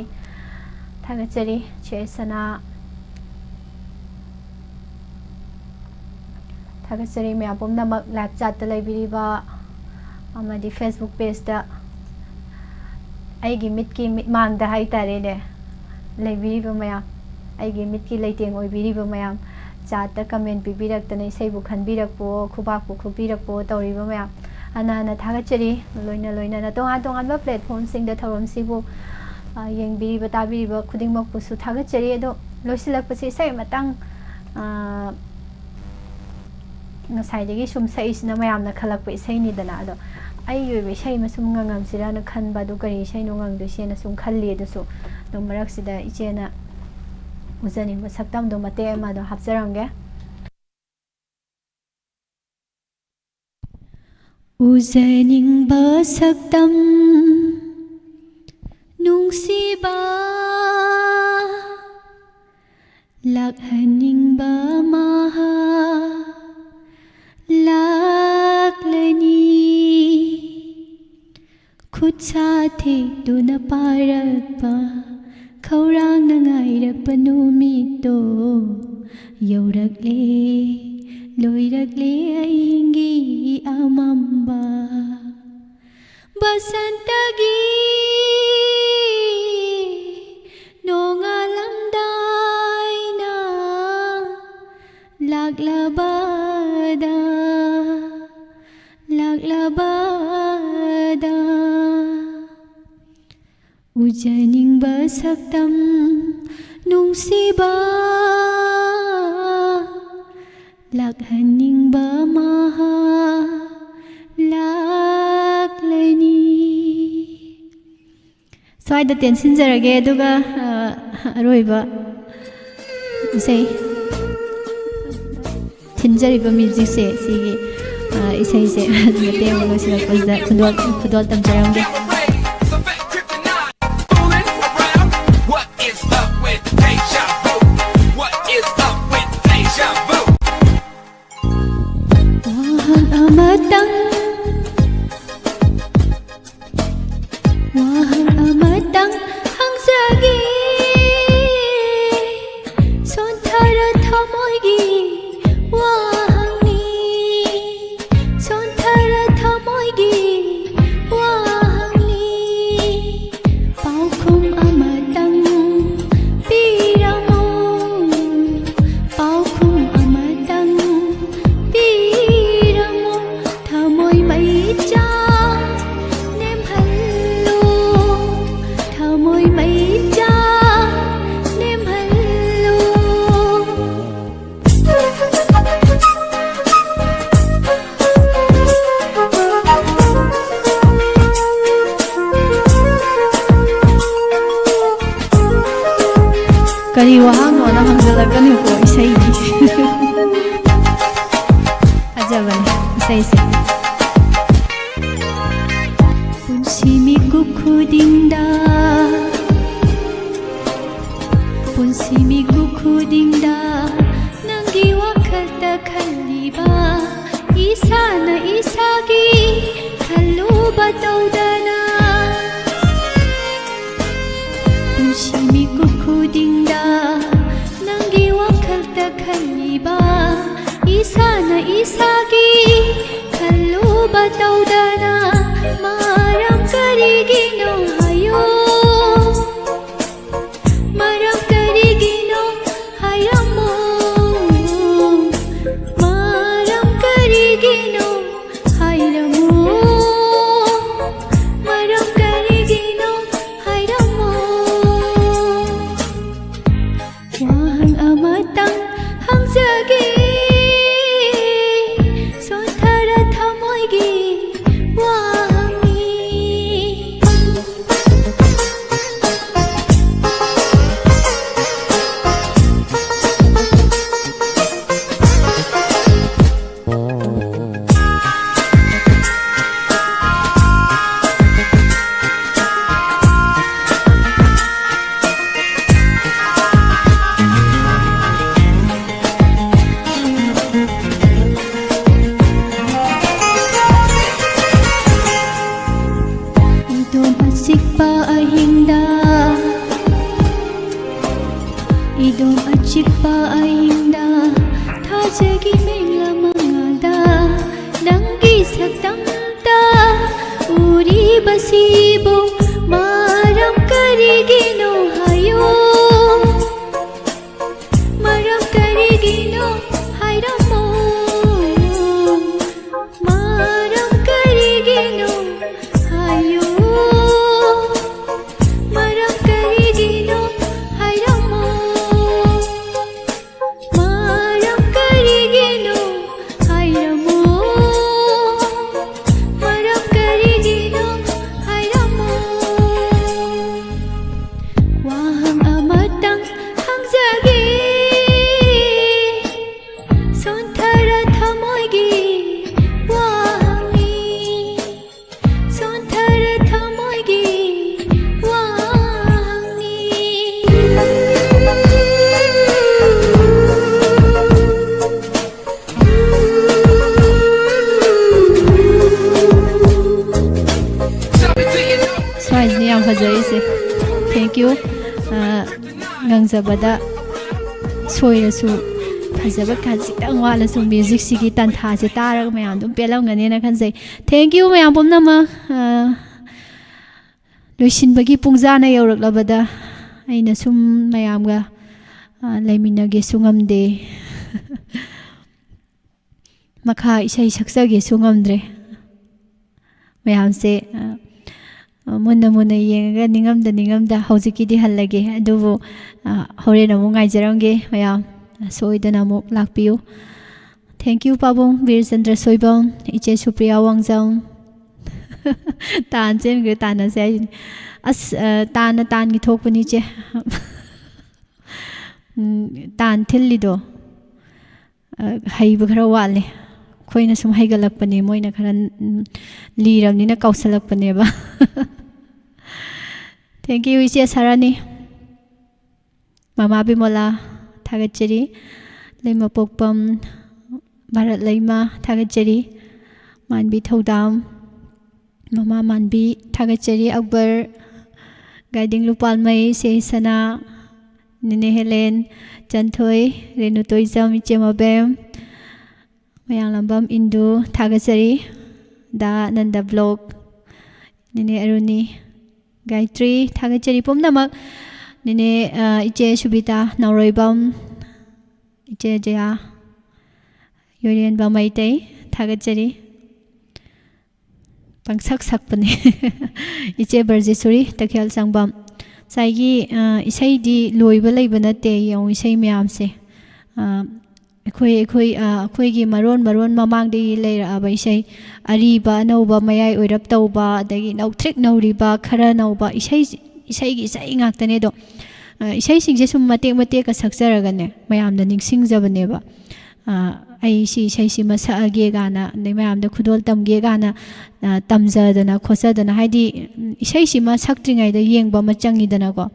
ꯊꯥꯒꯠꯆꯔꯤ꯫ ꯏꯆꯦ ꯁꯅꯥ, ꯊꯥꯒꯠꯆꯔꯤ꯫ ꯃꯌꯥꯝ ꯄꯨꯝꯅꯃꯛ ꯂꯥꯏꯚ ꯆꯥꯠꯇ ꯂꯩꯕꯤꯔꯤꯕ ꯑꯃꯗꯤ ꯐꯦꯁꯕꯨꯛ ꯄꯦꯖꯇ ꯑꯩꯒꯤ ꯃꯤꯠꯀꯤ ꯃꯤꯠꯃꯥꯡꯗ ꯍꯥꯏꯇꯥꯔꯦꯅꯦ, ꯂꯩꯕꯤꯔꯤꯕ ꯃꯌꯥꯝ, ꯑꯩꯒꯤ ꯃꯤꯠꯀꯤ ꯂꯩꯇꯦꯡ ꯑꯣꯏꯕꯤꯔꯤꯕ ꯃꯌꯥꯝ, ꯆꯥꯠꯇ ꯀꯃꯦꯟ ꯄꯤꯕꯤꯔꯛꯇꯅ ꯏꯁꯩꯕꯨ ꯈꯟꯕꯤꯔꯛꯄꯣ, ꯈꯨꯕꯥꯛꯄꯨ ꯈꯨꯕꯤꯔꯛꯄꯣ ꯇꯧꯔꯤꯕ ꯃꯌꯥꯝ, ꯍꯟꯅ ꯍꯟꯅ ꯊꯥꯒꯠꯆꯔꯤ꯫ ꯂꯣꯏꯅ ꯂꯣꯏꯅꯅ ꯇꯣꯉꯥꯟ ꯇꯣꯉꯥꯟꯕ ꯄ꯭ꯂꯦꯠꯐꯣꯝꯁꯤꯡꯗ ꯊꯧꯔꯝꯁꯤꯕꯨ, ꯑ, ꯌꯦꯡꯕꯤꯔꯤꯕ ꯇꯥꯕꯤꯔꯤꯕ ꯈꯨꯗꯤꯡꯃꯛꯄꯨꯁꯨ ꯊꯥꯒꯠꯆꯔꯤ꯫ ꯑꯗꯣ ꯂꯣꯏꯁꯤꯜꯂꯛꯄꯁꯤ ꯏꯁꯩ ꯑꯃꯇꯪ, ꯑ, ꯉꯁꯥꯏꯗꯒꯤ ꯁꯨꯝ ꯁꯛꯏꯁꯤꯅ ꯃꯌꯥꯝꯅ ꯈꯜꯂꯛꯄ ꯏꯁꯩꯅꯤꯗꯅ, ꯑꯗꯣ ꯑꯩꯒꯤ ꯑꯣꯏꯕ ꯏꯁꯩ ꯑꯃ ꯁꯨꯝ ꯉꯪꯉꯝꯁꯤꯔꯅ ꯈꯟꯕ, ꯑꯗꯨ ꯀꯔꯤ ꯏꯁꯩꯅꯣ ꯉꯪꯗꯣꯏꯁꯦꯅ ꯁꯨꯝ ꯈꯜꯂꯤ꯫ ꯑꯗꯨꯁꯨ ꯑꯗꯨꯝ ꯃꯔꯛꯁꯤꯗ ꯏꯆꯦꯅ ꯎꯖꯅꯤꯡꯕ ꯁꯛꯇꯝꯗꯣ ꯃꯇꯦꯛ ꯑꯃ ꯑꯗꯨꯝ ꯍꯥꯞꯆꯔꯝꯒꯦ꯫ ꯎꯖꯅꯤꯡꯕ ꯁꯛꯇꯝ ꯅꯨꯡꯁꯤꯕ, ꯂꯥꯛꯍꯟꯅꯤꯡꯕ ꯃꯍꯥꯛ ꯂꯥꯛꯂꯅꯤ꯫ ꯈꯨꯠꯁꯥ ꯊꯦꯛꯇꯨꯅ ꯄꯥꯔꯛꯄ, ꯈꯧꯔꯥꯡꯅ ꯉꯥꯏꯔꯛꯄ ꯅꯨꯃꯤꯠꯇꯣ ꯌꯧꯔꯛꯂꯦ, ꯂꯣꯏꯔꯛꯂꯦ ꯑꯍꯤꯡꯒꯤ ꯑꯃꯝꯕ꯫ ꯕꯁꯟꯇꯒꯤ ꯅꯣꯡꯉꯥꯜꯂꯝꯗꯥꯏꯅ ꯂꯥꯛꯂꯕꯗ, ꯂꯥꯛꯂꯕꯗ, ꯎꯖꯅꯤꯡꯕ ꯁꯛꯇꯝ ꯅꯨꯡꯁꯤꯕ, ꯂꯥꯛꯍꯟꯅꯤꯡꯕ ꯃꯍꯥꯛ ꯂꯥꯛꯂꯅꯤ꯫ ꯁ꯭ꯋꯥꯏꯗ ꯇꯦꯟꯁꯤꯟꯖꯔꯒꯦ, ꯑꯗꯨꯒ, ꯑ, ꯑꯔꯣꯏꯕ ꯏꯁꯩ ꯊꯤꯟꯖꯔꯤꯕ ꯃ꯭ꯌꯨꯖꯤꯛꯁꯦ, ꯁꯤꯒꯤ, ꯑ, ꯏꯁꯩꯁꯦ ꯃꯇꯦꯛ ꯑꯃ ꯂꯣꯏꯁꯤꯜꯂꯛꯄꯁꯤꯗ ꯈꯨꯗꯣꯜ, ꯈꯨꯗꯣꯜ ꯇꯝꯖꯔꯝꯒꯦ꯫ What is up with deja vu? What is up with deja vu? ꯋꯥꯍꯪ ꯑꯃꯇꯪ, ꯋꯥꯍꯪ ꯑꯃꯇꯪ ꯍꯪꯖꯒꯦ꯫ ꯁꯣꯟꯊꯔ ꯊꯃꯣꯏꯒꯤ ꯋꯥꯍꯪꯅꯤ, ꯁꯣꯟꯊꯔ ꯊꯃꯣꯏꯒꯤ ꯋꯥꯍꯪꯅꯤ꯫ ꯄꯥꯎꯈꯨꯝ ꯑꯃꯇꯪ ꯄꯤꯔꯝꯃꯨ, ꯄꯥꯎꯈꯨꯝ ꯑꯃꯇꯪ ꯄꯤꯔꯝꯃꯨ꯫ ꯊꯃꯣꯏ ꯃꯩꯆꯥꯛ ꯅꯦꯝꯍꯜꯂꯨ, ꯊꯃꯣꯏ ꯃꯩꯆꯥꯛ ꯅꯦꯝꯍꯜꯂꯨ꯫ ꯀꯔꯤ ꯋꯥꯍꯪꯅꯣꯅ ꯍꯪꯖꯜꯂꯛꯀꯅꯨꯀꯣ, ꯏꯁꯩꯗꯤ꯫ ꯐꯖꯕꯅꯦ ꯏꯁꯩꯁꯦ꯫ ꯄꯨꯟꯁꯤ ꯃꯤꯀꯨꯞ ꯈꯨꯗꯤꯡꯗ, ꯄꯨꯟꯁꯤ ꯃꯤꯀꯨꯞ ꯈꯨꯗꯤꯡꯗ ꯅꯪꯒꯤ ꯋꯥꯈꯜꯇ ꯈꯜꯂꯤꯕ, ꯏꯁꯥꯅ ꯏꯁꯥꯒꯤ ꯈꯜꯂꯨꯕ ꯇꯧꯗꯅ꯫ ꯄꯨꯟꯁꯤ ꯃꯤꯀꯨꯞ ꯈꯨꯗꯤꯡꯗ ꯅꯪꯒꯤ ꯋꯥꯈꯜꯇ ꯈꯜꯂꯤꯕ, ꯏꯁꯥꯅ ꯏꯁꯥꯒꯤ ꯈꯜꯂꯨꯕ ꯇꯧꯗꯅ꯫ ꯃꯔꯝ ꯀꯔꯤꯒꯤꯅꯣ ꯍꯥꯏꯌꯣ? ꯃꯔꯝ ꯀꯔꯤꯒꯤꯅꯣ ꯍꯥꯏꯔꯝꯃꯣ? ꯃꯔꯝ ꯀꯔꯤꯒꯤꯅꯣ ꯍꯥꯏꯔꯝꯃꯣ? ꯃꯔꯝ ꯀꯔꯤꯒꯤꯅꯣ ꯍꯥꯏꯔꯝꯃꯣ? ꯋꯥꯍꯪ ꯑꯃꯇꯪ ꯍꯪꯖꯒꯦ, ꯁꯣꯟꯊꯔ ꯊꯃꯣꯏꯒꯤ ꯋꯥꯍꯪꯅꯤ꯫ ꯏꯗꯣꯝ ꯑꯆꯤꯛꯄ ꯑꯍꯤꯡꯗ, ꯏꯗꯣꯝ ꯑꯆꯤꯛꯄ ꯑꯍꯤꯡꯗ, ꯊꯥꯖꯒꯤ ꯃꯩꯂꯥ ꯃꯉꯥꯜꯗ ꯅꯪꯒꯤ ꯁꯛꯇꯝꯇ ꯎꯔꯤꯕꯁꯤꯕꯨ ꯃꯔꯝ ꯀꯔꯤꯒꯤꯅꯣ ꯍꯥꯏꯌꯣ? ꯃꯔꯝ ꯀꯔꯤꯒꯤꯅꯣ ꯍꯥꯏꯔꯝꯃꯣ? ꯃꯔꯝ ꯀꯔꯤꯒꯤꯅꯣ ꯍꯥꯏꯌꯨ? ꯃꯔꯝ ꯀꯔꯤꯒꯤꯅꯣ ꯍꯥꯏꯔꯝꯃꯣ? ꯃꯔꯝ ꯀꯔꯤꯒꯤꯅꯣ ꯍꯥꯏꯔꯝꯃꯣ? ꯃꯔꯝ ꯀꯔꯤꯒꯤꯅꯣ ꯍꯥꯏꯔꯝꯃꯣ? ꯋꯥꯍꯪ ꯑꯃꯇꯪ ꯍꯪꯖꯒꯦ, ꯁꯣꯟꯊꯔ ꯊꯃꯣꯏꯒꯤ ꯋꯥꯍꯪꯅꯤ꯫ ꯁꯣꯟꯊꯔ ꯊꯃꯣꯏꯒꯤ ꯋꯥꯍꯪꯅꯤ꯫ ꯁ꯭ꯋꯥꯏꯁꯤꯅ ꯌꯥꯝ ꯐꯖꯔꯤꯁꯦ꯫ Thank you꯫ ꯑ, ꯉꯥꯡꯖꯕꯗ ꯁꯣꯏꯔꯁꯨ ꯐꯖꯕ ꯈꯖꯤꯛꯇꯪ ꯋꯥꯠꯂꯁꯨ ꯃ꯭ꯌꯨꯖꯤꯛꯁꯤꯒꯤ ꯇꯟꯊꯥꯁꯦ ꯇꯥꯔꯒ ꯃꯌꯥꯝ ꯑꯗꯨꯝ ꯄꯦꯜꯂꯝꯒꯅꯦꯅ ꯈꯟꯖꯩ꯫ Thank you ꯃꯌꯥꯝ ꯄꯨꯝꯅꯃꯛ꯫ ꯑ, ꯂꯣꯏꯁꯤꯟꯕꯒꯤ ꯄꯨꯡꯖꯥꯅ ꯌꯧꯔꯛꯂꯕꯗ ꯑꯩꯅ ꯁꯨꯝ ꯃꯌꯥꯝꯒ, ꯑ, ꯂꯩꯃꯤꯟꯅꯒꯦꯁꯨ ꯉꯝꯗꯦ꯫ ꯃꯈꯥ ꯏꯁꯩ ꯁꯛꯆꯒꯦꯁꯨ ꯉꯝꯗ꯭ꯔꯦ꯫ ꯃꯌꯥꯝꯁꯦ, ꯑ, ꯑ, ꯃꯨꯟꯅ ꯃꯨꯟꯅ ꯌꯦꯡꯉꯒ ꯅꯤꯡꯉꯝꯗ ꯅꯤꯡꯉꯝꯗ ꯍꯧꯖꯤꯛꯀꯤꯗꯤ ꯍꯜꯂꯒꯦ꯫ ꯑꯗꯨꯕꯨ, ꯑ, ꯍꯣꯔꯦꯟ ꯑꯃꯨꯛ ꯉꯥꯏꯖꯔꯝꯒꯦ ꯃꯌꯥꯝ꯫ ꯁꯣꯏꯗꯅ ꯑꯃꯨꯛ ꯂꯥꯛꯄꯤꯌꯨ꯫ Thank you ꯄꯥꯕꯨꯡ ꯕꯤꯔꯆꯟꯗ꯭ꯔ ꯁꯣꯏꯕꯝ, ꯏꯆꯦ ꯁꯨꯄ꯭ꯔꯤꯌꯥ ꯋꯥꯡꯖꯝ꯫ ꯇꯥꯟ ꯆꯦꯟꯈ꯭ꯔꯦ, ꯇꯥꯟꯅꯁꯦ ꯍꯥꯏꯁꯤꯅꯤ꯫ ꯑꯁ, ꯑ, ꯇꯥꯟꯅ ꯇꯥꯟꯒꯤ ꯊꯣꯛꯄꯅꯤ ꯏꯆꯦ꯫ ꯎꯝ, ꯇꯥꯟ ꯊꯤꯜꯂꯤꯗꯣ, ꯑ, ꯍꯩꯕ ꯈꯔ ꯋꯥꯠꯂꯦ꯫ ꯑꯩꯈꯣꯏꯅ ꯁꯨꯝ ꯍꯩꯒꯠꯂꯛꯄꯅꯦ, ꯃꯣꯏꯅ ꯈꯔ, ꯎꯝ, ꯂꯤꯔꯕꯅꯤꯅ ꯀꯥꯎꯁꯜꯂꯛꯄꯅꯦꯕ꯫ Thank you ꯏꯆꯦ ꯁꯥꯔꯥꯅꯤ꯫ ꯃꯃꯥ ꯕꯤꯃꯣꯂꯥ, ꯊꯥꯒꯠꯆꯔꯤ꯫ ꯂꯩꯃꯄꯣꯛꯄꯝ ꯚꯥꯔꯠ ꯂꯩꯃ, ꯊꯥꯒꯠꯆꯔꯤ꯫ ꯃꯥꯟꯕꯤ ꯊꯧꯗꯥꯝ, ꯃꯃꯥ ꯃꯥꯟꯕꯤ, ꯊꯥꯒꯠꯆꯔꯤ꯫ ꯑꯛꯕꯔ, ꯒꯥꯏꯗꯤꯡ ꯂꯨꯄꯥꯜꯃꯩ, ꯁꯦ ꯁꯅꯥ, ꯅꯦꯅꯦ ꯍꯦꯂꯦꯟ, ꯆꯟꯊꯣꯏ, ꯔꯦꯅꯨ ꯇꯣꯏꯖꯝ, ꯏꯆꯦ ꯃꯕꯦꯝ, ꯃꯌꯥꯡꯂꯝꯕꯝ ꯏꯟꯗꯨ, ꯊꯥꯒꯠꯆꯔꯤ꯫ ꯗꯥ ꯅꯟꯗ ꯕ꯭ꯂꯣꯛ, ꯅꯦꯅꯦ ꯑꯔꯨꯅꯤ, ꯒꯥꯌꯇ꯭ꯔꯤ, ꯊꯥꯒꯠꯆꯔꯤ ꯄꯨꯝꯅꯃꯛ꯫ ꯅꯦꯅꯦ, ꯑ, ꯏꯆꯦ ꯁꯨꯕꯤꯇꯥ ꯅꯥꯎꯔꯣꯏꯕꯝ, ꯏꯆꯦ ꯖꯌꯥ, ꯌꯣꯏꯔꯦꯟꯕ ꯃꯩꯇꯩ, ꯊꯥꯒꯠꯆꯔꯤ꯫ ꯄꯪꯁꯛ ꯁꯛꯄꯅꯦ꯫ ꯏꯆꯦ ꯕ꯭ꯔꯖꯦꯁꯣꯔꯤ ꯇꯈꯦꯜ ꯁꯪꯕꯝ꯫ ꯉꯁꯥꯏꯒꯤ, ꯑ, ꯏꯁꯩꯗꯤ ꯂꯣꯏꯕ ꯂꯩꯕ ꯅꯠꯇꯦ, ꯌꯦꯡꯉꯨ ꯏꯁꯩ ꯃꯌꯥꯝꯁꯦ꯫ ꯑ, ꯑꯩꯈꯣꯏ, ꯑꯩꯈꯣꯏ, ꯑ, ꯑꯩꯈꯣꯏꯒꯤ ꯃꯔꯣꯟ ꯃꯔꯣꯟ ꯃꯃꯥꯡꯗꯒꯤ ꯂꯩꯔꯛꯑꯕ ꯏꯁꯩ, ꯑꯔꯤꯕ, ꯑꯅꯧꯕ, ꯃꯌꯥꯏ ꯑꯣꯏꯔꯞ ꯇꯧꯕ, ꯑꯗꯒꯤ ꯅꯧꯊ꯭ꯔꯤꯛ ꯅꯧꯔꯤꯕ, ꯈꯔ ꯅꯧꯕ ꯏꯁꯩ, ꯏꯁꯩꯒꯤ ꯏꯁꯩ ꯉꯥꯛꯇꯅꯦ ꯑꯗꯣ꯫ ꯑ, ꯏꯁꯩꯁꯤꯡꯁꯦ ꯁꯨꯝ ꯃꯇꯦꯛ ꯃꯇꯦꯛꯀ ꯁꯛꯆꯔꯒꯅꯦ, ꯃꯌꯥꯝꯗ ꯅꯤꯡꯁꯤꯡꯖꯕꯅꯦꯕ꯫ ꯑ, ꯑꯩ ꯁꯤ ꯏꯁꯩꯁꯤꯃ ꯁꯛꯑꯒꯦ ꯀꯥꯏꯅ, ꯑꯗꯩ ꯃꯌꯥꯝꯗ ꯈꯨꯗꯣꯜ ꯇꯝꯒꯦ ꯀꯥꯏꯅ, ꯑ, ꯇꯝꯖꯗꯅ ꯈꯣꯠꯆꯗꯅ, ꯍꯥꯏꯗꯤ, ꯎꯝ, ꯏꯁꯩꯁꯤꯃ ꯁꯛꯇ꯭ꯔꯤꯉꯩꯗ ꯌꯦꯡꯕ ꯑꯃ ꯆꯪꯉꯤꯗꯅꯀꯣ꯫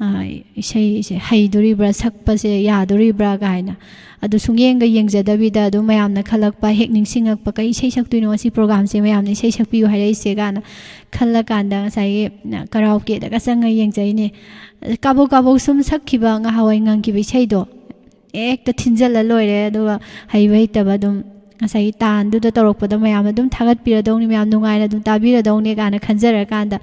ꯑ, ꯏꯁꯩꯁꯦ ꯍꯩꯗꯣꯔꯤꯕ꯭ꯔꯥ, ꯁꯛꯄꯁꯦ ꯌꯥꯗꯣꯔꯤꯕ꯭ꯔꯥ ꯀꯥꯏꯅ꯫ ꯑꯗꯨ ꯁꯨꯡꯌꯦꯡꯒ ꯌꯦꯡꯖꯗꯕꯤꯗ ꯑꯗꯨꯝ ꯃꯌꯥꯝꯅ ꯈꯜꯂꯛꯄ, ꯍꯦꯛ ꯅꯤꯡꯁꯤꯡꯉꯛꯄ, "ꯀꯩ ꯏꯁꯩ ꯁꯛꯇꯣꯏꯅꯣ ꯉꯁꯤ ꯄ꯭ꯔꯣꯒꯥꯝꯁꯦ, ꯃꯌꯥꯝꯅ ꯏꯁꯩ ꯁꯛꯄꯤꯌꯨ ꯍꯥꯏꯔꯛꯏꯁꯦ?" ꯀꯥꯏꯅ ꯈꯜꯂꯀꯥꯟꯗ ꯉꯁꯥꯏꯒꯤ, ꯑ, ꯀꯔꯥꯎꯀꯦꯗꯒ ꯆꯪꯉ ꯌꯦꯡꯖꯩꯅꯦ꯫ ꯀꯥꯕꯣꯛ ꯀꯥꯕꯣꯛ ꯁꯨꯝ ꯁꯛꯈꯤꯕ ꯉꯍꯥꯟꯋꯥꯏ ꯉꯪꯈꯤꯕ ꯏꯁꯩꯗꯣ, ꯍꯦꯛꯇ ꯊꯤꯟꯖꯜꯂ ꯂꯣꯏꯔꯦ꯫ ꯑꯗꯨꯒ ꯍꯩꯕ ꯍꯩꯇꯕ ꯑꯗꯨꯝ ꯉꯁꯥꯏꯒꯤ ꯇꯥꯟꯗꯨꯗ ꯇꯧꯔꯛꯄꯗ ꯃꯌꯥꯝꯅ ꯑꯗꯨꯝ ꯊꯥꯒꯠꯄꯤꯔꯗꯧꯅꯤ, ꯃꯌꯥꯝ ꯅꯨꯡꯉꯥꯏꯅ ꯑꯗꯨꯝ ꯇꯥꯕꯤꯔꯗꯧꯅꯤ ꯀꯥꯏꯅ ꯈꯟꯖꯔꯀꯥꯟꯗ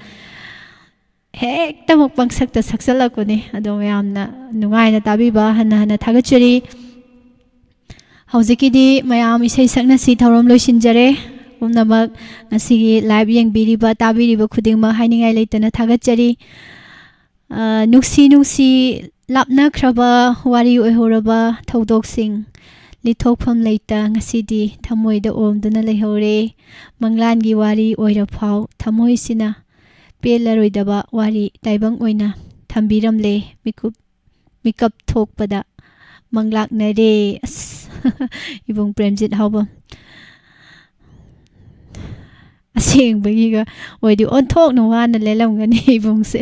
ꯍꯦꯛꯇꯃꯛ ꯄꯪꯁꯛꯇ ꯁꯛꯆꯜꯂꯛꯄꯅꯤ꯫ ꯑꯗꯣ ꯃꯌꯥꯝꯅ ꯅꯨꯡꯉꯥꯏꯅ ꯇꯥꯕꯤꯕ ꯍꯟꯅ ꯍꯟꯅ ꯊꯥꯒꯠꯆꯔꯤ꯫ ꯍꯧꯖꯤꯛꯀꯤꯗꯤ ꯃꯌꯥꯝ ꯏꯁꯩ ꯁꯛꯅꯁꯤ ꯊꯧꯔꯝ ꯂꯣꯏꯁꯤꯟꯖꯔꯦ꯫ ꯄꯨꯝꯅꯃꯛ ꯉꯁꯤꯒꯤ live ꯌꯦꯡꯕꯤꯔꯤꯕ, ꯇꯥꯕꯤꯔꯤꯕ ꯈꯨꯗꯤꯡꯃꯛ ꯍꯥꯏꯅꯤꯡꯉꯥꯏ ꯂꯩꯇꯅ ꯊꯥꯒꯠꯆꯔꯤ꯫ ꯑ, ꯅꯨꯡꯁꯤ ꯅꯨꯡꯁꯤ ꯂꯥꯞꯅꯈ꯭ꯔꯕ ꯋꯥꯔꯤ ꯑꯣꯏꯍꯧꯔꯕ ꯊꯧꯗꯣꯛꯁꯤꯡ ꯂꯤꯊꯣꯛꯐꯝ ꯂꯩꯇ ꯉꯁꯤꯗꯤ ꯊꯃꯣꯏꯗ ꯑꯣꯝꯗꯨꯅ ꯂꯩꯍꯧꯔꯦ꯫ ꯃꯪꯂꯥꯟꯒꯤ ꯋꯥꯔꯤ ꯑꯣꯏꯔꯐꯥꯎ ꯊꯃꯣꯏꯁꯤꯅ ꯄꯦꯜꯂꯔꯣꯏꯗꯕ ꯋꯥꯔꯤ ꯇꯥꯏꯕꯪ ꯑꯣꯏꯅ ꯊꯝꯕꯤꯔꯝꯂꯦ꯫ ꯃꯤꯀꯨꯞ, ꯃꯤꯀꯞ ꯊꯣꯛꯄꯗ ꯃꯪꯂꯥꯛꯅꯔꯦ꯫ ꯑꯁ, ꯏꯕꯨꯡ ꯄ꯭ꯔꯦꯝꯖꯤꯠ ꯍꯥꯎꯕꯝ꯫ ꯑꯁꯦꯡꯕꯒꯤꯒ ꯑꯣꯏꯗꯤ ꯑꯣꯟꯊꯣꯛꯅ ꯋꯥꯅ ꯂꯦꯜꯂꯝꯒꯅꯤ ꯏꯕꯨꯡꯁꯦ꯫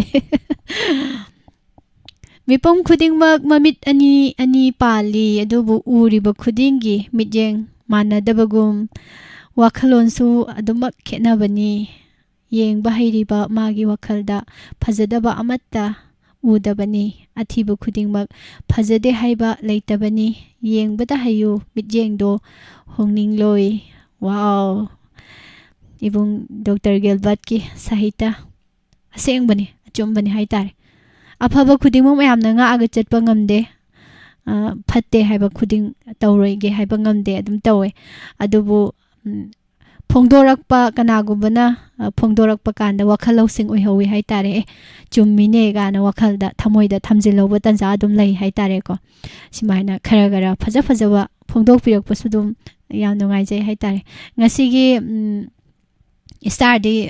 ꯃꯤꯄꯨꯝ ꯈꯨꯗꯤꯡꯃꯛ ꯃꯃꯤꯠ ꯑꯅꯤ ꯑꯅꯤ ꯄꯥꯜꯂꯤ, ꯑꯗꯨꯕꯨ ꯎꯔꯤꯕ ꯈꯨꯗꯤꯡꯒꯤ ꯃꯤꯠꯌꯦꯡ ꯃꯥꯟꯅꯗꯕꯒꯨꯝ, ꯋꯥꯈꯜꯂꯣꯟꯁꯨ ꯑꯗꯨꯃꯛ ꯈꯦꯠꯅꯕꯅꯤ꯫ ꯌꯦꯡꯕ ꯍꯩꯔꯤꯕ ꯃꯥꯒꯤ ꯋꯥꯈꯜꯗ ꯐꯖꯗꯕ ꯑꯃꯠꯇ ꯎꯗꯕꯅꯤ꯫ ꯑꯊꯤꯕ ꯈꯨꯗꯤꯡꯃꯛ ꯐꯖꯗꯦ ꯍꯥꯏꯕ ꯂꯩꯇꯕꯅꯤ꯫ ꯌꯦꯡꯕꯗ ꯍꯩꯌꯨ, ꯃꯤꯠꯌꯦꯡꯗꯣ ꯍꯣꯡꯅꯤꯡꯂꯣꯏ꯫ ꯋꯥꯎ! ꯏꯕꯨꯡ ꯗꯣꯛꯇꯔ ꯒꯤꯜꯕꯔꯠꯀꯤ ꯁꯥꯍꯤꯇ꯭ꯌ ꯑꯁꯦꯡꯕꯅꯤ, ꯑꯆꯨꯝꯕꯅꯤ ꯍꯥꯏꯇꯥꯔꯦ꯫ ꯑꯐꯕ ꯈꯨꯗꯤꯡꯃꯛ ꯃꯌꯥꯝꯅ ꯉꯥꯛꯑꯒ ꯆꯠꯄ ꯉꯝꯗꯦ꯫ ꯑ, ꯐꯠꯇꯦ ꯍꯥꯏꯕ ꯈꯨꯗꯤꯡ ꯇꯧꯔꯣꯏꯒꯦ ꯍꯥꯏꯕ ꯉꯝꯗꯦ, ꯑꯗꯨꯝ ꯇꯧꯋꯦ꯫ ꯑꯗꯨꯕꯨ, ꯎꯝ, ꯐꯣꯡꯗꯣꯔꯛꯄ, ꯀꯅꯥꯒꯨꯝꯕꯅ, ꯑ, ꯐꯣꯡꯗꯣꯔꯛꯄ ꯀꯥꯟꯗ ꯋꯥꯈꯜ ꯂꯧꯁꯤꯡ ꯑꯣꯏꯍꯧꯋꯤ ꯍꯥꯏꯇꯥꯔꯦ꯫ "ꯑꯦ, ꯆꯨꯝꯃꯤꯅꯦ" ꯀꯥꯏꯅ ꯋꯥꯈꯜꯗ, ꯊꯃꯣꯏꯗ ꯊꯝꯖꯤꯜꯍꯧꯕ ꯇꯥꯟꯖꯥ ꯑꯗꯨꯝ ꯂꯩ ꯍꯥꯏꯇꯥꯔꯦꯀꯣ꯫ ꯁꯨꯃꯥꯏꯅ ꯈꯔ ꯈꯔ ꯐꯖ ꯐꯖꯕ ꯐꯣꯡꯗꯣꯛꯄꯤꯔꯛꯄꯁꯨ ꯑꯗꯨꯝ ꯌꯥꯝ ꯅꯨꯡꯉꯥꯏꯖꯩ ꯍꯥꯏꯇꯥꯔꯦ꯫ ꯉꯁꯤꯒꯤ, ꯎꯝ, starꯗꯤ,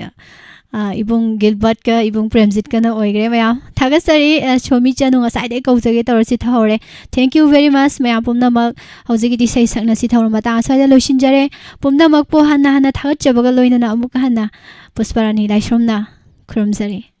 ꯑ, ꯏꯕꯨꯡ ꯒꯤꯜꯕꯔꯠꯀ ꯏꯕꯨꯡ ꯄ꯭ꯔꯦꯝꯖꯤꯠꯀꯅ ꯑꯣꯏꯈ꯭ꯔꯦ ꯃꯌꯥꯝ꯫ ꯊꯥꯒꯠꯆꯔꯤ, ꯑ, ꯁꯣꯃꯤ ꯆꯅꯨ, ꯉꯁꯥꯏꯗꯩ ꯀꯧꯖꯒꯦ ꯇꯧꯔ ꯆꯤꯊꯍꯧꯔꯦ꯫ Thank you very much ꯃꯌꯥꯝ ꯄꯨꯝꯅꯃꯛ꯫ ꯍꯧꯖꯤꯛꯀꯤꯗꯤ ꯏꯁꯩ ꯁꯛꯅꯁꯤ ꯊꯧꯔꯝ ꯃꯇꯥꯡ ꯑꯁ꯭ꯋꯥꯏꯗ ꯂꯣꯏꯁꯤꯟꯖꯔꯦ꯫ ꯄꯨꯝꯅꯃꯛꯄꯨ ꯍꯟꯅ ꯍꯟꯅ ꯊꯥꯒꯠꯆꯕꯒ ꯂꯣꯏꯅꯅ ꯑꯃꯨꯛꯀ ꯍꯟꯅ ꯄꯨꯁꯄꯔꯥꯅꯤ ꯂꯥꯏꯁ꯭ꯔꯝꯅ ꯈꯨꯔꯨꯝꯖꯔꯤ꯫